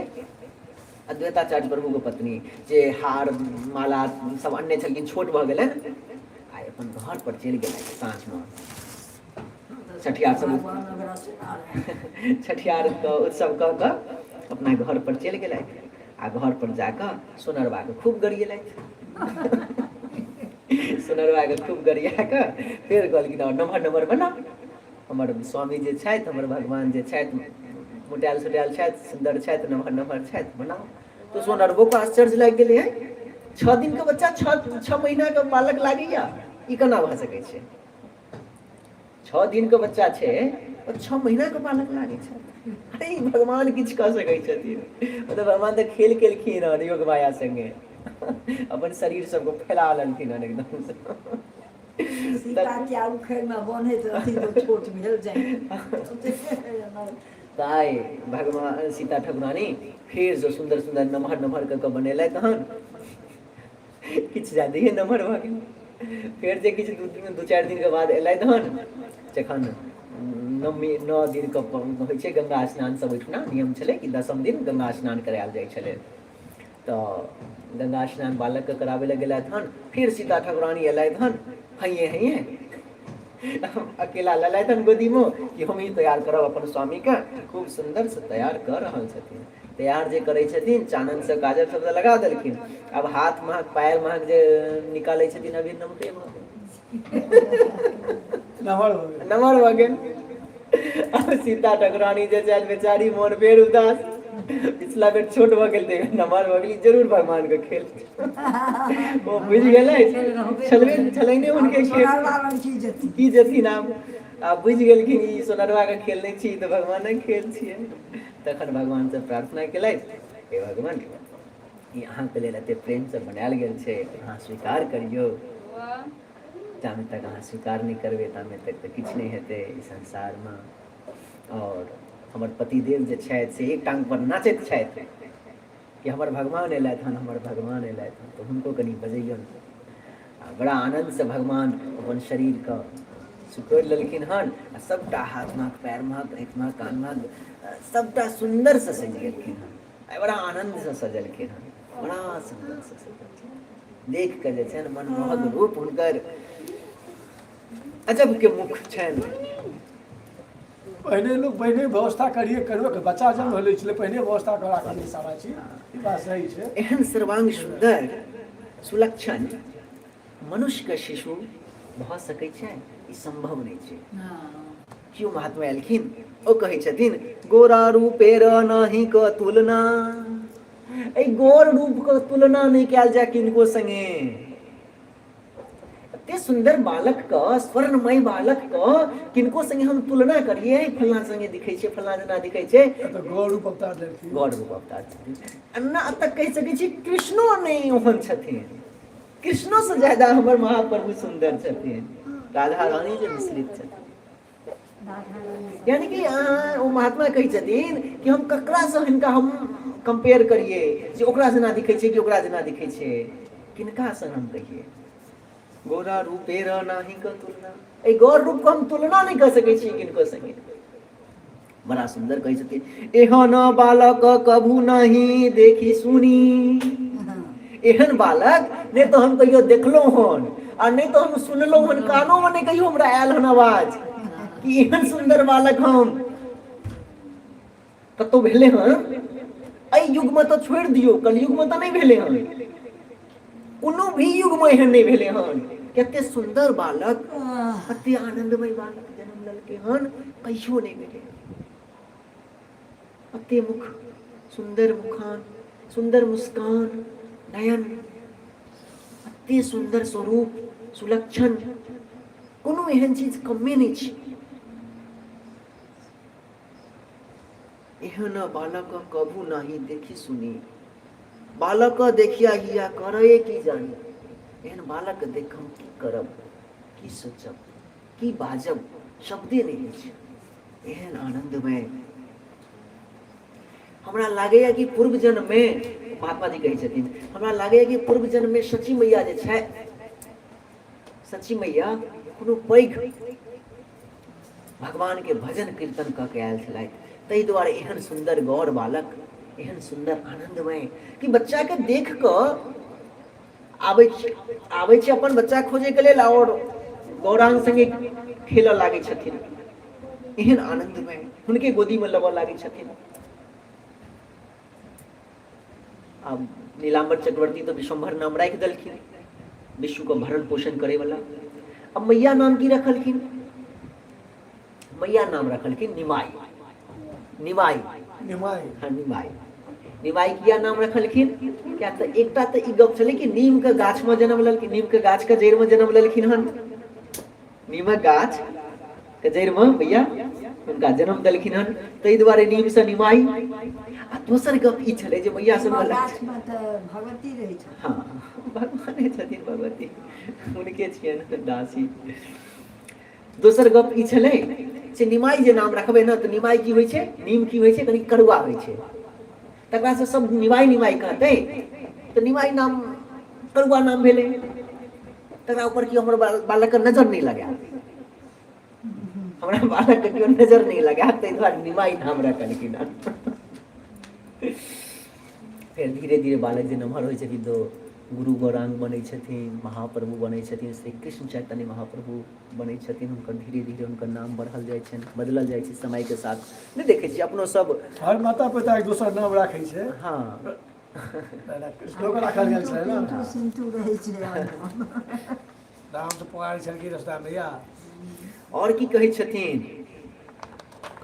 Speaker 1: अद्वैताचार्य प्रभु के पत्नी जे हार माला सब अन्ने छलखिन, छोट भऽ गेलनि, आइ अपन घर पर चलि गेलथि। साँझमे छठियार सब,
Speaker 4: भगवान ओकरा सुना।
Speaker 1: छठियार के उत्सव कऽ कऽ अपना घर पर चलि गेलथि आ घर पर जाकऽ सोनरबा के खूब गरियेलथि। सोनरबा के खूब गरिया कऽ फेर कहलखिन, आओर नमहर नमहर बना, हमर स्वामी जे छथि, हमर भगवान जे छथि, मोटायल सोटायल छथि, सुन्दर छथि, नमहर नमहर छथि, बनाउ। तऽ सोनरबो के आश्चर्य लागि गेलै, है, 6 दिन के बच्चा 6 महीना के बालक लागैया, ई केना भऽ सकै छै? 6 दिन के बच्चा छै और 6 महीना के बालक लागै छै। अरे, ई भगवान किछु कऽ सकै छथिन। मतलब भगवान तऽ खेल केलखिन हन, योग माया संगे अपन शरीर सबके फैला लेलखिन हन एकदम।
Speaker 4: सीता के उखड़ि मे बन्हैत रहथिन तऽ छोट भेल जाय।
Speaker 1: तऽ आइ भगवान सीता ठकुरानी फेरसँ सुन्दर सुन्दर नमहर नमहर कऽ कऽ बनेलथि हन। किछु ज्यादे नमहर भऽ गेल। फेर जे किछु 2-4 दिनके बाद एलथि हन, जखन नवमी 9 दिनके होइ छै गंगा स्नान सब, ओहिठुना नियम छलै कि दसम दिन गंगा स्नान करायल जाइ छलै, तऽ गंगा स्नान बालकके कराबै लए गेलथि हन। फिर सीता ठाकुरानी एलथि हन, हैये हैये अकेला लेलथि हन गोदीमे कि हम ही तैयार करब अपन स्वामीके। खूब सुन्दरसँ तैयार कऽ रहल छथिन। तैयार जे करै छथिन, चाननसँ काजर सब तऽ लगा देलखिन, आब हाथ महक पायल महक जे निकालै छथिन, अभी नमके भऽ गेल।
Speaker 3: नमहर भऽ गेल।
Speaker 1: नमहर भऽ गेल। आब सीता ठकुरानी जे छथि बेचारी मोन फेर उदास, पिछला बेर छोट भऽ गेल तऽ नमहर भऽ गेल, जरूर भगवान के खेल। ओ बुझि गेलै, छलबे छलै ने हुनके खेल।
Speaker 4: सोनरबा लग की जेथिन?
Speaker 1: की जेथिन आब? आब बुझि गेलखिन ई सोनरवा के खेल नहि छी, ई तऽ भगवानक खेल छियै। तखन भगवानसँ प्रार्थना केलथि, हे भगवान, ई अहाँके लेल एते प्रेमसँ बनायल गेल छै, अहाँ स्वीकार करियौ। जामे तक अहाँ स्वीकार नहि करबै तामे तक तऽ किछु नहि हेतै ई संसारमे। आओर हमर पतिदेव जे छथि से एक टांग पर नाचैत छथि कि हमर भगवान एलथि हन, हमर भगवान एलथि हन, तऽ हुनको कनि बजैयौन। आ बड़ा आनन्दसँ भगवान अपन शरीरके सिकोड़ि लेलखिन हन आ सभटा हाथ महक पैर महक आँखि महक कान महक सभटा सुन्दरसँ सजि गेलखिन हन। आ बड़ा आनन्दसँ सजलखिन हन, बड़ा सुन्दरसँ सजलखिन। देख कऽ जे छै ने मनमोहक रूप हुनकर। अजब के मुख छनि।
Speaker 3: पहिने लोक पहिने व्यवस्था करिए करबे के बच्चा जन्म होलै छलै, पहिने व्यवस्था करा कऽ सारा चीज, ई बात सही छै।
Speaker 1: एहन सर्वांग सुन्दर सुलक्षण मनुष्यके शिशु भऽ सकै छै, ई सम्भव नहि छै। केओ महात्मा एलखिन, ओ कहै छथिन गोरा रूपेर नहि क तुलना, एहि गोर रूपके तुलना नहि कयल जाय किनको संगे। एते सुन्दर बालक के, स्वर्णमय बालक के किनको संगे हम तुलना करिए, फल्लाँ संगे दिखै छै, फल्लाँ जेना दिखै छै।
Speaker 3: तऽ गौर रूप अवतार लेलखिन।
Speaker 1: गौर रूप अवतार छथिन। अन्ना एतऽ कहि सकै छी कृष्णो नहि ओहन छथिन, कृष्णो से ज्यादा हमर महाप्रभु सुन्दर छथिन, राधा रानी जे मिश्रित छथिन। यानी कि अहाँ ओ महात्मा कहै छथिन कि हम ककरासँ हिनका हम कम्पेयर करियै जे ओकरा जेना दिखै छै कि ओकरा जेना दिखै छै, किनकासँ हम कहियै। गोरा रूपे नाही क तुलना, एहि गौर रूपके हम तुलना नहि कऽ सकै छी किनको संगे। बड़ा सुन्दर कहै छथिन, एहन बालक कभू नहीं देखी सुनी, एहन बालक नहि तऽ हम कहियो देखलहुँ हन आ नहि तऽ हम सुनलहुँ हन, कानोमे नहि कहियो हमरा आयल हन आवाज कि एहन सुन्दर बालक हम कतहु भेलै हन। एहि युगमे तऽ छोड़ि दियौ, कलयुगमे तऽ नहि भेलै हन, कोनो भी युगमे एहन नहि भेलै हन। कते सुन्दर बालक, कते आनन्दमय बालक जन्म लेलकै हन, कहियो नहि भेलै। कते मुख सुन्दर, मुखान सुन्दर, मुस्कान, नयन कते सुन्दर, स्वरूप सुलक्षण, कोनो एहन चीज कमे नहि छै। एहन बालक कभू नहि देखी सुनी, बालक देखिया हिया करे की जानी, एहन बालक देख हम की करब, की सोचब, की बाजब, शब्दे नहि अछि। एहन आनन्दमय हमरा लागैया कि पूर्व जन्म में महात्मा जी कहै छथिन, हमरा लागैया कि पूर्व जन्म में सची मैया जे छै, सची मैया कोनो पैघ भगवान के भजन कीर्तन कऽ के आयल छलथि, ताहि दुआरे एहन सुन्दर गौर बालक, एहन सुन्दर आनन्दमय कि बच्चा के देख कऽ आबै आबै छै अपन बच्चा खोजैके लेल आओर गौरांग संगे खेलऽ लागै छथिन, एहन आनन्दमय हुनके गोदीमे लेबऽ लागै छथिन। आब नीलाम्बर चक्रवर्ती तऽ विश्वम्भर नाम राखि देलखिन, विश्वके भरण पोषण करैवला। अब मैया नाम की रखलखिन? मैया नाम रखलखिन निमाई। निमाई,
Speaker 3: निमाई,
Speaker 1: हाँ निमाई। निमाई किया नाम रखलखिन? किया तऽ एकटा तऽ ई गप छलै कि नीमके गाछमे जन्म लेलखिन, नीमके गाछके जड़िमे जन्म लेलखिन हन, नीमक गाछ के जड़िमे भैया हुनका जन्म देलखिन हन, ताहि दुआरे नीमसँ निमाई। आ दोसर गप ई छलै जे मैया सब
Speaker 4: गाछमे तऽ भगवती रहै छथिन।
Speaker 1: हाँ भगवाने छथिन, भगवती हुनके छियनि दासी। दोसर गप ई छलै जे निमाई जे नाम रखबै ने तऽ निमाई की होइ छै, नीम की होइ छै, कनि कड़ुआ होइ छै, तकरा से सब निमाई निमाई कहतै तऽ निमाई नाम कड़ुआ नाम भेलै, तकरा ऊपर केओ हमर बालकके नजर नहि लगायत, हमरा बालकके केओ नजर नहि लगायत, ताहि दुआरे निमाई नाम रखलखिन हन। फेर धीरे धीरे बालक जे नमहर होइ छथिन तऽ गुरु गौरांग बनै छथिन, महाप्रभु बनै छथिन, श्री कृष्ण चैतन्य महाप्रभु बनै छथिन। हुनकर धीरे धीरे हुनकर नाम बढ़ल जाइ छनि, बदलल जाइ छै समयके साथ। नहि देखै छियै अपनो सब
Speaker 3: हर माता पिता एक दोसर नाम राखै छै।
Speaker 1: हँ
Speaker 3: कृष्णोके राखल गेल छलै ने।
Speaker 4: पिंटू सिंटू रहै छै।
Speaker 3: राम तऽ पुकारै छलखिन रस्ता मैया।
Speaker 1: आओर की कहै छथिन?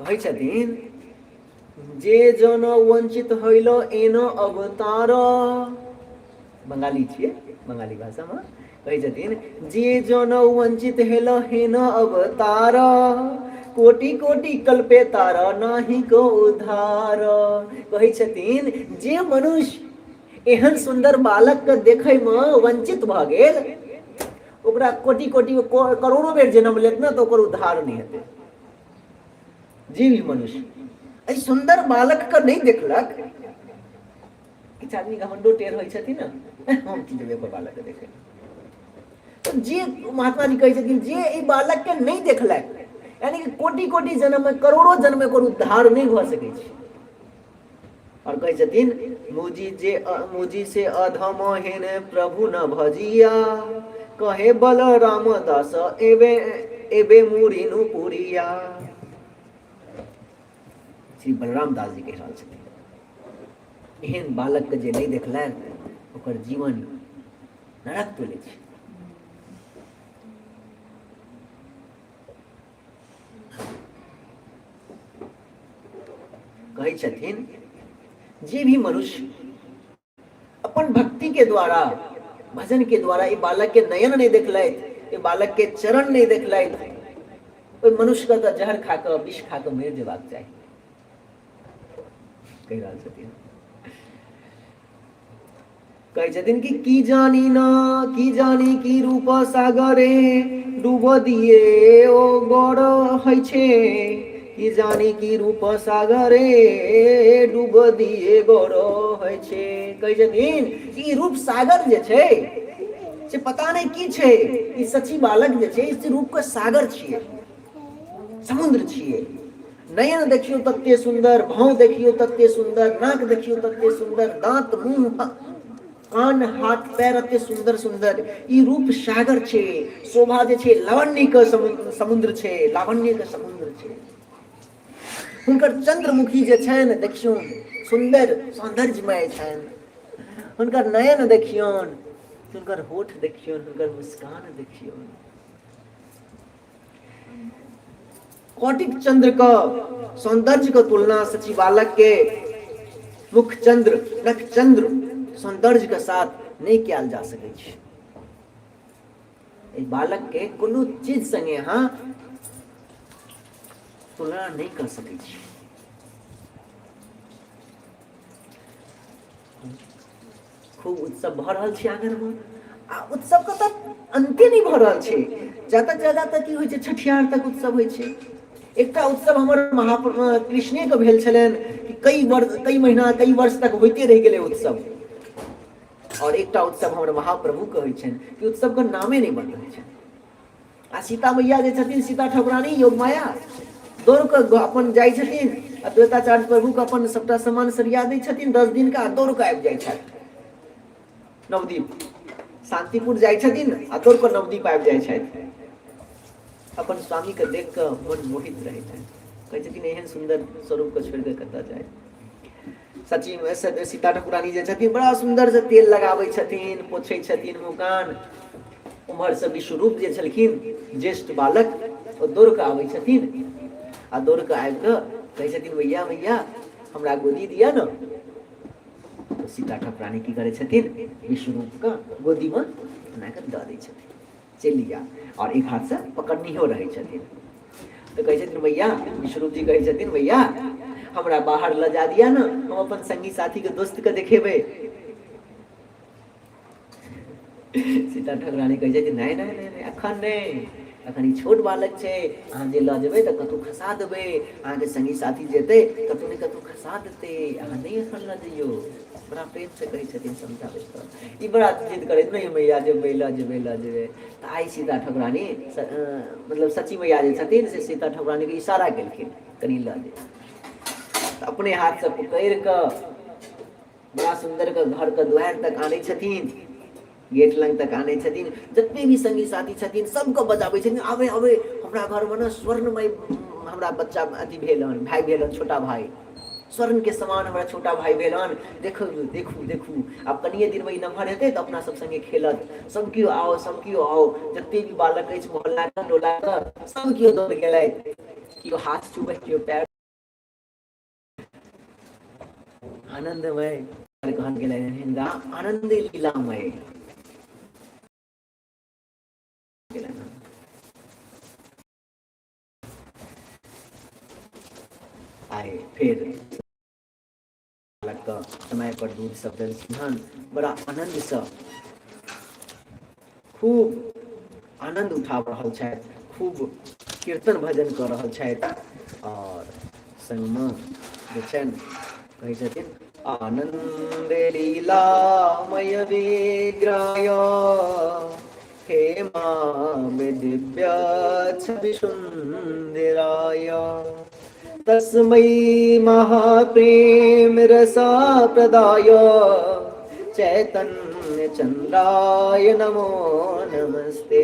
Speaker 1: कहै छथिन जे जन वंचित होइल एन अवतार, बंगाली छियै, बंगाली भाषामे कहै छथिन जे जन वंचित हेल हेन अवतार, कोटि कोटि कल्पे तार नाही को उद्धार। कहै छथिन जे मनुष्य एहन सुन्दर बालकके देखैमे वंचित भऽ गेल, ओकरा कोटि कोटि करोड़ो बेर जन्म लेत ने तऽ ओकर उद्धार नहि हेतै। जे भी मनुष्य एहि सुन्दर बालकके नहि देखलक, किछु आदमी घमंडो टेढ़ होइ छथिन ने, हम की जेबै ओकर बालकके देखै, तऽ जे महात्मा जी कहै छथिन जे एहि बालकके नहि देखलक, यानी कि कोटि कोटि जन्ममे करोड़ो जन्ममे ओकर उद्धार नहि भऽ सकै छै। आओर कहै छथिन मुजी जे मुजी से अधम हेन प्रभु न भजिया, कहे बलराम दास एवे एबे मुरिनु पुरिया। श्री बलराम दास जी कहि रहल छथिन, एहन बालक के जे नहि देखलनि ओकर जीवन नरक तुल्य छै। कहै छथिन जे भी मनुष्य अपन भक्ति के द्वारा, भजन के द्वारा ई बालक के नयन नहीं देखलथि, ई बालक के चरण नहीं देखलथि, ओहि मनुष्य के तऽ जहर खा कऽ, विष खा कऽ मरि जेबाक चाही। कहि रहल छथिन, कहै छथिन कि की जानी ना, की जानी की रूप सागरे डूब दिए ओ गौर होइ छै, की जानी की रूप सागरे डूब दिए गौर होइ छै। कहै छथिन कि ई रूप सागर जे छै से पता नहि की छै, ई सची बालक जे छै से रूप के सागर छियै, समुद्र छियै। नयन देखियौ तते सुन्दर, भाव देखियौ तते सुन्दर, नाक देखियौ तते सुन्दर, दाँत मुँह कान हाथ पैर एते सुन्दर सुन्दर, ई रूप सागर छै। शोभा जे छै लावण्य के समुद्र छै, लावण्य के समुद्र छै। हुनकर चंद्रमुखी जे छनि देखियौ सुन्दर सौंदर्यमय छनि। हुनकर नयन देखियौन, हुनकर होठ देखियौन, हुनकर मुस्कान देखियौन। कौटिक चंद्र के सौंदर्य के तुलना सची बालक के मुख चंद्र, नख चंद्र सौंदर्य के साथ नहीं कयल जा सकै छै। एहि बालक के कोनो चीज संगे अहाँ तुलना नहीं कर सकै छी। खूब उत्सव भऽ रहल छै आंगनमे, आ उत्सवके तऽ अन्ते नहि भऽ रहल छै। जादा जादा तऽ की होइ छै, छठिहार तक उत्सव होइ छै। एकटा उत्सव हमर महा कृष्णेके भेल छलनि कि कई वर्ष, कई महीना, कई वर्ष तक होइते रहि गेलै उत्सव। आओर एकटा उत्सव हमर महाप्रभुके होइ छनि कि उत्सवके नामे नहि बन्द होइ छनि। आ सीता मैया जे छथिन, सीता ठाकुरानी योग माया दौड़ कऽ अपन जाइ छथिन आ द्वैताचार्य प्रभुके अपन सबटा सामान सरिया दै छथिन 10 दिन का, दौड़ कऽ आबि जाइ छथि नवदीप। शान्तिपुर जाइ छथिन आ दौड़ कऽ नवदीप आबि जाइ छथि। अपन स्वामीके देख कऽ मन मोहित रहै छनि। कहै छथिन एहन सुन्दर स्वरूपके छोड़ि कऽ कतऽ जाय। सची सीता ठाकुरानी जे छथिन बड़ा सुन्दर से तेल लगाबै छथिन, पोछै छथिन मुँह कान। उम्हरसँ विश्वरूप जे छलखिन ज्येष्ठ बालक, ओ दौड़ कऽ आबै छथिन आ दौड़ कऽ आबि कऽ कहै छथिन भैया भैया हमरा गोदी दिअ ने। तऽ सीता ठाकुरानी की करै छथिन, विश्वरूपके गोदीमे एना कऽ दऽ दै छथिन, चलि जा। आओर एक हाथसँ पकड़निहो रहै छथिन। तऽ कहै छथिन भैया, विश्वरूप जी कहै छथिन भैया हमरा बाहर लऽ जा दिअ ने, हम अपन संगी साथीके दोस्तके देखेबै। सीता ठाकुरानी कहै छथिन नहि नहि नहि नहि एखन नहि, एखन ई छोट बालक छै, अहाँ जे लऽ जेबै तऽ कतहु खसा देबै, अहाँके संगी साथी जेतै कतहु ने कतहु खसा देतै, अहाँ नहि एखन लऽ जइयौ। बड़ा प्रेमसँ कहै छथिन समझाबैत तऽ ई बड़ा जिद करैत नहि मैया जेबै लऽ जेबै लऽ जेबै। तऽ आइ सीता ठाकुरानी मतलब सची मैया जे छथिन से सीता ठाकुरानीके इशारा केलखिन कनि लऽ जे। तऽ अपने हाथसँ पकड़ि कऽ बड़ा सुन्दर के घर के दुआरि तक आनै छथिन, गेट लग तक आनै छथिन। जते भी संगी साथी छथिन सबके बजाबै छथिन, आबे आबे हमरा घरमे ने स्वर्णमय हमरा बच्चा अथी भेल हन, भाय भेल हन, छोटा भाय, स्वर्ण के समान हमरा छोटा भाय भेल हन, देखू देखू देखू। आब कनिए दिनमे ई नमहर हेतै तऽ अपना सब संगे खेलत, सब केओ आओ, सब केओ आओ। जते भी बालक अछि मोहल्लाके टोलाके सब केओ दौड़ गेलथि, केओ हाथ छुबै केओ पैर। आनंदमय कहल गेलै हिनका आनंद लीलामय। आइ फेर बालकके समय पर दूध सब देलखिन हन, बड़ा आनन्दसँ खूब आनन्द उठा रहल छथि, खूब कीर्तन भजन कऽ रहल छथि। आओर संगमे जे छनि कहै छथिन आनन्द लीलामय विग्रह हे माम दिव्य छवि सुन्दराय तस्मै महाप्रेम रसा प्रदाय चैतन्य चंद्राय नमो नमस्ते।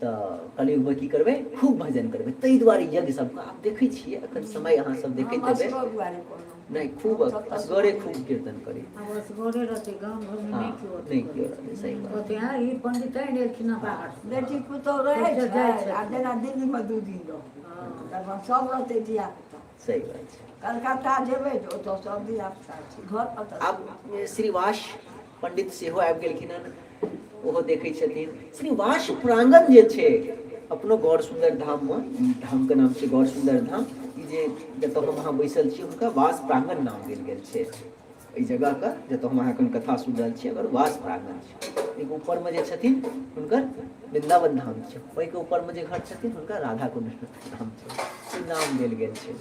Speaker 1: तऽ कलयुगमे की करबै, खूब भजन करबै। ताहि दुआरे यज्ञ सबके आब देखै छियै, एखन समय अहाँ सब देखैत
Speaker 4: हम
Speaker 1: हेबै।
Speaker 4: असगर दुआरे कहलहुँ।
Speaker 1: नहि, खूब असगरे खूब कीर्तन करी।
Speaker 6: आब असगरे रहतै, गाम घरमे
Speaker 1: हँ,
Speaker 6: नहि केओ अथी
Speaker 1: नहि केओ
Speaker 6: करै
Speaker 1: रहतै, सही
Speaker 6: छै।
Speaker 1: बात।
Speaker 6: ओते हँ, ई पंडित आनि एलखिन हँ बाहरसँ।
Speaker 4: बेटी पुतहु रहै
Speaker 6: सब
Speaker 4: छै
Speaker 6: जाइ छथिन।
Speaker 4: आ जेना दिल्लीमे 2 दिन रहबै
Speaker 6: हँ।
Speaker 4: तकर सब रहतै धिया पुता।
Speaker 1: सही बात छै।
Speaker 4: कलकत्ता जेबै तऽ ओतऽ सब धिया पुता छै, घर पर तऽ
Speaker 1: आब श्रीवास पंडित सेहो आबि गेलखिन हन, ओहो देखै छथिन। श्रीवास प्रांगण जे छै अपनो गौर सुन्दर धाममे, ई धामके नाम छै गौर सुन्दर धाम। ई जे जतऽ हम अहाँ बैसल छी हुनका वास प्रांगण नाम देल गेल छै। एहि जगहके जतऽ हम अहाँ एखन कथा सुनि रहल छी ओकर वास प्रांगण छै। एहिके ऊपरमे जे छथिन हुनकर वृन्दावन धाम छै, ओहिके ऊपरमे जे घर छथिन हुनकर राधा कुंड धाम छै। ई नाम देल गेल छै।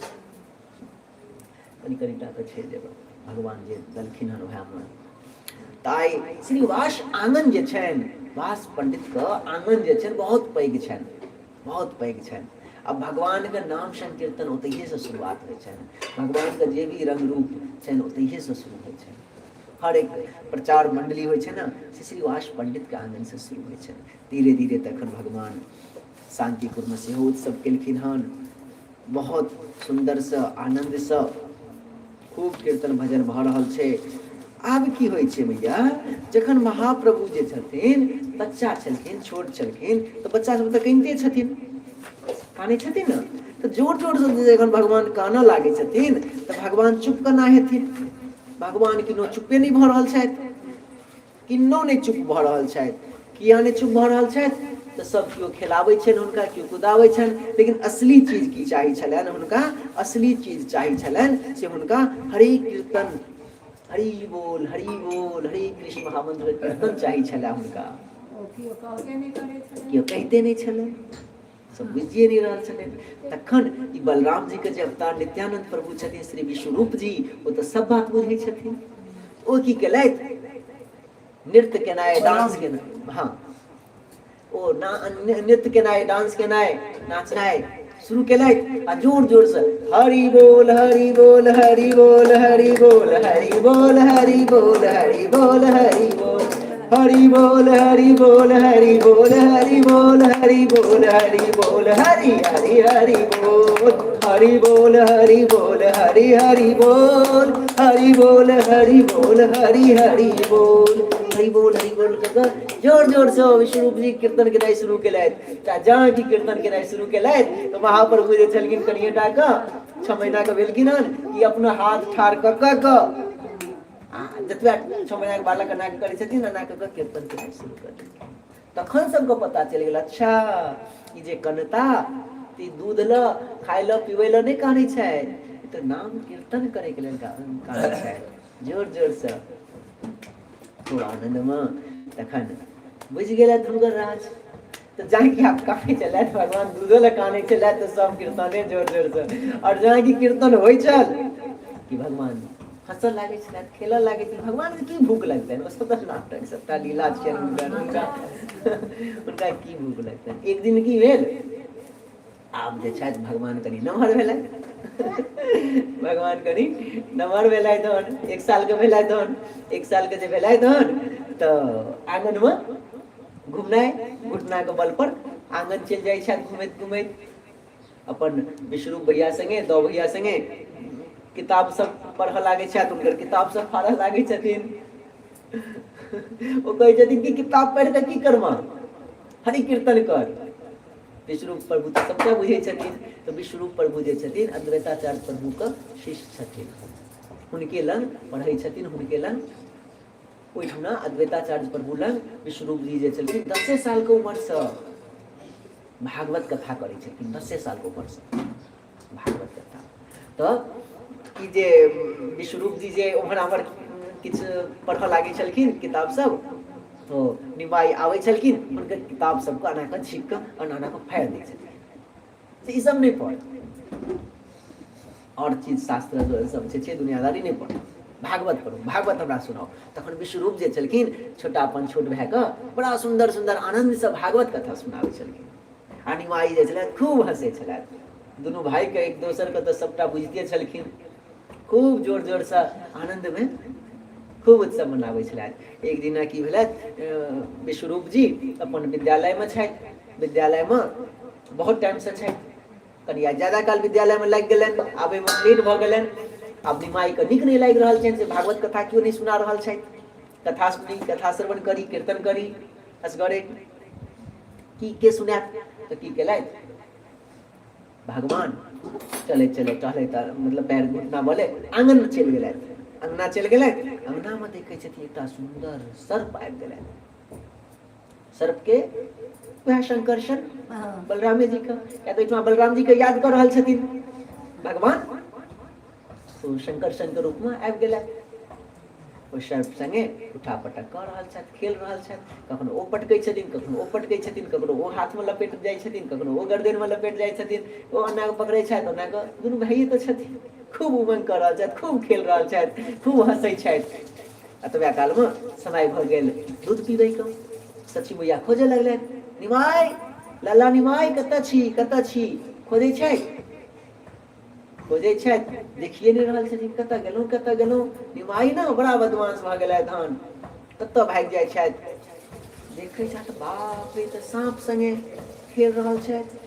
Speaker 1: कनि कनि टाके छै जे भगवान जे देलखिन हन उएहमे। तऽ आइ श्रीवास आङन जे छनि, वास पण्डितके आङन जे छनि बहुत पैघ छनि, बहुत पैघ छनि। आ भगवानके नाम संकीर्तन ओतहिएसँ शुरुआत होइ छनि। भगवानके जे भी रंग रूप छनि ओतहिएसँ शुरू होइ छनि। हर एक प्रचार मण्डली होइ छै ने, से श्रीवास पण्डितके आङनसँ शुरू होइ छनि। धीरे धीरे तखन भगवान शान्तिपुरमे सेहो उत्सव केलखिन हन, बहुत सुन्दरसँ आनन्दसँ खूब कीर्तन भजन भऽ रहल छै। आब की होइ छै भैया, जखन महाप्रभु जे छथिन बच्चा छलखिन, छोट छलखिन, तऽ बच्चा सब तऽ कनिते छथिन, कानै छथिन ने, तऽ जोर जोरसँ जखन भगवान कानऽ लागै छथिन तऽ भगवान चुप केना हेथिन? भगवान किनो चुप्पे नहि भऽ रहल छथि, किन्नो नहि चुप भऽ रहल छथि। किया नहि चुप भऽ रहल छथि? तऽ सब केओ खेलाबै छनि हुनका, केओ कुदाबै छनि, लेकिन असली चीज की चाही छलनि हुनका? असली चीज चाही छलनि से हुनका हरि कीर्तन, हरि बोल, हरि बोल, हरे कृष्ण महामंत्र कीर्तन चाही छलै हुनका।
Speaker 5: ओ केओ कहबे नहि करै छलै,
Speaker 1: केओ कहिते नहि छलै, सब बुझिए नहि रहल छलै। तखन ई बलराम जी के जे अवतार नित्यानंद प्रभु छथिन, श्री विश्वरूप जी, ओ तऽ सब बात बुझै छथिन। ओ की केलथि? नृत्य केनाइ, डांस केनाइ, हँ, ओ नृत्य केनाइ, डांस केनाइ, नाचनाइ शुरू केलथि आ जोर जोर से हरि बोल, हरि बोल, हरि बोल, हरि बोल, हरि बोल, हरि बोल, हरि बोल, हरि बोल, हरि बोल, हरि बोल, हरि बोल, हरि बोल, हरि बोल, हरि बोल, हरि हरि हरि बोल, हरि बोल, हरि बोल, हरि हरि बोल, हरि बोल, हरि बोल, हरि हरि बोल, हरि बोल, हरि बोल कऽ कऽ जोर जोरसँ विष्णु जी कीर्तन केनाइ शुरू केलथि। तऽ जहाँ की कीर्तन केनाइ शुरू केलथि तऽ महाप्रभु जे छलखिन कनिए टा कऽ 6 महीना के भेलखिन हन कि अपना हाथ ठाढ़ कऽ कऽ कऽ आ जतबा 6 महीनाके बालक एना कऽ करै छथिन, एना कऽ कऽ कीर्तन केनाइ शुरू कऽ देलखिन। तखन सबके पता चलि गेल, अच्छा ई जे कनता ई दूध लऽ खाय लऽ पीबै लऽ नहि कानै छथि, ई तऽ नाम कीर्तन करैके लेल कानै छथि जोर जोरसँ खूब आनन्दमे। तखन बुझि गेलथि हुनकर राज। तऽ जाकि आब कानै छलथि भगवान, दूधो लए कानै छलथि तऽ सब कीर्तने जोर जोरसँ। आओर जहाँ कि कीर्तन होइ छल कि भगवान हँसऽ लागै छलथि, खेलऽ लागै छलथि। भगवानके की भूख लगतनि? ओ सब तऽ नाटक सबटा लीला छियनि हुनकर, हुनका हुनका की भूख लगतनि? एक दिन की भेल, आब जे छथि भगवान कनि नमहर भेलथि, भगवान कनि नमहर भेलथि हन, 1 सालके भेलथि हन। 1 सालके जे भेलथि हन तऽ आङनमे घुमनाइ, घुटनाके बल पर आङन चलि जाइ छथि घुमैत घुमैत अपन विष्णु भैया संगे, दौ भैया संगे किताब सब पढ़ऽ लागै छथि, हुनकर किताब सब फाड़ऽ लागै छथिन। ओ कहै छथिन कि किताब पढ़ि कऽ की करबह, हरि कीर्तन कर। विष्णु प्रभु तऽ सबटा बुझै छथिन। तऽ विष्णु प्रभु जे छथिन अद्वैताचार्य प्रभुके शिष्य छथिन, हुनके लग पढ़ै छथिन, हुनके लग ओहिठुना अद्वैताचार्य प्रभु लग विष्णुरूप जी जे छलखिन 10 सालके उमरसँ भागवत कथा करै छलखिन, 10 सालके उमरसँ भागवत कथा। तऽ ई जे विश्वरूप जी जे उम्हर आम्हर किछु पढ़ऽ लागै छलखिन किताब सब, तो निमाइ आबै छलखिन, हुनकर किताब सबके एना कऽ छीक कऽ एना एना कऽ फाड़ि दै छलखिन, से ई सब नहि पढ़, आओर चीज शास्त्र सब जे छै दुनियादारी नहि पढ़, भागवत पढ़ू, भागवत हमरा सुनाउ। तखन विश्वरूप जे छलखिन छोटा अपन छोट भाइके बड़ा सुन्दर सुन्दर आनन्दसँ भागवत कथा सुनाबै छलखिन आ निमाइ जे छलथि खूब हँसै छलथि। दुनू भाइके एक दोसरके तऽ सबटा बुझिते छलखिन, खूब जोर जोरसँ आनन्दमे खूब उत्सव मनाबै छलथि। एक दिना की भेलथि, विश्वरूप जी अपन विद्यालयमे छथि, विद्यालयमे बहुत टाइमसँ छथि, कनि आइ ज्यादा काल विद्यालयमे लागि गेलनि, आबैमे लेट भऽ गेलनि। आब निमाइके नीक नहि लागि रहल छनि से भागवत कथा केओ नहि सुना रहल छथि। कथा सुनी, कथा श्रवण करी, कीर्तन करी असगरे, की के सुनायत? तऽ की केलथि भगवान चले चले टहले तऽ मतलब पैर घुटना बोले आंगन चलि गेलथि। अंगना चलि गेलथि, अंगनामे देखै छथिन एकटा सुन्दर सर्प आबि गेलथि। सर्प के वएह शंकर्षण बलरामे जी के, या तऽ एहिठमा बलराम जी के याद कऽ रहल छथिन भगवान, तो शंकर्षण के रूपमे आबि गेलथि। ओहि सर्प सङ्गे उठा पटक कऽ रहल छथि, खेल रहल छथि। कखनो ओ पटकै छथिन, कखनो ओ पटकै छथिन, कखनो ओ हाथमे लपेट जाइ छथिन, कखनो ओ गर्दनमे लपेट जाइ छथिन, ओ एना कऽ पकड़ै छथि, ओना कऽ, दुनू भाइये तऽ छथिन। खूब उमंग कऽ रहल छथि, खूब खेल रहल छथि, खूब हँसै छथि। एतबे कालमे समय भऽ गेल दूध पीबैके। सची मैया खोजऽ लगलनि, निमाय लल्ला निमाय कतऽ छी, कतऽ छी? खोजै छथि, खोजै छथि, देखिए नहि रहल छथिन, कतऽ गेलहुँ, कतऽ गेलहुँ? निमाई ने बड़ा बदमाश भऽ गेलथि हन, कतऽ भागि जाइ छथि। देखै छथि, बाप रे, तऽ साँप सङ्गे खेल रहल छथि।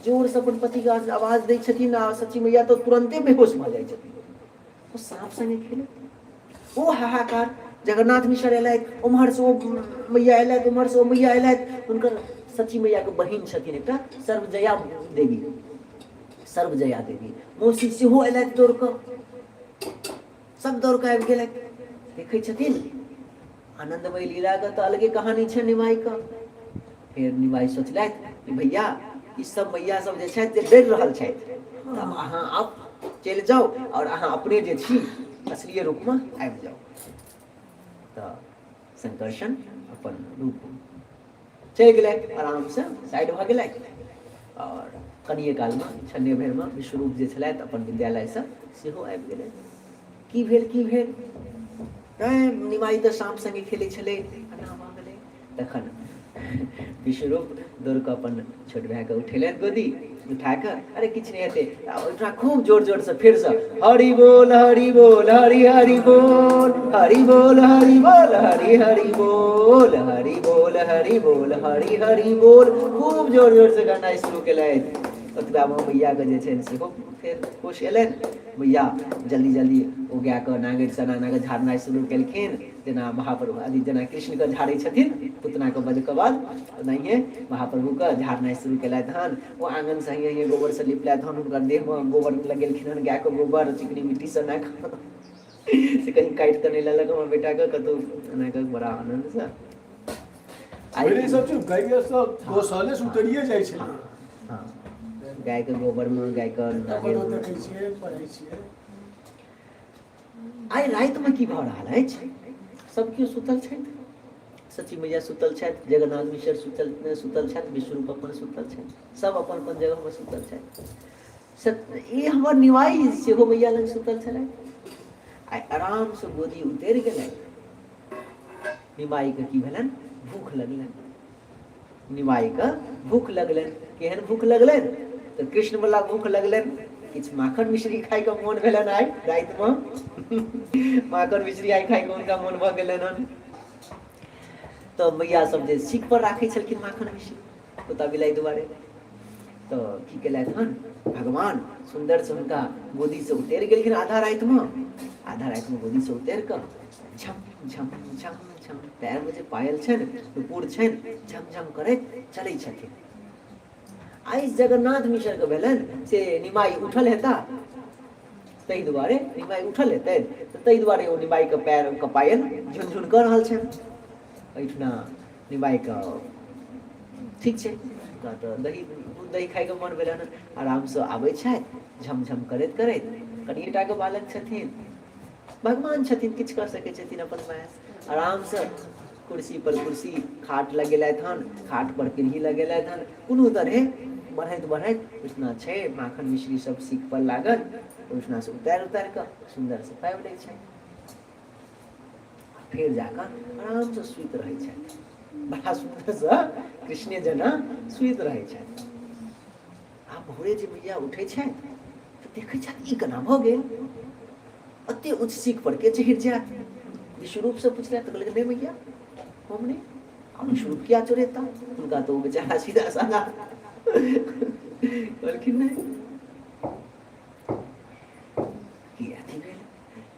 Speaker 1: जोरसँ अपन पतिके आवाज दै छथिन आ सची मैया तऽ तुरन्ते बेहोश भऽ जाइ छथिन। ओ साँप सङ्गे खेले, ओ हाहाकार। जगन्नाथ मिश्र एलथि उम्हरसँ, ओ मैया एलथि उम्हरसँ, ओ मैया एलथि। हुनकर सची मैयाके बहिन छथिन एकटा सर्वजया देवी, सर्वजया देवी मौसी सेहो एलथि दौड़ कऽ, सब दौड़ कऽ आबि गेलथि। देखै छथिन आनन्दमय लीलाके तऽ अलगे कहानी छै निमाइके। फेर निमाइ सोचलथि कि भैया ई सब मैया सब जे छथि जे डरि रहल छथि, तऽ अहाँ आब चलि जाउ आओर अहाँ अपने जे छी असलिए रूपमे आबि जाउ। तऽ संकर्षण अपन रूप चलि गेलथि, आरामसँ साइड भऽ गेलथि। आओर कनिए कालमे क्षणे भरिमे विश्वरूप जे छलथि अपन विद्यालयसँ सेहो आबि गेलथि। की भेल, की भेल? तैँ निमाइ तऽ साँप सङ्गे खेलै छलै, एना भऽ गेलै। तखन विश्वरूप दौड़ कऽ अपन छोट भायके उठेलथि, गोदी उठा कऽ, अरे किछु नहि हेतै। आ ओहिठमा खूब जोर जोरसँ फेरसँ हरि बोल हरि बोल हरि हरि बोल हरि बोल हरि बोल हरि हरि बोल हरि बोल हरि बोल हरि हरि बोल, खूब जोर जोरसँ गाना शुरू केलथि। ओतबामे मैयाके जे छनि सेहो फेर खुश एलनि। मैया जल्दी जल्दी ओ गायके नांगरिसँ एना एना कऽ झाड़नाइ शुरू केलखिन, जेना महाप्रभु अथी जेना कृष्णके झाड़ै छथिन पूतनाके वधके बाद, ओनाहिए महाप्रभुके झाड़नाइ शुरू केलथि हन। ओ आङनसँ हियाँ हियाँ गोबरसँ लिपलथि हन, हुनकर देहमे गोबर लगेलखिन हन, गायके गोबर चिकनी मिट्टीसँ एना कऽ से कहीं काटि तऽ नहि लेलक हमर बेटाके कतहु, एना कऽ बड़ा आनन्दसँ।
Speaker 3: पहिले सब चीज गाय सब गौशाले से उतरिए जाइ छलै।
Speaker 1: हँ, गायके गोबरमे, गायके
Speaker 3: कतौ देखै छियै, पढ़ै छियै।
Speaker 1: आइ रातिमे की भऽ रहल अछि? सब केओ सुतल छथि, सची मैया सुतल छथि, जगन्नाथ मिश्र सुतल सुतल छथि, विश्वरूप अपन सुतल छथि, सब अपन अपन जगहमे सुतल छथि। ई हमर निवाई सेहो मैया लग सुतल छलथि। आइ आरामसँ गोदी उतरि गेलनि। निमाइके की भेलनि? भूख लगलनि। निमाइके भूख लगलनि। केहन भूख लगलनि? तऽ कृष्णवला भूख लगलनि। किछु माखन मिश्री खाइके मोन भेलनि आइ रातिमे, माखन मिश्री आइ खाइके हुनका मोन भऽ गेलनि हन। तऽ मैया सब जे सीख पर राखै छलखिन माखन मिश्री तोता बिलाइ दुआरे, तऽ की केलथि हन भगवान सुन्दरसँ हुनका गोदीसँ उतरि गेलखिन आधा रातिमे। आधा रातिमे गोदीसँ उतरि कऽ झम झम झम झम पैरमे जे पायल छनि, नुपुर छनि, झम झम करैत चलै छथिन। आइ जगन्नाथ मिश्रके भेलनि से निमाइ उठल हेता, ताहि दुआरे निमाइ उठल हेतै तऽ ताहि दुआरे ओ निमाइके पैरके पायल झुनझुन कऽ रहल छनि। एहिठिना निमाइके ठीक छै, हुनका तऽ दही दूध दही खाइके मन भेलनि। आरामसँ आबै छथि झमझम करैत करैत। कनिए टाके बालक छथिन, भगवान छथिन, किछु कऽ सकै छथिन अपन मायासँ। आरामसँ कुर्सी पर कुर्सी खाट लगेलथि हन, खाट पर पीढ़ी लगेलथि हन, कोनो तरहे बढ़ैत बढ़ैत ओहिठिना छै माखन मिश्री सब सीख पर लागल, ओहिठिनासँ उतारि उतारि कऽ सुन्दरसँ पाबि लै छथि। फेर जाकऽ आरामसँ सुति रहै छथि, बड़ा सुन्दरसँ कृष्णे जेना सुति रहै छथि। आ भोरे जे मैया उठै छथि तऽ देखै छथि ई केना भऽ गेल, एते उच्च सीख पर के चढ़ि जायत? विश्वरूपसँ पुछलथि तऽ कहलक नहि मैया हम नहि। आ विष्णु किया चोरेता, हुनका तऽ ओ बेचारा सीधा साधा कहलखिन नहि की अथी भेल।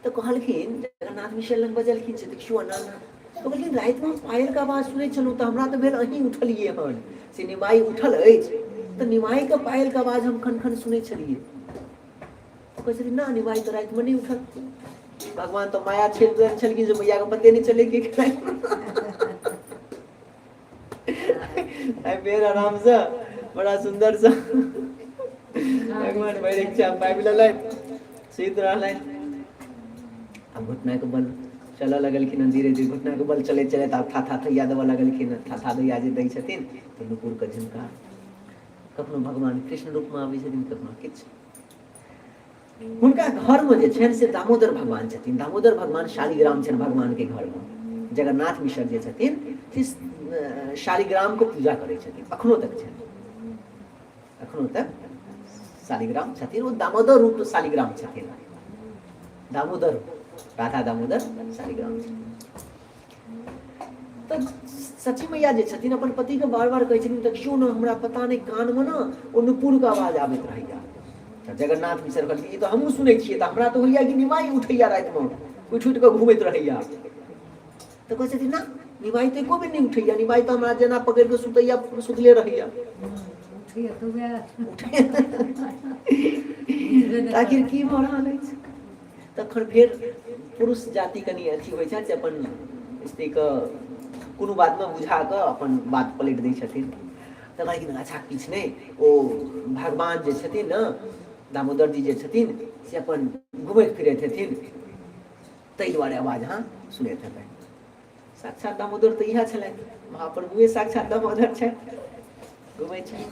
Speaker 1: तऽ कहलखिन जगन्नाथ मिश्र लग बजलखिन से देखियौ एना एना। तऽ कहलखिन रातिमे हम पायलके आवाज सुनै छलहुँ तऽ हमरा तऽ भेल अहीं उठलियै हन, से निमाइ उठल अछि तऽ निमाइके पायलके आवाज हम खन खन सुनै छलियै। कहै छथिन ना निमाइ तऽ रातिमे नहि उठल, भगवान तऽ माया छेड़ देने छलखिन जे मैयाके पते नहि चलै कि आइ फेर आरामसँ बड़ा सुन्दरसँ भगवान भरि इच्छा पाबि लेलथि, सुति रहलथि। आब घुटनाके बल चलऽ लगलखिन हँ धीरे धीरे, घुटनाके बल चलैत चलैत आब था था थैया देबऽ लगलखिन हँ। था था दैया जे दै छथिन तऽ नुपुरके झुमका, कखनो भगवान कृष्ण रूपमे आबै छथिन, कखनो किछु। हुनका घरमे जे छनि से दामोदर भगवान छथिन। दामोदर भगवान शालिग्राम छनि भगवानके घरमे। जगन्नाथ मिश्र जे छथिन से शालिग्रामके पूजा करै छथिन, अखनो तक छनि, अखनो तक शालिग्राम छथिन। ओ दामोदर रूप शालिग्राम छथिन, दामोदर राधा दामोदर शालिग्राम छथिन। तऽ सची मैया जे छथिन अपन पतिके बार बार कहै छथिन देखियौ ने हमरा पता नहि कानमे ने ओ नुपुरके आवाज आबैत रहैया। तऽ जगन्नाथ मिश्र कहलखिन ई तऽ हमहूँ सुनै छियै, तऽ हमरा तऽ होइया कि निमाइ उठैया रातिमे, उठि उठि कऽ घुमैत रहैया। तऽ कहै छथिन ना निमाइ तऽ एको बेर नहि उठैया, निमाइ तऽ हमरा जेना पकड़ि कऽ सुतैया सुतले रहैया। आखिर की भऽ रहल अछि? तखन फेर पुरुष जाति कनि अथी होइ छथि जे अपन स्त्रीके कोनो बातमे बुझा कऽ अपन बात पलटि दै छथिन। तऽ कहलखिन अच्छा किछु नहि, ओ भगवान जे छथिन ने दामोदर जी जे छथिन से अपन घुमैत फिरैत हेथिन, ताहि दुआरे आवाज अहाँ सुनैत हेबै। साक्षात दामोदर तऽ इएह छलथि, महाप्रभुए साक्षात दामोदर छथि, घुमै छथि।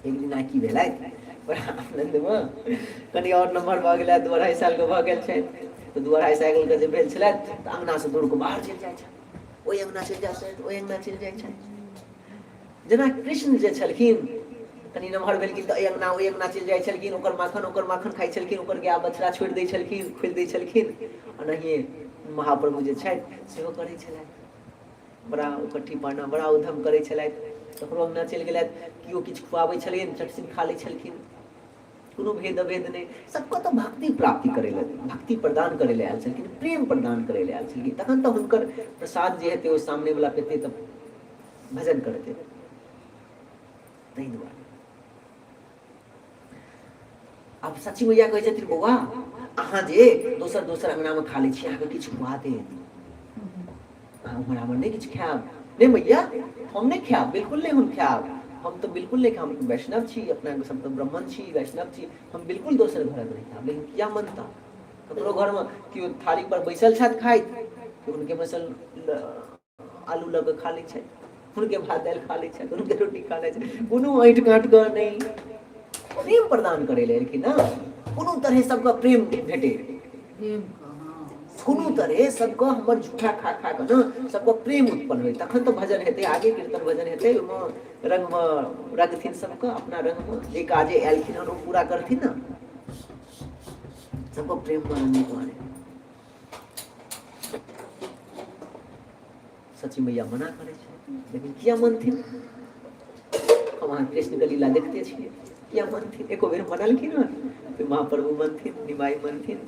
Speaker 1: एक दिना की भेलै, बड़ा आनन्दमे कनि आओर नम्बर भऽ गेलै, 2-2.5 सालके भऽ गेल छथि। तऽ 2-2.5 सालके जे भेल छलथि तऽ अङ्गनासँ दौड़ कऽ बाहर चलि जाइ छथि, ओहि अङ्गना चलि जाइ छथि, ओहि अङ्गना चलि जाइ छथि। जेना कृष्ण जे छलखिन कनि नमहर भेलखिन तऽ एहि अङ्गना ओहि अङ्गना चलि जाइ छलखिन, ओकर माखन ओकर माखन खाइ छलखिन, ओकर गाय बछड़ा छोड़ि दै छलखिन, खोलि दै छलखिन। ओनाहिए महाप्रभु जे छथि सेहो करै छलथि, बड़ा उकट्ठी पाना बड़ा उधम करै छलथि। ककरो अङ्गना चलि गेलथि, केओ किछु खुआबै छलखिन चटसिन खा लै छलखिन, कोनो भेद अभेद नहि। सबके तऽ भक्ति प्राप्ति करै लए, भक्ति प्रदान करै लए आयल छलखिन, प्रेम प्रदान करै लए आयल छलखिन। तखन तऽ हुनकर प्रसाद जे हेतै ओ सामनेवला पेतै तऽ भजन करतै, ताहि दुआरे। आब सची मैया कहै छथिन बौआ अहाँ जे दोसर दोसर अङ्गनामे खा लै छी, अहाँके किछु खुआ देत, अहाँ उम्हर आम्हर नहि किछु खायब। नहि मैया हम नहि खायब, बिल्कुल नहि हम खायब, हम तऽ बिल्कुल नहि खायब, हम वैष्णव छी, अपना सब तऽ ब्राह्मण छी, वैष्णव छी, हम बिल्कुल दोसर घरक नहि खायब। लेकिन किया मनता, ककरो घरमे केओ थाली पर बैसल छथि खाइत, हुनके बैसल आलू लऽ कऽ खा लै छथि, हुनके भात दालि खा लै छथि, हुनके रोटी खा लै छथि, कोनो ऐँठ काँठ कऽ नहि। प्रेम प्रदान करै लए एलखिन ने, कोनो तरहे सबके प्रेम भेटै, कोनो तरहे सबके हमर झूठा खा खा कऽ ने सबके प्रेम उत्पन्न होइ, तखन तऽ भजन हेतै, आगे कीर्तन भजन हेतै, ओहिमे रंगमे रंगथिन सबके अपना रंगमे, जे काजे एलखिन हन ओ पूरा करथिन ने, सबके प्रेममे रंगै दुआरे। सची मैया मना करै छै, लेकिन किया मनथिन? हम अहाँ कृष्णके लीला देखते छियै, किया मनथिन? एको बेर मनलखिन हन? तऽ महाप्रभु मनथिन, निमाइ मनथिन।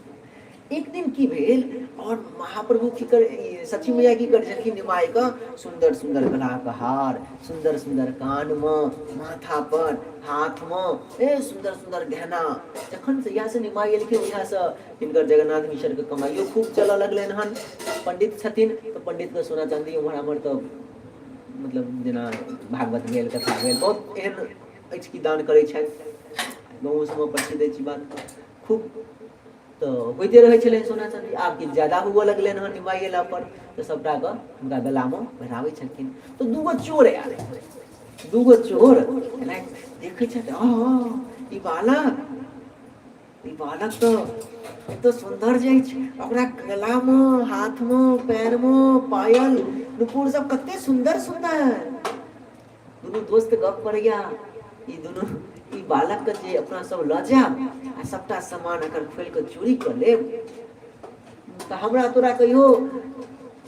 Speaker 1: एक दिन की भेल, और महाप्रभु की कर, सची मैया की करै छलखिन, निमाइके सुन्दर सुन्दर गलाके हार, सुन्दर सुन्दर कानमे, माथा पर, हाथमे, ए सुन्दर सुन्दर गहना। जखन से इएह से निमाइ एलखिन, ओहियासँ हिनकर जगन्नाथ मिश्रके कमाइयो खूब चलऽ लगलनि हन। पंडित छथिन तऽ पंडितके सोना चाँदी उम्हर आम्हर तऽ मतलब जेना भागवत भेल, कथा भेल, बहुत एहन अछि कि दान करै छथि, गाँवो सबमे प्रसिद्ध अछि बात, खूब तऽ होइते रहै छलै सोना चाँदी। आब किछु ज्यादा हुअ लगलनि हन निमाइ गेला पर, तऽ सभटाके हुनका गलामे पहिराबै छलखिन। तऽ दूगो चोर आयल, दूगो चोर देखै छथि, हँ ई बालक, ई बालक तऽ एते सुन्दर जे अछि, ओकरा गलामे, हाथमे, पैरमे पायल नुपुर सब कते सुन्दर सुन्दर। दुनू दोस्त गप करैया, ई दुनू ई बालक के जे अपना सब लऽ जायब आ सबटा सामान एकर खोलि कऽ चोरी कऽ लेब तऽ हमरा तोरा कहियो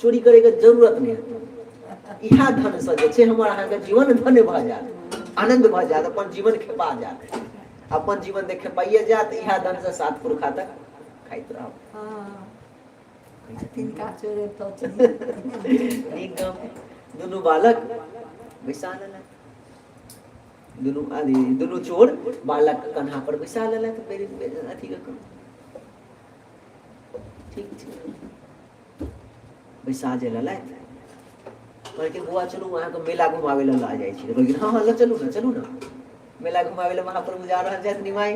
Speaker 1: चोरी करैके जरूरत नहि हेतौ। इएह धनसँ जे छै हमर अहाँके जीवन धन्य भऽ जायत, आनन्द भऽ जायत, अपन जीवन खेपा जायत। अपन जीवन तऽ खेपाइए जायत, इएह धनसँ सात पुरखा तक खाइत रहब।
Speaker 4: तिनका चोरेतथिन।
Speaker 1: नीक गप। दुनू बालक बैसा लेलक, दुनू अथी दुनू चोर बालक के कन्हा पर बैसा लेलक। अथी के ठीक छै, बैसा जे लेलथि, कहलखिन बौआ चलू अहाँके मेला घुमाबै लए लऽ जाइ छी। कहलखिन हँ हँ लऽ चलू ने, चलू ने मेला घुमाबै लए। महाप्रभु जा रहल छथि निमाइ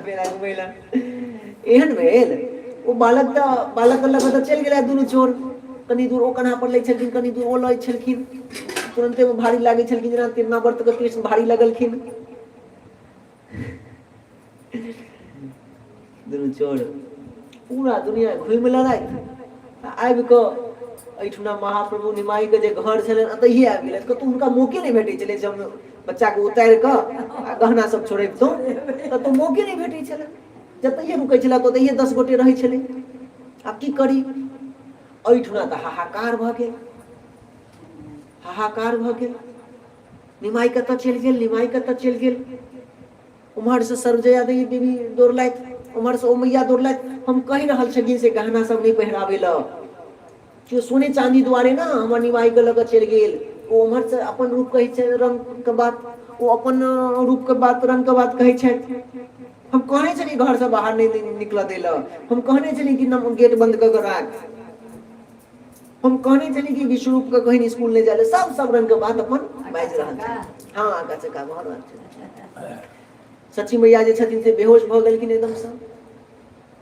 Speaker 1: मेला घुमै लए। एहन भेल ओ बालक तऽ बालक लऽ कऽ तऽ चलि गेलै दुनू चोर। कनि दूर ओ कन्हा पर लै छलखिन, कनि दूर ओ लै छलखिन, तुरन्ते मे भारी लागै छलखिन, जेना तिरनावर्त के कृष्ण भारी लगलखिन। दुनू चोर पूरा दुनिया घुमि लेलथि आ आबि कऽ एहिठुना महाप्रभु निमाइके जे घर छलनि ओतहिए आबि गेलथि। कतहु हुनका मौके नहि भेटै छलै जे हम बच्चाके उतारि कऽ आ गहना सब छोड़बितहुँ, कतहु मौके नहि भेटै छलै। जतहिए रुकै छलै ओतहिए 10 गोटे रहै छलै। आब की करी? एहिठुना तऽ हाहाकार भऽ गेल, हाहाकार भऽ गेल। निमाइ कतऽ चलि गेल, निमाइ कतऽ चलि गेल? उम्हरसँ सर्वजया देवी देवी दौड़लथि, उम्हरसँ ओ मैया दौड़लथि। हम कहि रहल छलियै से गहना सब नहि पहिराबै लए, केओ सोने चाँदी दुआरे ने हमर निमाइके लऽ कऽ चलि गेल। ओ उम्हरसँ अपन रूप कहै छै रङ्गके बात, ओ अपन रूपके बात रङ्गके बात कहै छथि। हम कहने छलियै घरसँ बाहर नहि निकलऽ दै लए, हम कहने छलियै कि गेट बन्द कऽ कऽ राख, हम कहने छलियै कि विश्वरूप के कहीं स्कूल नहि जाय। सब सब रंग के बात अपन बाजि रहल छै। हँ, आगा चक्का भऽ रहल छै। सची मैया जे छथिन से बेहोश भऽ गेलखिन, एकदमसँ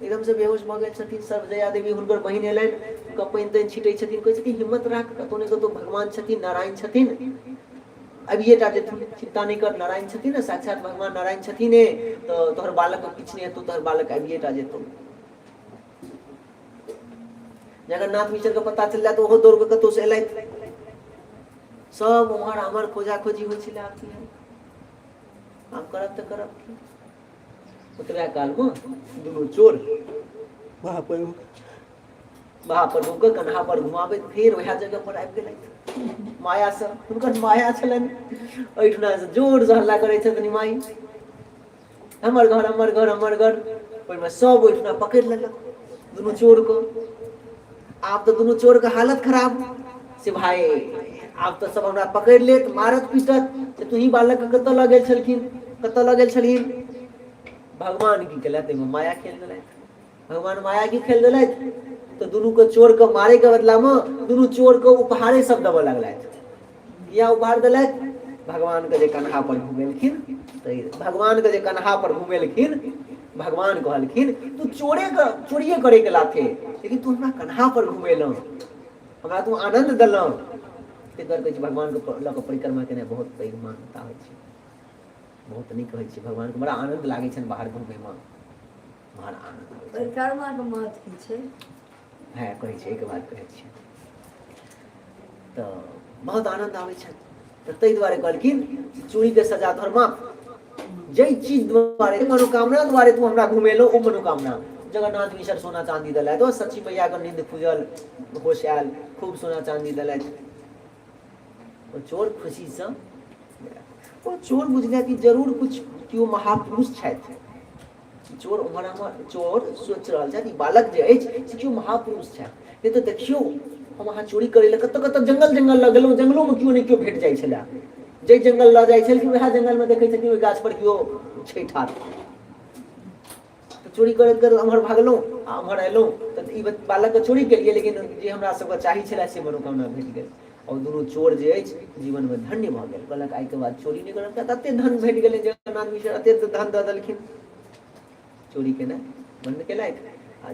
Speaker 1: एकदमसँ बेहोश भऽ गेल छथिन। सर्वजया देवी हुनकर बहिन एलनि, हुनका पानि तानि छिटै छथिन, कहै छथिन हिम्मत राख, कतहु ने कतहु भगवान छथिन, नारायण छथिन, अभिये टा जेथुन, चिन्ता नहि कर, नारायण छथिन ने, साक्षात भगवान नारायण छथिन, तऽ तोहर बालक किछु नहि हेतौ, तोहर बालक आबिये टा जेतौ। जगन्नाथ मिश्र के पता चल जाए तऽ ओहो दौड़ कऽ कतहु से एलथि। सब उम्हर आम्हर खोजा खोजी होइ छलै। आब की आब करब तऽ करब की? ओतबे कालमे दुनू चोर महाप्रभु महाप्रभुके कन्हा पर घुमाबैत फेर वएह जगह पर आबि गेलथि। मायासँ हुनकर माया छलनि। एहिठुना से जोरसँ हल्ला करै छथिन माइ, हमर घर, हमर घर, हमर घर। ओहिमे सब ओहिठुना पकड़ि लेलक दुनू चोरके। आब तऽ दुनू चोरके हालत खराब से भाय, आब तऽ सब हमरा पकड़ि लेत, मारत पीटत, से तू ही बालकके कतऽ लऽ गेल छलखिन, कतऽ लऽ गेल छलखिन? भगवान की केलथि? एहिमे माया खेल देलथि। भगवान माया की खेल देलथि तऽ दुनूके चोरके मारैके बदलामे दुनू चोरके उपहारे सब देबऽ लगलथि। किया उपहार देलथि? भगवानके जे कन्हा पर घुमेलखिन, तऽ भगवानके जे कन्हा पर घुमेलखिन, भगवान कहलखिन तू चोरे चोरिए करैके लाथे, लेकिन तू हमरा कन्हा पर घुमेलहुँ, हमरा तू आनन्द देलहुँ। ताहि दुआरे कहै छै भगवानके लऽ कऽ परिक्रमा केनाइ बहुत पैघ मान्यता होइ छै, बहुत नीक होइ छै। भगवानके बड़ा आनन्द लागै छनि बाहर घुमैमे, बड़ा आनन्द आबै छनि।
Speaker 4: परिक्रमाके महत्व की छै?
Speaker 1: हँ, कहै छी, एहिके बाद कहै छी। तऽ बहुत आनन्द आबै छनि, तऽ ताहि दुआरे कहलखिन चोरीके सजा तोहर माफ। जाहि चीज दुआरे, मनोकामना दुआरे तू हमरा घुमेलहुँ, ओ मनोकामना। जगन्नाथ मिश्र सोना चाँदी देलथि, ओ सची मैयाके नींद खुजल, होश आयल, खूब सोना चाँदी देलथि। ओ चोर खुशीसँ, ओ चोर बुझलक कि जरूर कुछ केओ महापुरुष छथि। चोर उम्हर आम्हर चोर सोचि रहल छथि, ई बालक जे अछि से केओ महापुरुष छथि, नहि तऽ देखियौ हम अहाँ चोरी करै लए कतऽ कतऽ जंगल जंगल लऽ गेलहुँ, जंगलोमे केओ ने केओ भेट जाइ छलै। जाहि जंगल लऽ जाइ छलखिन वएह जंगलमे देखै छलखिन ओहि गाछ पर केओ छै ठाढ़। तऽ चोरी करैत करैत एम्हर भागलहुँ आ एम्हर अयलहुँ तऽ ई बालकके चोरी केलियै, लेकिन जे हमरा सबके चाही छलै से मनोकामना भेट गेल। आओर दुनू चोर जे अछि जीवनमे धन्य भऽ गेल। कहलक आइके बाद चोरी नहि करब, किया तऽ एतेक धन भेट गेलै, जगन्नाथ मिश्र एतेक धन दऽ देलखिन। चोरी केनाइ बन्द केलथि आ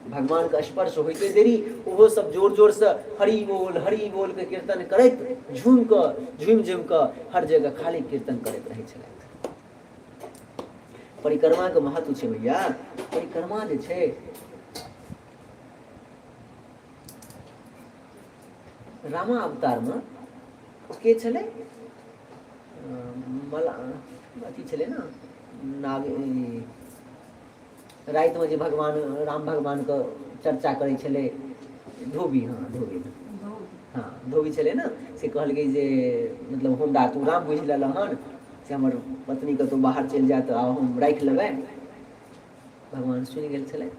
Speaker 1: भगवानके स्पर्श होइते देरी ओहो सब जोर जोरसँ हरि बोल हरि बोलके कीर्तन करैत झूमि कऽ झूमि झूमि कऽ हर जगह खाली कीर्तन करैत रहै छलथि। परिक्रमाके महत्व छै भैया। परिक्रमा जे छै रामा अवतारमे के छलै, मला अथी छलै ने, नाग, रातिमे जे भगवान राम भगवानके चर्चा करै छलै धोबी, हँ धोबी, हँ, धोबी छलै ने, से कहलकै जे मतलब हमरा तू राम बुझि लेलह हन, से हमर पत्नी कतहु बाहर चलि जायत आ हम राखि लेबै। भगवान सुनि गेल छलै।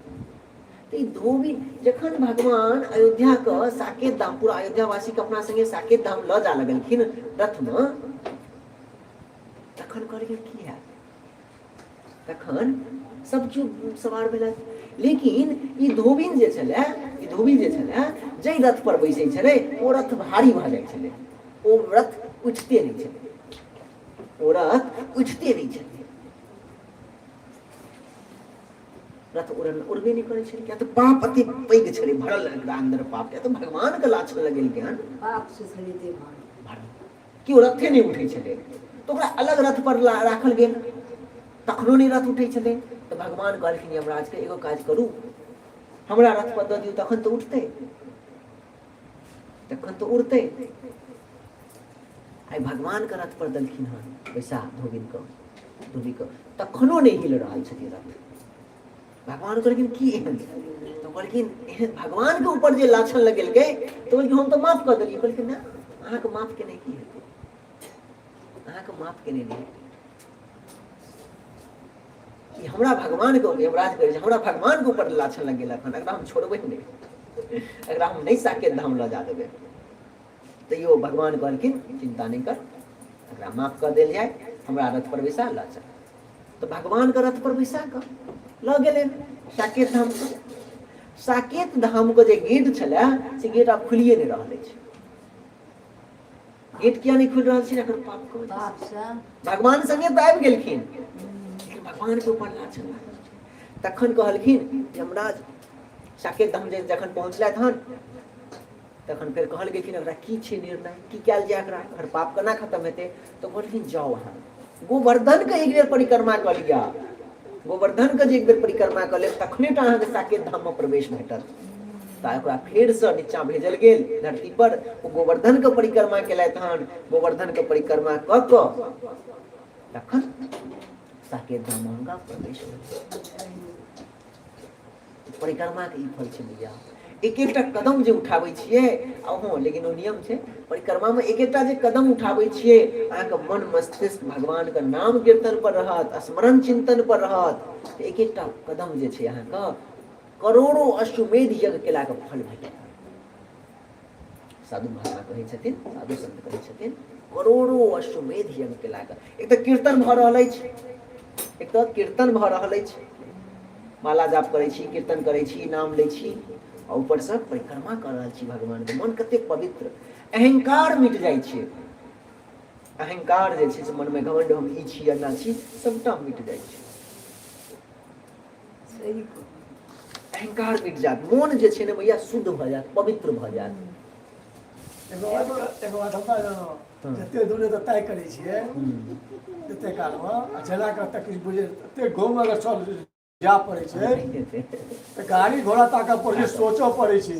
Speaker 1: तऽ ई धोबी जखन भगवान अयोध्याके साकेत धाम, पूरा अयोध्यावासीके अपना संगे साकेत धाम लऽ जा लगलखिन रथमे, तखन कहलखिन की हैत? तखन सब केओ सवार भेलथि, लेकिन ई धोबिन जे छलै, ई धोबी जे छलै, जाहि रथ पर बैसै छलै ओ रथ भारी भऽ जाइ छलै, ओ रथ उठिते नहि छलै, ओ रथ उठिते नहि छलै, रथ उड़न उड़बे नहि करै छलै, किया तऽ पाप अति पैघ छलै भरल एकरा अन्दर पाप, किया तऽ भगवानके लाछन लगेलकै हन,
Speaker 4: पाप से छलै देह भरल,
Speaker 1: कि ओ रथे नहि उठै छलै, तऽ ओकरा अलग रथ पर राखल गेल, तखनो नहि रथ उठै छलै। तऽ भगवान कहलखिन यमराजके एगो काज करू, हमरा रथ पर दऽ दियौ, तखन तऽ उठतै, तखन तऽ उड़तै। आइ भगवानके रथ पर देलखिन हन पैसा धोबिनके, धोबीके, तखनो नहि हिल रहल छथिन रथ। भगवान कहलखिन की एहन? तऽ कहलखिन एहन भगवानके ऊपर जे लाछन लगेलकै, तऽ कहलखिन हम तऽ माफ कऽ देलियै। कहलखिन ना, अहाँके माफ केने की हेतै, अहाँके माफ केने नहि हेतै, ई हमरा भगवानके, यमराज कहै छै हमरा भगवानके ऊपर लाछन लगेलक हन, एकरा हम छोड़बै नहि, एकरा हम नहि साकेत धाम लऽ जा देबै। तैयो भगवान कहलखिन चिन्ता नहि कर, एकरा माफ कऽ देल जाय, हमरा रथ पर बैसा लऽ चल। तऽ भगवानके रथ पर बैसा कऽ लऽ गेलै साकेत धाम। साकेत धामके जे गेट छलै से गेट आब खुलिए नहि रहल अछि। गेट किया नहि खुलि रहल छै? एकर पाप के वजह से। भगवान संगे तऽ आबि गेलखिन, लेकिन भगवानके ऊपर लाछन लागल छै। तखन कहलखिन यमराज साकेत धाम जे जखन पहुँचलथि हन तखन फेर कहल गेलखिन एकरा की छै निर्णय, की कयल जाय एकरा, एकर पाप केना खत्म हेतै? तऽ कहलखिन जाउ अहाँ गोवर्धनके एक बेर परिक्रमा कऽ लिअ, गोवर्धनके जे एक बेर परिक्रमा कऽ लेब तखने टा अहाँके साकेत धाममे प्रवेश भेटत। तऽ ओकरा फेरसँ नीचाँ भेजल गेल धरती पर, ओ गोवर्धनके परिक्रमा केलथि हन, गोवर्धनके परिक्रमा कऽ कऽ तखन साकेत धाममे हुनका प्रवेश भेल। परिक्रमाके ई फल छै भैया, एक एकटा कदम जे उठाबै छियै अहूँ, लेकिन ओ नियम छै परिक्रमामे एक एकटा जे कदम उठाबै छियै अहाँके मन मस्तिष्क भगवानके नाम कीर्तन पर रहत, स्मरण चिंतन पर रहत, तऽ एक एकटा कदम जे छै अहाँके करोड़ों अश्वमेध यज्ञ केलाके फल भेटत। साधु महात्मा कहै छथिन, साधु संत कहै छथिन, करोड़ों अश्वमेध यज्ञ केलाके, एक तऽ कीर्तन भऽ रहल अछि, एक तऽ कीर्तन भऽ रहल अछि, माला जाप करै छी, कीर्तन करै छी, नाम लै छी, आ ऊपरसँ परिक्रमा कऽ रहल छी भगवानके, मन कतेक पवित्र, अहंकार मिट जाइ छै, अहंकार जे छै से मनमे घमंड हम ई छी एना छी सबटा मिट जाइ छै, अहंकार मिट जायत, मोन जे छै ने भैया शुद्ध भऽ जायत, पवित्र भऽ जायत।
Speaker 3: एगो बात, एगो बात हमरा जते दूर तऽ तय करै छियै जते कालमे आ जेना कऽ तक किछु बुझे तते गाँवमे अगर चल जाय पड़ै छै तऽ गाड़ी घोड़ा ताकऽ पड़ै छै, सोचऽ पड़ै छै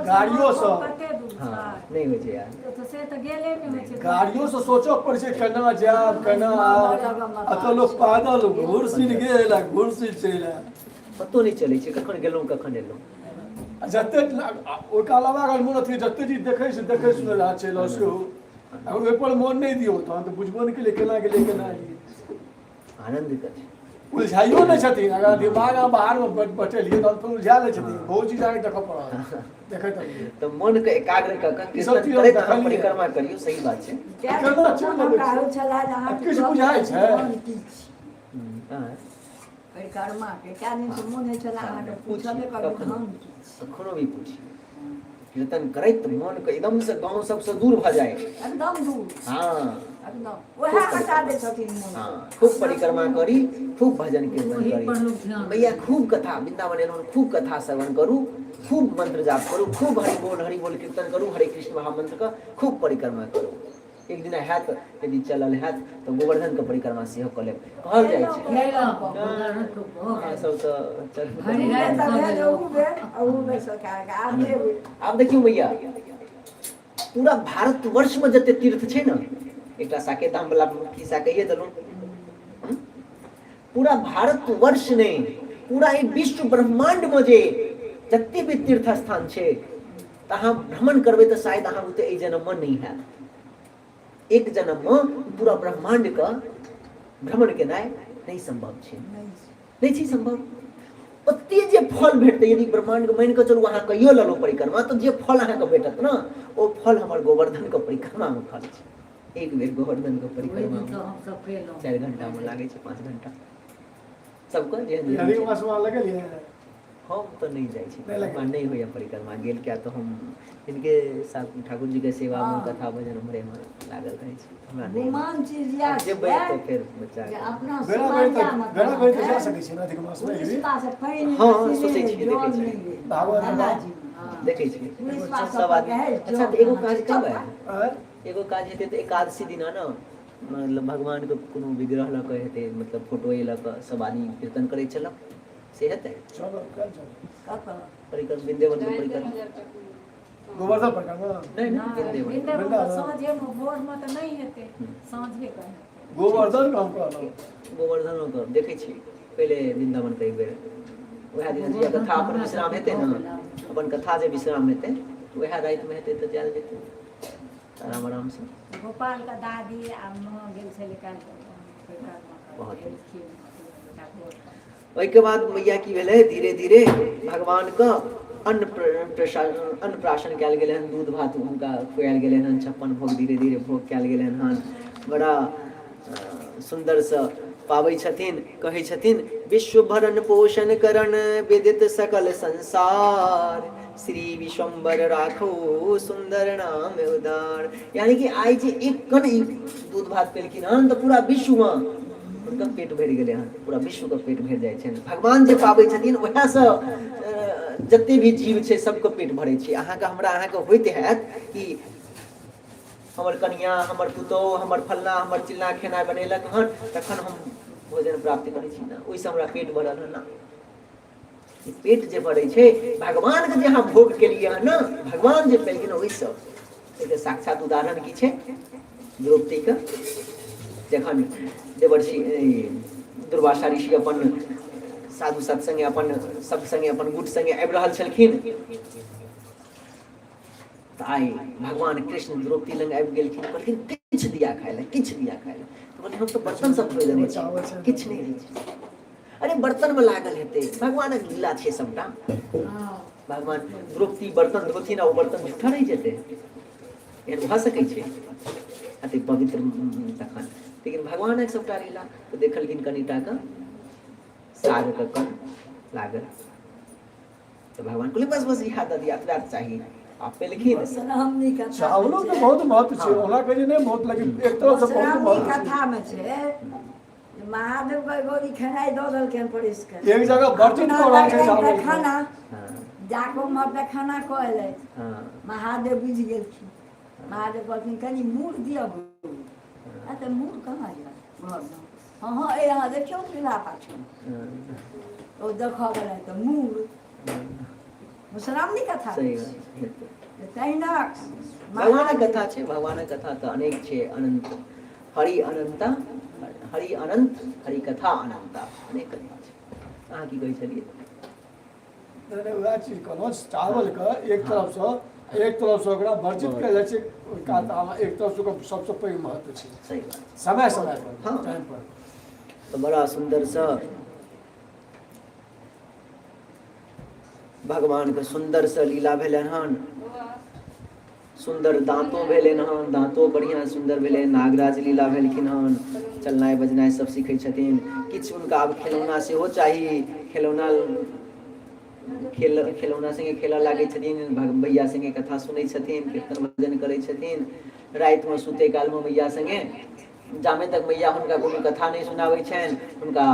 Speaker 3: गाड़ियोसँ,
Speaker 5: कते दूर
Speaker 1: हँ
Speaker 5: छै
Speaker 1: नहि होइ छै यार,
Speaker 5: तऽ से तऽ गेले नहि होइ छै,
Speaker 3: गाड़ियोसँ सोचऽ पड़ै छै केना जायब केना आयब। एतऽ लोक पैदल घुरसिल गेल आ घुरसिल चलि आयल,
Speaker 1: पतो नहि चलै छै कखन गेलहुँ कखन एलहुँ।
Speaker 3: आ जते ओहिके अलावा अगर मोन अथी जते चीज देखै छै देखै सुनै लए चलि आउ सेहो, अगर ओहिपर मोन नहि दियौ तहन तऽ बुझबो नहि केलियै केना गेलियै केना एलियै।
Speaker 1: आनन्द के छै,
Speaker 3: उलझाइयो नहि छथिन, अगर दिमाग अहाँ बाहरमे बटेलियै तहन फेर उलझा लै छथिन, बहुत चीज अहाँके देखऽ पड़त देखैत रहियै।
Speaker 1: तऽ मन के एकाग्र कऽ कऽ
Speaker 3: ई सब
Speaker 1: कीर्तन
Speaker 3: चीज हम
Speaker 1: करैत अहाँ
Speaker 3: देखलियै।
Speaker 1: परिक्रमा करियौ, सही बात छै।
Speaker 3: केना चलि
Speaker 4: हमरा
Speaker 3: अबै
Speaker 4: होइ
Speaker 3: छै?
Speaker 4: छलै जे अहाँके
Speaker 3: किछु बुझाइ छै?
Speaker 4: मन की छी
Speaker 1: हँ,
Speaker 4: परिक्रमाके कए दिनसँ मोन होइ छलै अहाँके पूछबे करू
Speaker 1: कखनो
Speaker 4: धाम की छी।
Speaker 1: कखनो भी पूछी, कीर्तन करैत मोन के एकदम से गाँव सबसँ दूर भऽ जाय,
Speaker 4: एकदम दूर,
Speaker 1: हँ
Speaker 4: एकदम उएह हटा दै छथिन मोन।
Speaker 1: हँ, खूब परिक्रमा करी, खूब भजन कीर्तन
Speaker 6: ओही
Speaker 1: करी
Speaker 6: पर लोक ध्यान
Speaker 1: भैया, खूब कथा वृंदावन एलहुँ खूब कथा श्रवण करू, खूब मंत्र जाप करू, खूब हरि बोल हरि बोल कीर्तन करू, हरे कृष्ण महामंत्र के खूब परिक्रमा करू। एक दिन हैत यदि चलल हैत तऽ गोवर्धन के परिक्रमा सेहो कऽ लेब, कहल जाइ छै।
Speaker 6: गेलहुँ, गोवर्धन के भऽ
Speaker 1: अहाँ
Speaker 6: गेल।
Speaker 1: सब तऽ चलू।
Speaker 6: भरि राति
Speaker 4: तऽ
Speaker 6: कऽ
Speaker 4: भेल
Speaker 6: देलहुँ।
Speaker 4: ओहू बेर ओहू बेर सरकारके आब जेबै।
Speaker 1: आब देखियौ भैया, पूरा भारतवर्ष में जते तीर्थ छै ने, एकटा साकेत धाम वाला खिस्सा कहिए देलहुँ, पूरा भारतवर्ष नहि पूरा ई विश्व ब्रह्मांड में जे जते भी तीर्थ स्थान छै तऽ अहाँ भ्रमण करबै तऽ शायद अहाँ बुते एहि जन्ममे नहि हैत। एक जन्ममे पूरा ब्रह्माण्डके भ्रमण केनाइ नहि सम्भव छै, नहि छै सम्भव। ओते जे फल भेटतै, यदि ब्रह्माण्डके मानि कऽ चलू अहाँ कहियो लेलहुँ परिक्रमा, तऽ जे फल अहाँके भेटत ने, ओ फल हमर गोवर्धनके परिक्रमामे फल छै। एक बेर गोवर्धनके परिक्रमा 4 घंटामे लागै छै, 5 घंटा सबके जेहन जेहन छै। हम तऽ नहि जाइ छी, हमरा नहि होइए परिक्रमा गेल, किया तऽ हम हिनके साथ ठाकुर जीके सेवामे कथा भजन उम्हरे एम्हर लागल रहै छी, हमरा नहि
Speaker 4: गुमान चीज इएह
Speaker 1: जेबै
Speaker 4: छियै
Speaker 1: तऽ फेर बच्चा
Speaker 4: जे अपना
Speaker 3: बेरा बेरी तऽ
Speaker 4: समाजमे
Speaker 3: बेरा बेरी तऽ जा सकै छी ने अधिक मासमे एक बेर?
Speaker 4: उड़ीसा से पानि
Speaker 1: हँ,
Speaker 4: बेसी
Speaker 1: सोचै
Speaker 4: नहि
Speaker 1: छियै,
Speaker 4: जल
Speaker 1: देखै
Speaker 4: नहि
Speaker 1: छियै।
Speaker 4: भेल।
Speaker 3: भागवत
Speaker 4: गंगाजी मे।
Speaker 1: देखै छियै
Speaker 4: उड़ीसा
Speaker 1: सब आदमी।
Speaker 4: कहै
Speaker 1: अच्छा, तऽ एगो काज करबै,
Speaker 3: आँय?
Speaker 1: एगो काज हेतै तऽ एकादशी दिना ने मतलब भगवानके कोनो विग्रह लऽ कऽ हेतै, मतलब फोटोए लऽ कऽ सब आदमी कीर्तन करै चलब, से हेतै?
Speaker 3: चलब, काल्हि चलब।
Speaker 4: कतऽ?
Speaker 1: परिक्रमा, वृन्दावनके परिक्रमा।
Speaker 3: गोवर्धन परिक्रमा?
Speaker 1: नहि नहि, वृन्दावन।
Speaker 5: वृन्दावन तऽ साँझेमे, भोरमे तऽ नहि हेतै, साँझे कऽ हेतै।
Speaker 3: गोवर्धन हम कहलहुँ।
Speaker 1: गोवर्धनो के देखै छी, पहिले वृन्दावन के एक बेर उएह दिन जे कथा अपन विश्राम हेतै ने, अपन कथा जे विश्राम हेतै उएह रातिमे हेतै तऽ जायल जेतै आराम आरामसँ।
Speaker 5: गोपालके दादी आ माँ गेल छलै काल्हि परिक्रमा
Speaker 1: बहुत
Speaker 5: करऽ, एलखिन बेटा भोरके।
Speaker 1: ओहिके बाद मैया की भेलै, धीरे धीरे भगवानके अन्न अन्नप्राशन कयल गेलै हन, दूध भात हुनका खुआयल गेलै हन, 56 भोग धीरे धीरे भोग कयल गेलै हन। बड़ा सुन्दरसँ पाबै छथिन, कहै छथिन विश्व भरण पोषण करण विदित सकल संसार, श्री विश्वम्बर राखो सुन्दर नाम उदार। यानी कि आइ जे एक कण ई दूध भात पेलखिन हन तऽ पूरा विश्वमे हुनकर पेट भरि गेलै हन, पूरा विश्वके पेट भरि जाइ छनि। भगवान जे पाबै छथिन उएहसँ जते भी जीव छै सबके पेट भरै छै। अहाँके हमरा अहाँके होइत हैत कि हमर कनिया, हमर पुतोहु, हमर फल्लाँ, हमर चिल्लाँ खेनाइ बनेलक हन तखन हम भोजन प्राप्त करै छी ने, ओहिसँ हमरा पेट भरल हन ना। पेट जे भरै छै भगवानके जे अहाँ भोग केलियै हन ने, भगवान जे पेलखिन ओहिसँ, एकर साक्षात उदाहरण की छै? द्रौपदीके जखन देवर्षि दुर्वासा ऋषि अपन साधु सत्संगे अपन सब संगे अपन गुट संगे आबि रहल छलखिन तऽ आइ भगवान कृष्ण द्रौपदी लग आबि गेलखिन, कहलखिन किछु दिया खाय लए, किछु दिया खाय लए। तऽ कहलखिन हम तऽ बर्तन सब धोइ देने छी, किछु नहि दै छी। अरे बर्तनमे लागल हेतै, भगवानक लीला छै सबटा। भगवान द्रौपदी बर्तन धोथिन आ ओ बर्तन झूठा रहि जेतै, एहन भऽ सकै छै? अति पवित्र तखन, लेकिन भगवानक सबटा लीला। तऽ देखलखिन कनिटाके सागके कण लागल, तऽ भगवान कहलखिन बस बस इएह दऽ दिअ, एतबा चाही। आ पेलखिन।
Speaker 4: मधुश्रावणी कथा
Speaker 3: चावलो के बहुत महत्व छै, ओना कहै छै नहि बहुत, लेकिन एक तरह से बहुत
Speaker 4: मधुश्रावणी
Speaker 3: महत्व छै।
Speaker 4: कथामे छै जे महादेव के गौरी खेनाइ दऽ देलखिन परसि कऽ,
Speaker 3: एक जगह वर्जित
Speaker 4: अपना
Speaker 3: कऽ रहल छै
Speaker 4: लगलनि
Speaker 3: चावल के।
Speaker 4: पैखाना, जाकऽ उम्हर पैखाना कऽ एलथि। महादेव बुझि गेलखिन। महादेव कहलखिन कनि मूड़ दिअ गौरी। आ तऽ मूड़ कहाँ यऽ घरमे? हँ हँ, ए अहाँ देखियौ चूल्हा पाछू। ओ देखऽ गेलै तऽ मूड़। मधुश्रावणी कथा
Speaker 1: सही बात हेतै।
Speaker 4: तहिना
Speaker 1: भगवानक कथा छै, भगवानक कथा तऽ अनेक छै, अनंत हरि अनंता, हरि अनंत, हरि कथा अनंता, अनेक कथा छै। अहाँ की कहै छलियै?
Speaker 3: नहि नहि, उएह चीज कहलहुँ, चावलके एक तरफसँ, एक तरफसँ ओकरा वर्जित कयल जाइ छै ओहि कात, एक तरफसँ ओकर सबसँ पैघ महत्व छै।
Speaker 1: सही बात।
Speaker 3: समय समय पर,
Speaker 1: हँ।
Speaker 3: टाइम पर।
Speaker 1: तऽ बड़ा सुन्दरसँ भगवानके सुन्दरसँ लीला भेलनि हन, सुन्दर दाँतो भेलनि हन, दाँतो बढ़िआँ सुन्दर भेलै। नागराज लीला भेलखिन हन, चलनाइ बजनाइ सब सीखै छथिन। किछु हुनका आब खेलौना सेहो चाही, खेलौना खेल खेलौना सङ्गे खेलऽ लागै छथिन। भैया सङ्गे कथा सुनै छथिन, कीर्तन भजन करै छथिन। रातिमे सुतै कालमे मैया सङ्गे, जामे तक मैया हुनका कोनो कथा नहि सुनाबै छनि, हुनका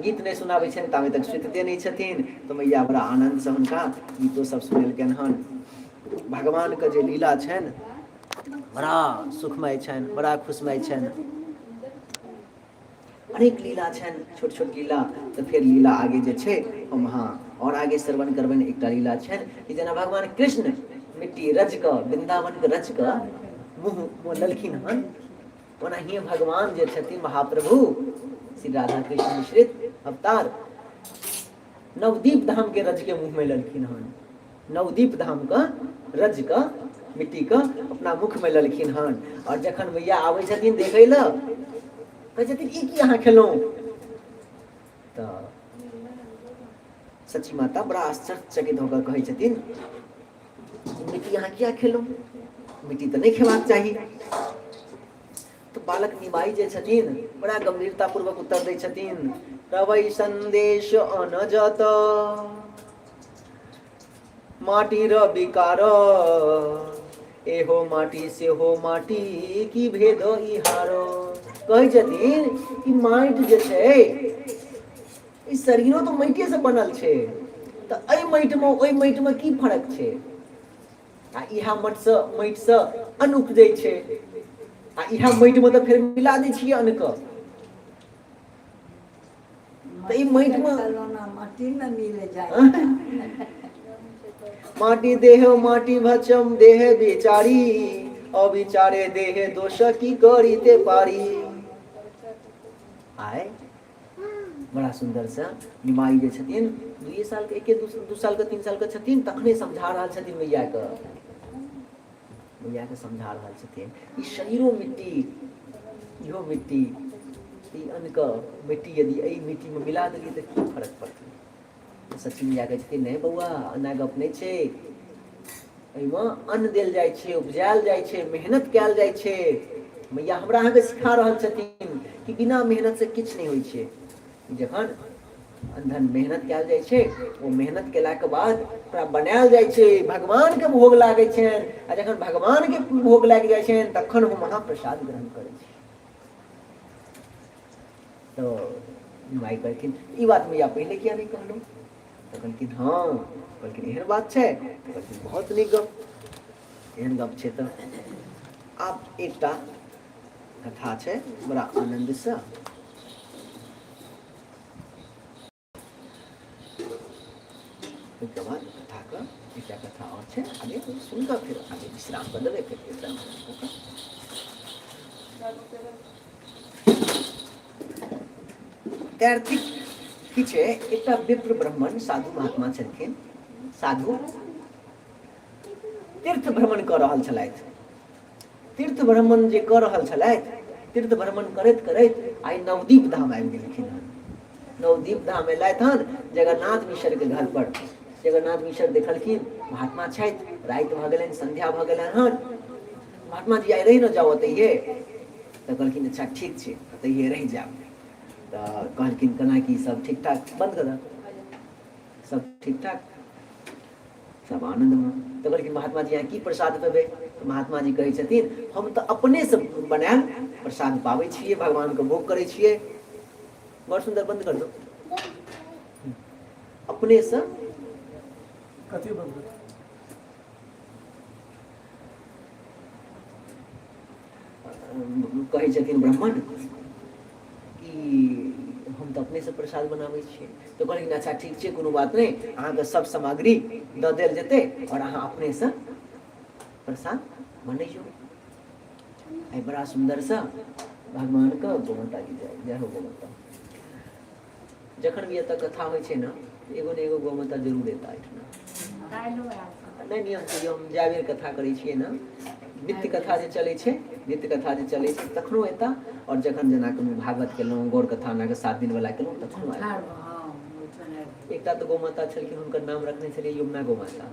Speaker 1: गीत नहि सुनाबै छनि, तामे तक सुतिते नहि छथिन। तऽ मैया बड़ा आनन्दसँ हुनका गीतो सब सुनेलकनि हन। भगवानके जे लीला छनि बड़ा सुखमय छनि, बड़ा खुशमय छनि। अनेक लीला छनि, छोट छोट लीला। तऽ फेर लीला आगे जे छै हम अहाँ आओर आगे श्रवण करबनि। एकटा लीला छनि कि जेना भगवान कृष्ण मिट्टी रच कऽ वृन्दावनके रच कऽ मुँह ललखिन हन, ओनाहिए भगवान जे छथिन महाप्रभु श्री राधा कृष्ण मिश्रित अवतार नवदीप धाम के रज के मुँह में ललखिन हन। नवदीप धामके रजके मिट्टीके अपना मुखमे लेलखिन हन। आओर जखन मैया आबै छथिन देखै लए, कहै छथिन ई की अहाँ खेलहुँ? तऽ सची माता बड़ा आश्चर्यचकित होकर कहै छथिन, मिट्टी अहाँ किया खेलहुँ? मिट्टी तऽ नहि खेबाक चाही। तऽ बालक निमाई जे छथिन बड़ा गंभीरतापूर्वक उत्तर दै छथिन, रवै संदेश अन जत माटी र विकार, एहो माटी सेहो माटी की भेद इहार। कहै छथिन कि माटि जे छै, ई शरीरो तऽ माटिएसँ बनल छै, तऽ एहि माटिमे ओहि माटिमे की फर्क छै? आ इएह माटिसँ माटिसँ अन्न उपजै छै, आ इएह माटिमे तऽ फेर मिला दै छियै अन्नके, तऽ ई माटिमे
Speaker 4: माटी मे मिल जाय।
Speaker 1: माटी देह माटी भचम देह विचारी, अविचारे देह दोष की करिते पारी। आय बड़ा सुन्दर से निमाई जे छथिन, 2 सालके, एके 2 सालके, 3 सालके छथिन, तखने समझा रहल छथिन मैयाके, मैयाके समझा रहल छथिन, ई शरीरो मिट्टी, इहो मिट्टी, ई अन्नके मिट्टी यदि एहि मिट्टीमे मिला देलियै तऽ की फर्क पड़तै? सची मैया कहै छथिन, नहि बौआ, एना गप नहि छै, एहिमे अन्न देल जाइ छै, उपजायल जाइ छै, मेहनत कयल जाइ छै। मैया हमरा अहाँके सिखा रहल छथिन कि बिना मेहनत से किछु नहि होइ छै। जखन अंधन मेहनत कयल जाइ छै, ओ मेहनत केलाके बाद ओकरा बनायल जाइ छै, भगवानके भोग लागै छनि, आ जखन भगवानके भोग लागि जाइ छनि तखन ओ महाप्रसाद ग्रहण करै छै। तऽ भाइ कहलखिन, ई बात मैया पहिले किया नहि कहलहुँ? तऽ कहलखिन हँ। कहलखिन एहन बात छै? तऽ कहलखिन बहुत नीक गप, एहन गप छै। तऽ आब एकटा कथा छै बड़ा आनन्दसँ। ओहिके बाद कथाके एकटा कथा आओर छै आगे, सुनि कऽ फेर आगे विश्राम कऽ देबै, फेर विश्राम कऽ कऽ तैरथिक की छै। एकटा विप्र ब्राह्मण साधु महात्मा छलखिन, साधु तीर्थ भ्रमण कऽ रहल छलथि। तीर्थ भ्रमण जे कऽ रहल छलथि, तीर्थ भ्रमण करैत करैत आइ नवदीप धाम आबि गेलखिन हन। नवदीप धाम एलथि हन जगन्नाथ मिश्रके घर पर। जगन्नाथ मिश्र देखलखिन महात्मा छथि, राति भऽ गेलनि, संध्या भऽ गेलनि हन, महात्मा जी आइ रहि ने जाउ ओतहिए। तऽ कहलखिन अच्छा ठीक छै, ओतहिए रहि जायब। तऽ कहलखिन केना की सब ठीक ठाक? बन्द कर, सब ठीक ठाक, सब आनन्दमे। तऽ कहलखिन महात्मा जी अहाँ की प्रसाद पेबै? तऽ महात्मा जी कहै छथिन हम तऽ अपनेसँ बनायल प्रसाद पाबै छियै, भगवानके भोग करै छियै। बड़ सुन्दर, बन्द कर दो अपनेसँ।
Speaker 3: कथी बन्द?
Speaker 1: कहै छथिन ब्राह्मण कि हम तऽ अपनेसँ प्रसाद बनाबै छियै। तऽ कहलखिन अच्छा ठीक छै, कोनो बात नहि, अहाँके सब सामग्री दऽ देल जेतै आओर अहाँ अपनेसँ प्रसाद बनैयौ। आइ बड़ा सुन्दरसँ भगवानके गौ माता की जय, जय हो गौ माता। जखन भी एतऽ कथा होइ छै ने, एगो ने एगो गौ माता जरूर एता एहिठिना। नहि नियम छै, हम जाय बेर कथा करै छियै ने, नित्य कथा जे चलै छै, नित्य कथा जे चलै छै तखनो एता, आओर जखन जेना कोनो भागवत केलहुँ, गौर कथा अहाँके 7 दिन वाला केलहुँ, तखनो आबि। एकटा तऽ गौ माता छलखिन, हुनकर नाम रखने छलियै यमुना गौ माता।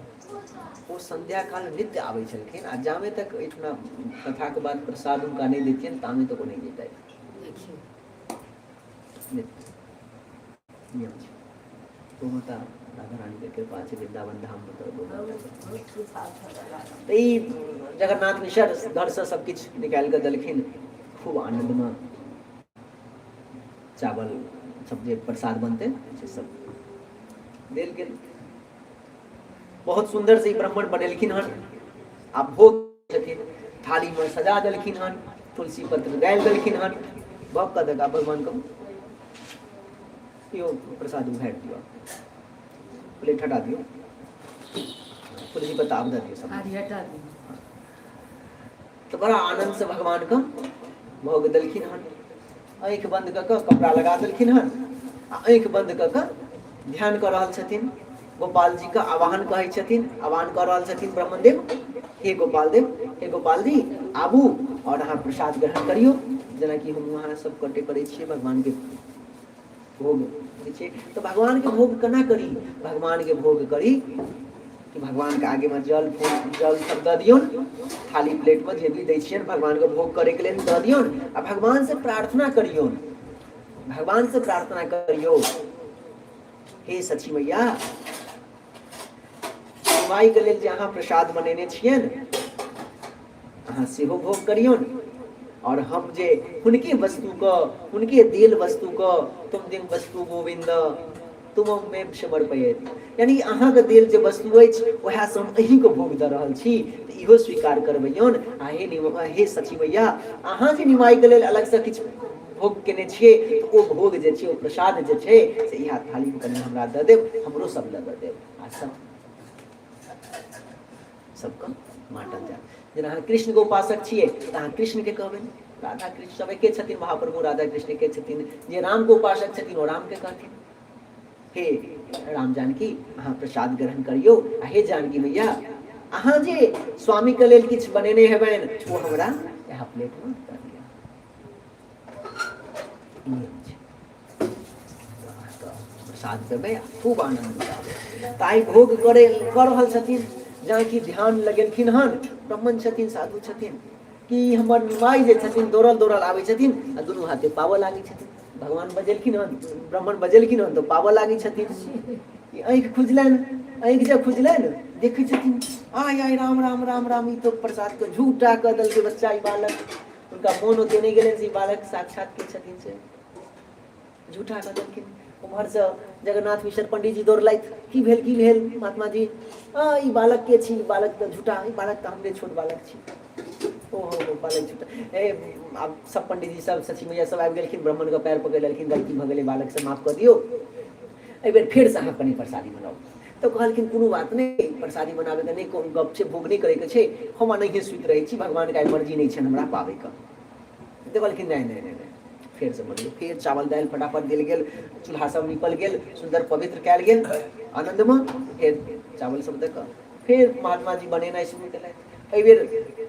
Speaker 1: ओ संध्या काल नित्य आबै छलखिन, आ जामे तक एहिठिना कथाके बाद प्रसाद हुनका नहि दैतियनि तामे तक ओ नहि जैतथि। नियम छै। गौ माता राधा रानीके कृपा छै वृन्दावन धाममे तऽ गौ माता तऽ ई जगन्नाथ मिश्र घरसँ सब किछु निकालि कऽ देलखिन। खूब आनन्दमे चावल सब जे प्रसाद बनतै से सब देल गेल। बहुत सुन्दर से ई ब्राह्मण बनेलखिन हन, आ भोग छथिन थालीमे सजा देलखिन हन, तुलसी पत्र डालि देलखिन हन। भोग कऽ देगा भगवानके, इहो प्रसाद उघारि दियौ, प्लेट हटा दियौ, तुलसी पत्ता आब दऽ दियौ सब।
Speaker 6: हटा दियौ।
Speaker 1: तऽ बड़ा आनन्दसँ भगवानके भोग देलखिन हन। आँखि बन्द कऽ कऽ कपड़ा लगा देलखिन हन आ आँखि बन्द कऽ कऽ ध्यान कऽ रहल छथिन। गोपाल जी के आवाहन कहै छथिन, आवाहन कऽ रहल छथिन ब्राह्मणदेव, हे गोपाल देव, हे गोपाल जी आबू और अहाँ प्रसाद ग्रहण करियौ। जेनाकि हम अहाँ सब कटे करै छियै भगवान के भोग दै छियै, तऽ भगवान के भोग केना करी? भगवान के भोग करी कि भगवान के आगे में जल फूल जल सब दऽ दियौन, थाली प्लेट में जे भी दै छियनि भगवान के भोग करे के लेल दऽ दियौन आ भगवान से प्रार्थना करियौन, भगवान से प्रार्थना करियौ, हे सची मैया, माई के लेल जे अहाँ प्रसाद बनेने छियनि अहाँ सेहो भोग करियौन, और हम जे हुनके वस्तु के, हुनके देल वस्तु के, तुम दिन वस्तु गोविंद तुम मे समर्पयति, यानी अहाँके देल जे वस्तु अछि वएह से हम अहीँके भोग दऽ रहल छी, तऽ इहो स्वीकार करबैयौन। आ हे सची मैया, अहाँ जे निमाइके लेल अलगसँ किछु भोग केने छियै तऽ ओ भोग जे छै, ओ प्रसाद जे छै से इएह थालीमे कनि हमरा दऽ देब, हमरो सब लए दऽ देब आ सब सबके बाँटल जायत। जेना अहाँ कृष्णके उपासक छियै तऽ अहाँ कृष्णके कहबनि, राधा कृष्ण सब एके छथिन, महाप्रभु राधा कृष्ण एके छथिन। जे रामके उपासक छथिन ओ रामके कहथिन, हे राम जानकी अहाँ प्रसाद ग्रहण करियौ, आ हे जानकी मैया अहाँ जे स्वामीके लेल किछु बनेने हेबनि ओ हमरा इएह प्लेटमे दऽ दिअ। नियम छै। प्रसाद देबै आ खूब आनन्द आबै। तऽ आइ भोग करे कऽ रहल छथिन, जहाँ कि ध्यान लगेलखिन हन, ब्राह्मण छथिन, साधु छथिन, कि हमर निमाइ जे छथिन दौड़ल दौड़ल आबै छथिन आ दुनू हाथे पाबऽ लागै छथिन। भगवान बजेलखिन हन, ब्राह्मण बजेलखिन हन तऽ पाबऽ लागै छथिन। ई आँखि खुजलनि, आँखि जे खुजलनि देखै छथिन, आय आय राम राम राम राम, ई तऽ प्रसादके झूठा कऽ देलकै बच्चा, ई बालक। हुनका मोन ओते नहि गेलनि से ई बालक साक्षात के छथिन से झूठा कऽ देलखिन। उम्हरसँ जगन्नाथ मिश्र पंडीजी दौड़लथि, की भेल की भेल महात्मा जी? आ ई बालक के छी? ई बालक तऽ झूठा, ई बालक तऽ हमरे छोट बालक छी। ओ हो हो, बालक झूठा। ए आब सब पंडीजी सब सची मैया सब आबि गेलखिन, ब्राह्मणके पैर पकड़ि लेलखिन, गलती भऽ गेलै, बालक से माफ कऽ दियौ, एहिबेर फेरसँ अहाँ कनि प्रसादी बनाउ। तऽ कहलखिन कोनो बात नहि, प्रसादी बनाबैके नहि कोनो गप छै, भोग नहि करैके छै, हम एनाहिए सुति रहै छी, भगवानके आइ मर्जी नहि छनि हमरा पाबैके। तऽ कहलखिन नहि नहि नहि नहि, फेरसँ बनबै। फेर चावल दालि फटाफट देल गेल, चूल्हा सब नीपल गेल, सुन्दर पवित्र कयल गेल आनन्दमे, फेर चावल सब दऽ कऽ फेर महात्मा जी बनेनाइ शुरू केलथि। एहिबेर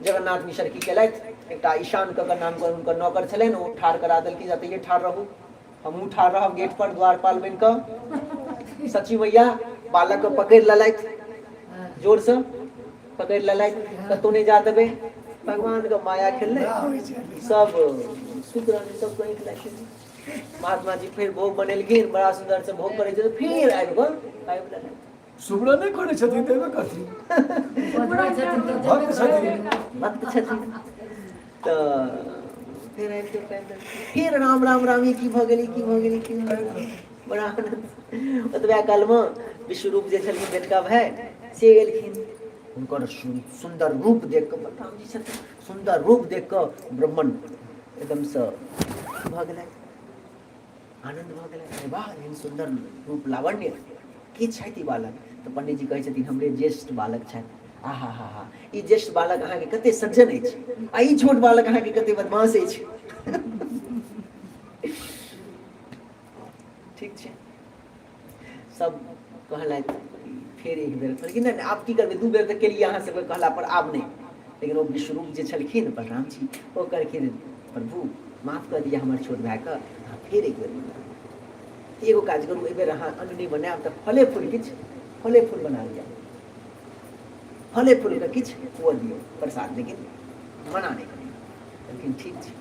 Speaker 1: जगन्नाथ मिश्र की केलथि, एकटा ईशान कऽ के नामके हुनकर नौकर छलनि, ओ ठाढ़ करा देलखिन, एतहिए ठाढ़ रहू, हमहूँ ठाढ़ रहब गेट पर द्वारपाल बनि कऽ। सची मैया बालक के पकड़ि लेलथि, जोरसँ पकड़ि लेलथि, कतहु नहि जा देबै। भगवान के माया खेललै, सब सुति रहलै, सब आँखि लागि गेलै। महात्मा जी फेर भोग बनेलखिन, बड़ा सुन्दर से भोग करै छथिन, फेर आबि कऽ पाबि लेलथि।
Speaker 3: सुमरन नहि करै छथिन तऽ एबे करथिन, भक्त छथिन,
Speaker 1: भक्त छथिन। तऽ फेर आबि कऽ पाबि लेलखिन। फेर राम राम राम, ई की भऽ गेलै, की भऽ गेलै, की भऽ गेलै, बड़ा आनन्द। ओतबे कालमे विश्वरूप जे छलखिन बेटका भाय से एलखिन। हुनकर सुन्दर रूप देख कऽ, बलराम जी छथिन, सुन्दर रूप देख कऽ ब्राह्मण एकदमसँ भऽ गेलथि, आनन्द भऽ गेलनि। अरे वाह, एहन सुन्दर रूप लावण्य के छथि ई बालक? तऽ पंडीजी कहै छथिन हमरे ज्येष्ठ बालक छथि। आहा हा हा, ई ज्येष्ठ बालक अहाँके कते सज्जन अछि आ ई छोट बालक अहाँके कते बदमाश अछि। ठीक छै, सब कहलथि फेर एक बेर, कहलखिन नहि आब की करबै, दू बेर तऽ केलियै अहाँ सबके कहला पर, आब नहि। लेकिन ओ विश्वरूप जे छलखिन बलराम जी, ओ कहलखिन प्रभु माफ कऽ दिअ हमर छोट भायके, अहाँ फेर एक बेर बना एगो काज करू, एहि बेर अहाँ अन्न नहि बनायब तऽ फले फूल किछु, फले फूल बना लिअ, फले फूलके किछु हुअ दियौ प्रसाद, लेकिन मना नहि करियौ। कहलखिन ठीक छै।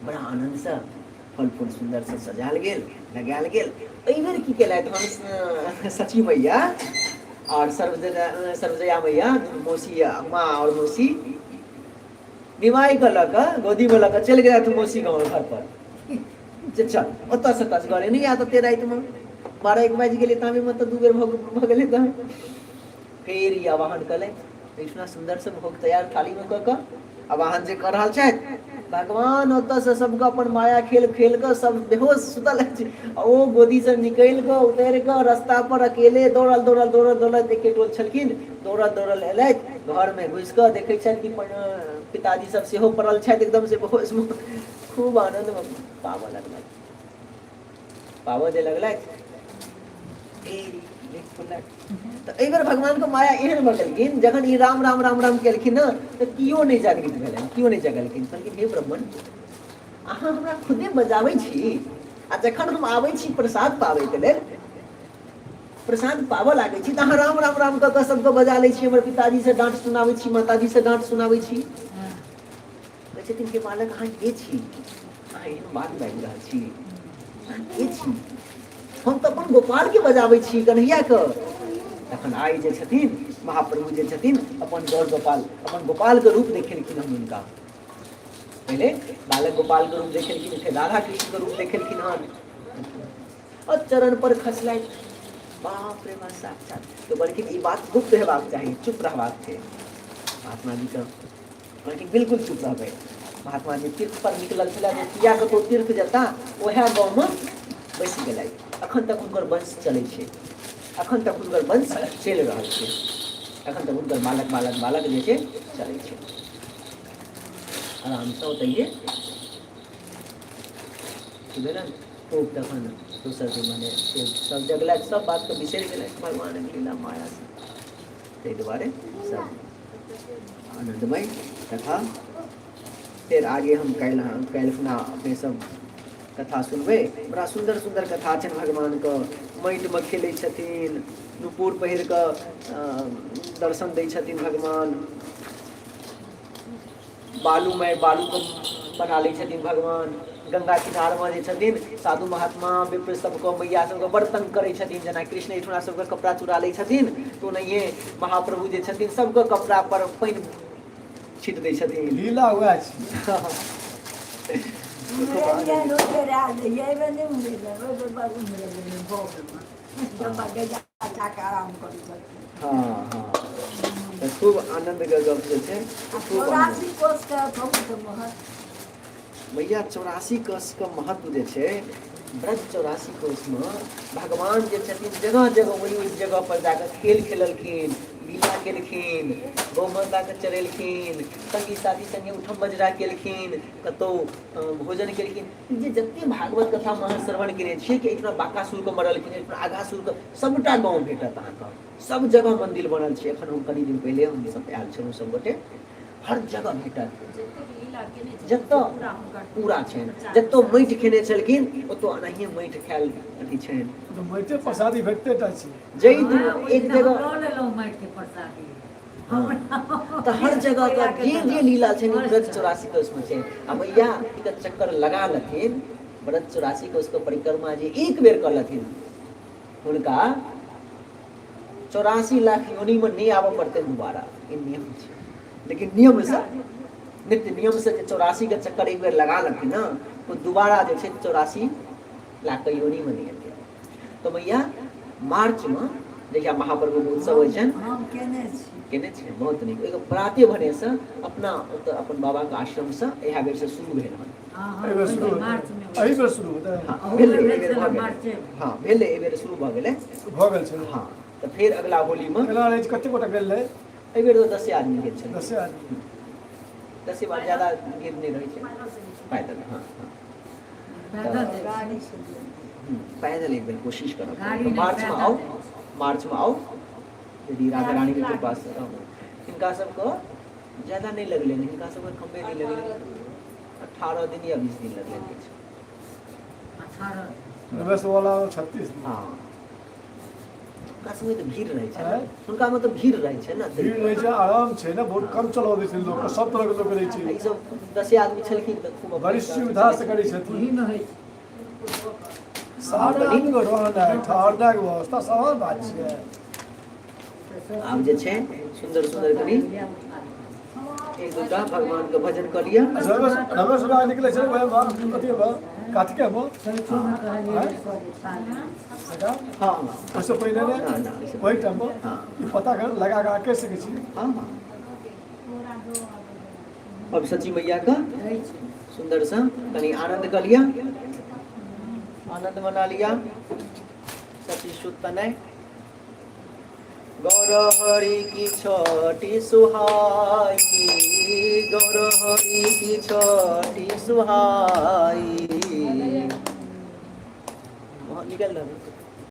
Speaker 1: बड़ा आनन्दसँ फल फूल सुन्दरसँ सजायल गेल, लगायल गेल। एहिबेर की केलथि हम सची मैया आओर सर्वजया सर्वजया मैया, मौसी, माँ आओर मौसी निमाइ कऽ लऽ कऽ गोदीमे लऽ कऽ चलि गेलथि मौसी गाँव घर पर, जे चल ओतऽसँ तस घरे नहि आयत ओते रातिमे, 12-1 बाजि गेलै ताबेमे, तऽ 2 बेर भऽ गेलै। तऽ फेर ई आवाहन कयलथि, एहिठिना सुन्दरसँ भोग तैयार थालीमे कऽ कऽ आवाहन जे कऽ रहल छथि, भगवान ओतऽसँ सबके अपन माया खेल खेल कऽ सब बेहोश सुतल अछि आ ओ गोदीसँ निकलि कऽ उतरि कऽ रस्ता पर अकेले दौड़ल दौड़ल दौड़ल दौड़ल एके टोल छलखिन, दौड़ल दौड़ल एलथि, घरमे घुसि कऽ देखै छथि कि पिताजी सब सेहो पड़ल छथि एकदम से बेहोशमे, खूब आनन्दमे पाबऽ लगलथि। पाबऽ जे लगलथि, फेर तऽ एहि बेर भगवानके माया एहन भऽ गेलखिन, जखन ई राम राम राम राम केलखिन ने, तऽ केओ नहि जागृत भेलनि, केओ नहि जगलखिन। कहलखिन, हे ब्राह्मण, अहाँ हमरा खुदे बजाबै छी, आ जखन हम आबै छी प्रसाद पाबैके लेल, प्रसाद पाबऽ लागै छी, तऽ अहाँ राम राम राम कऽ कऽ सबके बजा लै छी, हमर पिताजीसँ डाँट सुनाबै छी, माताजीसँ डाँट सुनाबै छी। कहै छथिन कि बालक, अहाँ के छी? अहाँ एहन बात बाजि रहल छी? अहाँ के छी? हम तऽ अपन गोपालके बजाबै छी, कन्हैयाके। तखन आइ जे छथिन महाप्रभु जे छथिन, अपन गौर गोपाल, अपन गोपालके रूप देखेलखिन हन हुनका। पहिले बालक गोपालके रूप देखेलखिन, फेर राधा कृष्णके रूप देखेलखिन हन, और चरण पर खसलथि। बाप रे बाप, साक्षात। तऽ कहलखिन, ई बात गुप्त हेबाक चाही, चुप रहबाक छै। महात्मा जी के कहलखिन, बिल्कुल चुप रहबै। महात्मा जी तीर्थ पर निकलल छलै, जे किया कतहु तीर्थ जेता, उएह गाँवमे बसि गेलथि। अखन तक हुनकर वंश चलै छै, अखन तक हुनकर वंश चलि रहल छै, अखन तक हुनकर बालक बालक बालक जे छै चलै छै आरामसँ ओतहिए। की भेलनि? खूब तखन दोसर दिन भने खूब सब जगलथि, सब बातके बिसरि गेलथि भगवानक लीला मायासँ। ताहि दुआरे सब आनन्दमय कथा। फेर आगे हम काल्हि खुना अपने सब कथा सुनबै। बड़ा सुन्दर सुन्दर कथा छनि भगवानके। माटिमे खेलै छथिन, नुपुर पहिर कऽ दर्शन दै छथिन भगवान, बालूमे बालूके बना लै छथिन भगवान। गंगा किनारमे जे छथिन साधु महात्मा विप्र सबके, मैया सबके बड़ तंग करै छथिन। जेना कृष्ण एहिठुना सबके कपड़ा चुरा लै छथिन, तऽ ओनाहिए महाप्रभु जे छथिन सबके कपड़ा पर पानि छीट दै छथिन।
Speaker 3: लीला वएह छी।
Speaker 1: हँ हँ, तऽ खूब आनन्दके गप जे छै, खूब आनन्द। मैया, 84 कोसके महत्व जे छै, ब्रज 84 कोसमे भगवान जे छथिन जगह जगह ओहि ओहि जगह पर जाकऽ खेल खेललखिन, लीला केलखिन, गौ माताके चरेलखिन, संगी साथी संगे उठम बजरा केलखिन, कतहु भोजन केलखिन। जे जते भागवत कथामे अहाँ श्रवण केने छियै कि एहिठिना बाकासुरके मरलखिन, एहिठिना आघासुरके, सभटा गाँव भेटत अहाँके। सब जगह मंदिर बनल छै। एखन हम कनि दिन पहिले हमसब आयल छलहुँ सब गोटे, हर जगह भेटत जतऽ पूरा छनि। जतऽ माटि खेने छलखिन, ओतऽ एनाहिए माटि खायल अथी छनि।
Speaker 3: तऽ माटिे प्रसादी भेटते टा छै।
Speaker 1: जै दिन एक जगह
Speaker 6: लऽ लेलहुँ माटि के प्रसादी।
Speaker 1: तऽ हर जगह के जे जे लीला छै, ब्रज 84 कोसमे छै। आ मैया के चक्कर लगा लथिन, ब्रज 84 कोसके परिक्रमा जे एक बेर कऽ लथिन, हुनका 84 लाख योनिमे नहि आबऽ पड़तै दोबारा। ई नियम छै। लेकिन नियमसँ, नित्य नियमसँ जे 84 के चक्कर एक बेर लगा लथिन ने, तऽ दोबारा जे छै 84 लाखके योनिमे नहि एतै। तऽ मैया, मार्चमे जहिया महाप्रभुके उत्सव होइ छनि।
Speaker 4: हम केने छी।
Speaker 1: केने छी, बहुत नीक। एगो प्राते भनेसँ अपना ओतऽ अपन बाबाके आश्रमसँ इएह बेरसँ शुरू भेल हन।
Speaker 3: एहि बेर शुरू हेतै, एहि बेर शुरू हेतै।
Speaker 1: हँ, भेलै, एहि बेर भऽ गेलै। हँ, भेलै, एहि बेर शुरू भऽ गेलै।
Speaker 3: भऽ गेल छै।
Speaker 1: हँ, तऽ फेर अगला होलीमे।
Speaker 3: केना रहै छै? कते गोटा गेल रहै?
Speaker 1: एहि बेर तऽ 10 आदमी गेल छलै।
Speaker 3: 10 आदमी।
Speaker 1: 10 बार ज्यादा भीड़ नहि रहै छै। पैदल, हँ हँ, पैदल एक बेर कोशिश करब। मार्चमे आउ, मार्चमे आउ, यदि राधा रानीके कृपासँ। हिनका सबके ज्यादा नहि लगलनि, हिनका सबके कमे दिन लगलनि, 18 दिन या 20 दिन लगलनि किछु।
Speaker 3: रमेश वाला 36 दिन।
Speaker 1: हँ, हुनका सबमे तऽ भीड़ रहै छै ने, हुनकामे तऽ भीड़ रहै छै ने।
Speaker 3: भीड़ रहै छै, आराम छै ने, बहुत कम चलाबै छै लोक, सब तरहके लोक रहै छै।
Speaker 1: ई सब 10 आदमी छलखिन तऽ खूब
Speaker 3: बड़ी सुविधा से करै छथिन। सात आदमी रहनाइ ठहरनाइके व्यवस्था सामान्य बात छियै?
Speaker 1: आब जे छै सुन्दर सुन्दर कनि एक दूटा भगवान के भजन कऽ लिअ।
Speaker 3: रमेश रमेश बाबा निकलै छै वएह अथीमे, कातिकेमे।
Speaker 1: हँ।
Speaker 3: ओहिसँ पहिने ने?
Speaker 1: ना ना, ओहिसँ
Speaker 3: ओहि टाइममे।
Speaker 1: हँ।
Speaker 3: ई पता कर लगा कऽ अहाँ कहि सकै छी?
Speaker 1: हँ हँ। अब सची मैया का सुंदर सा कनि आनंद कऽ लिअ, आनंद मना लिअ। सची सुत तनय गौर हरि की छठी सुहाई, गौर हरि की छठी सुहाई। निकल रहल।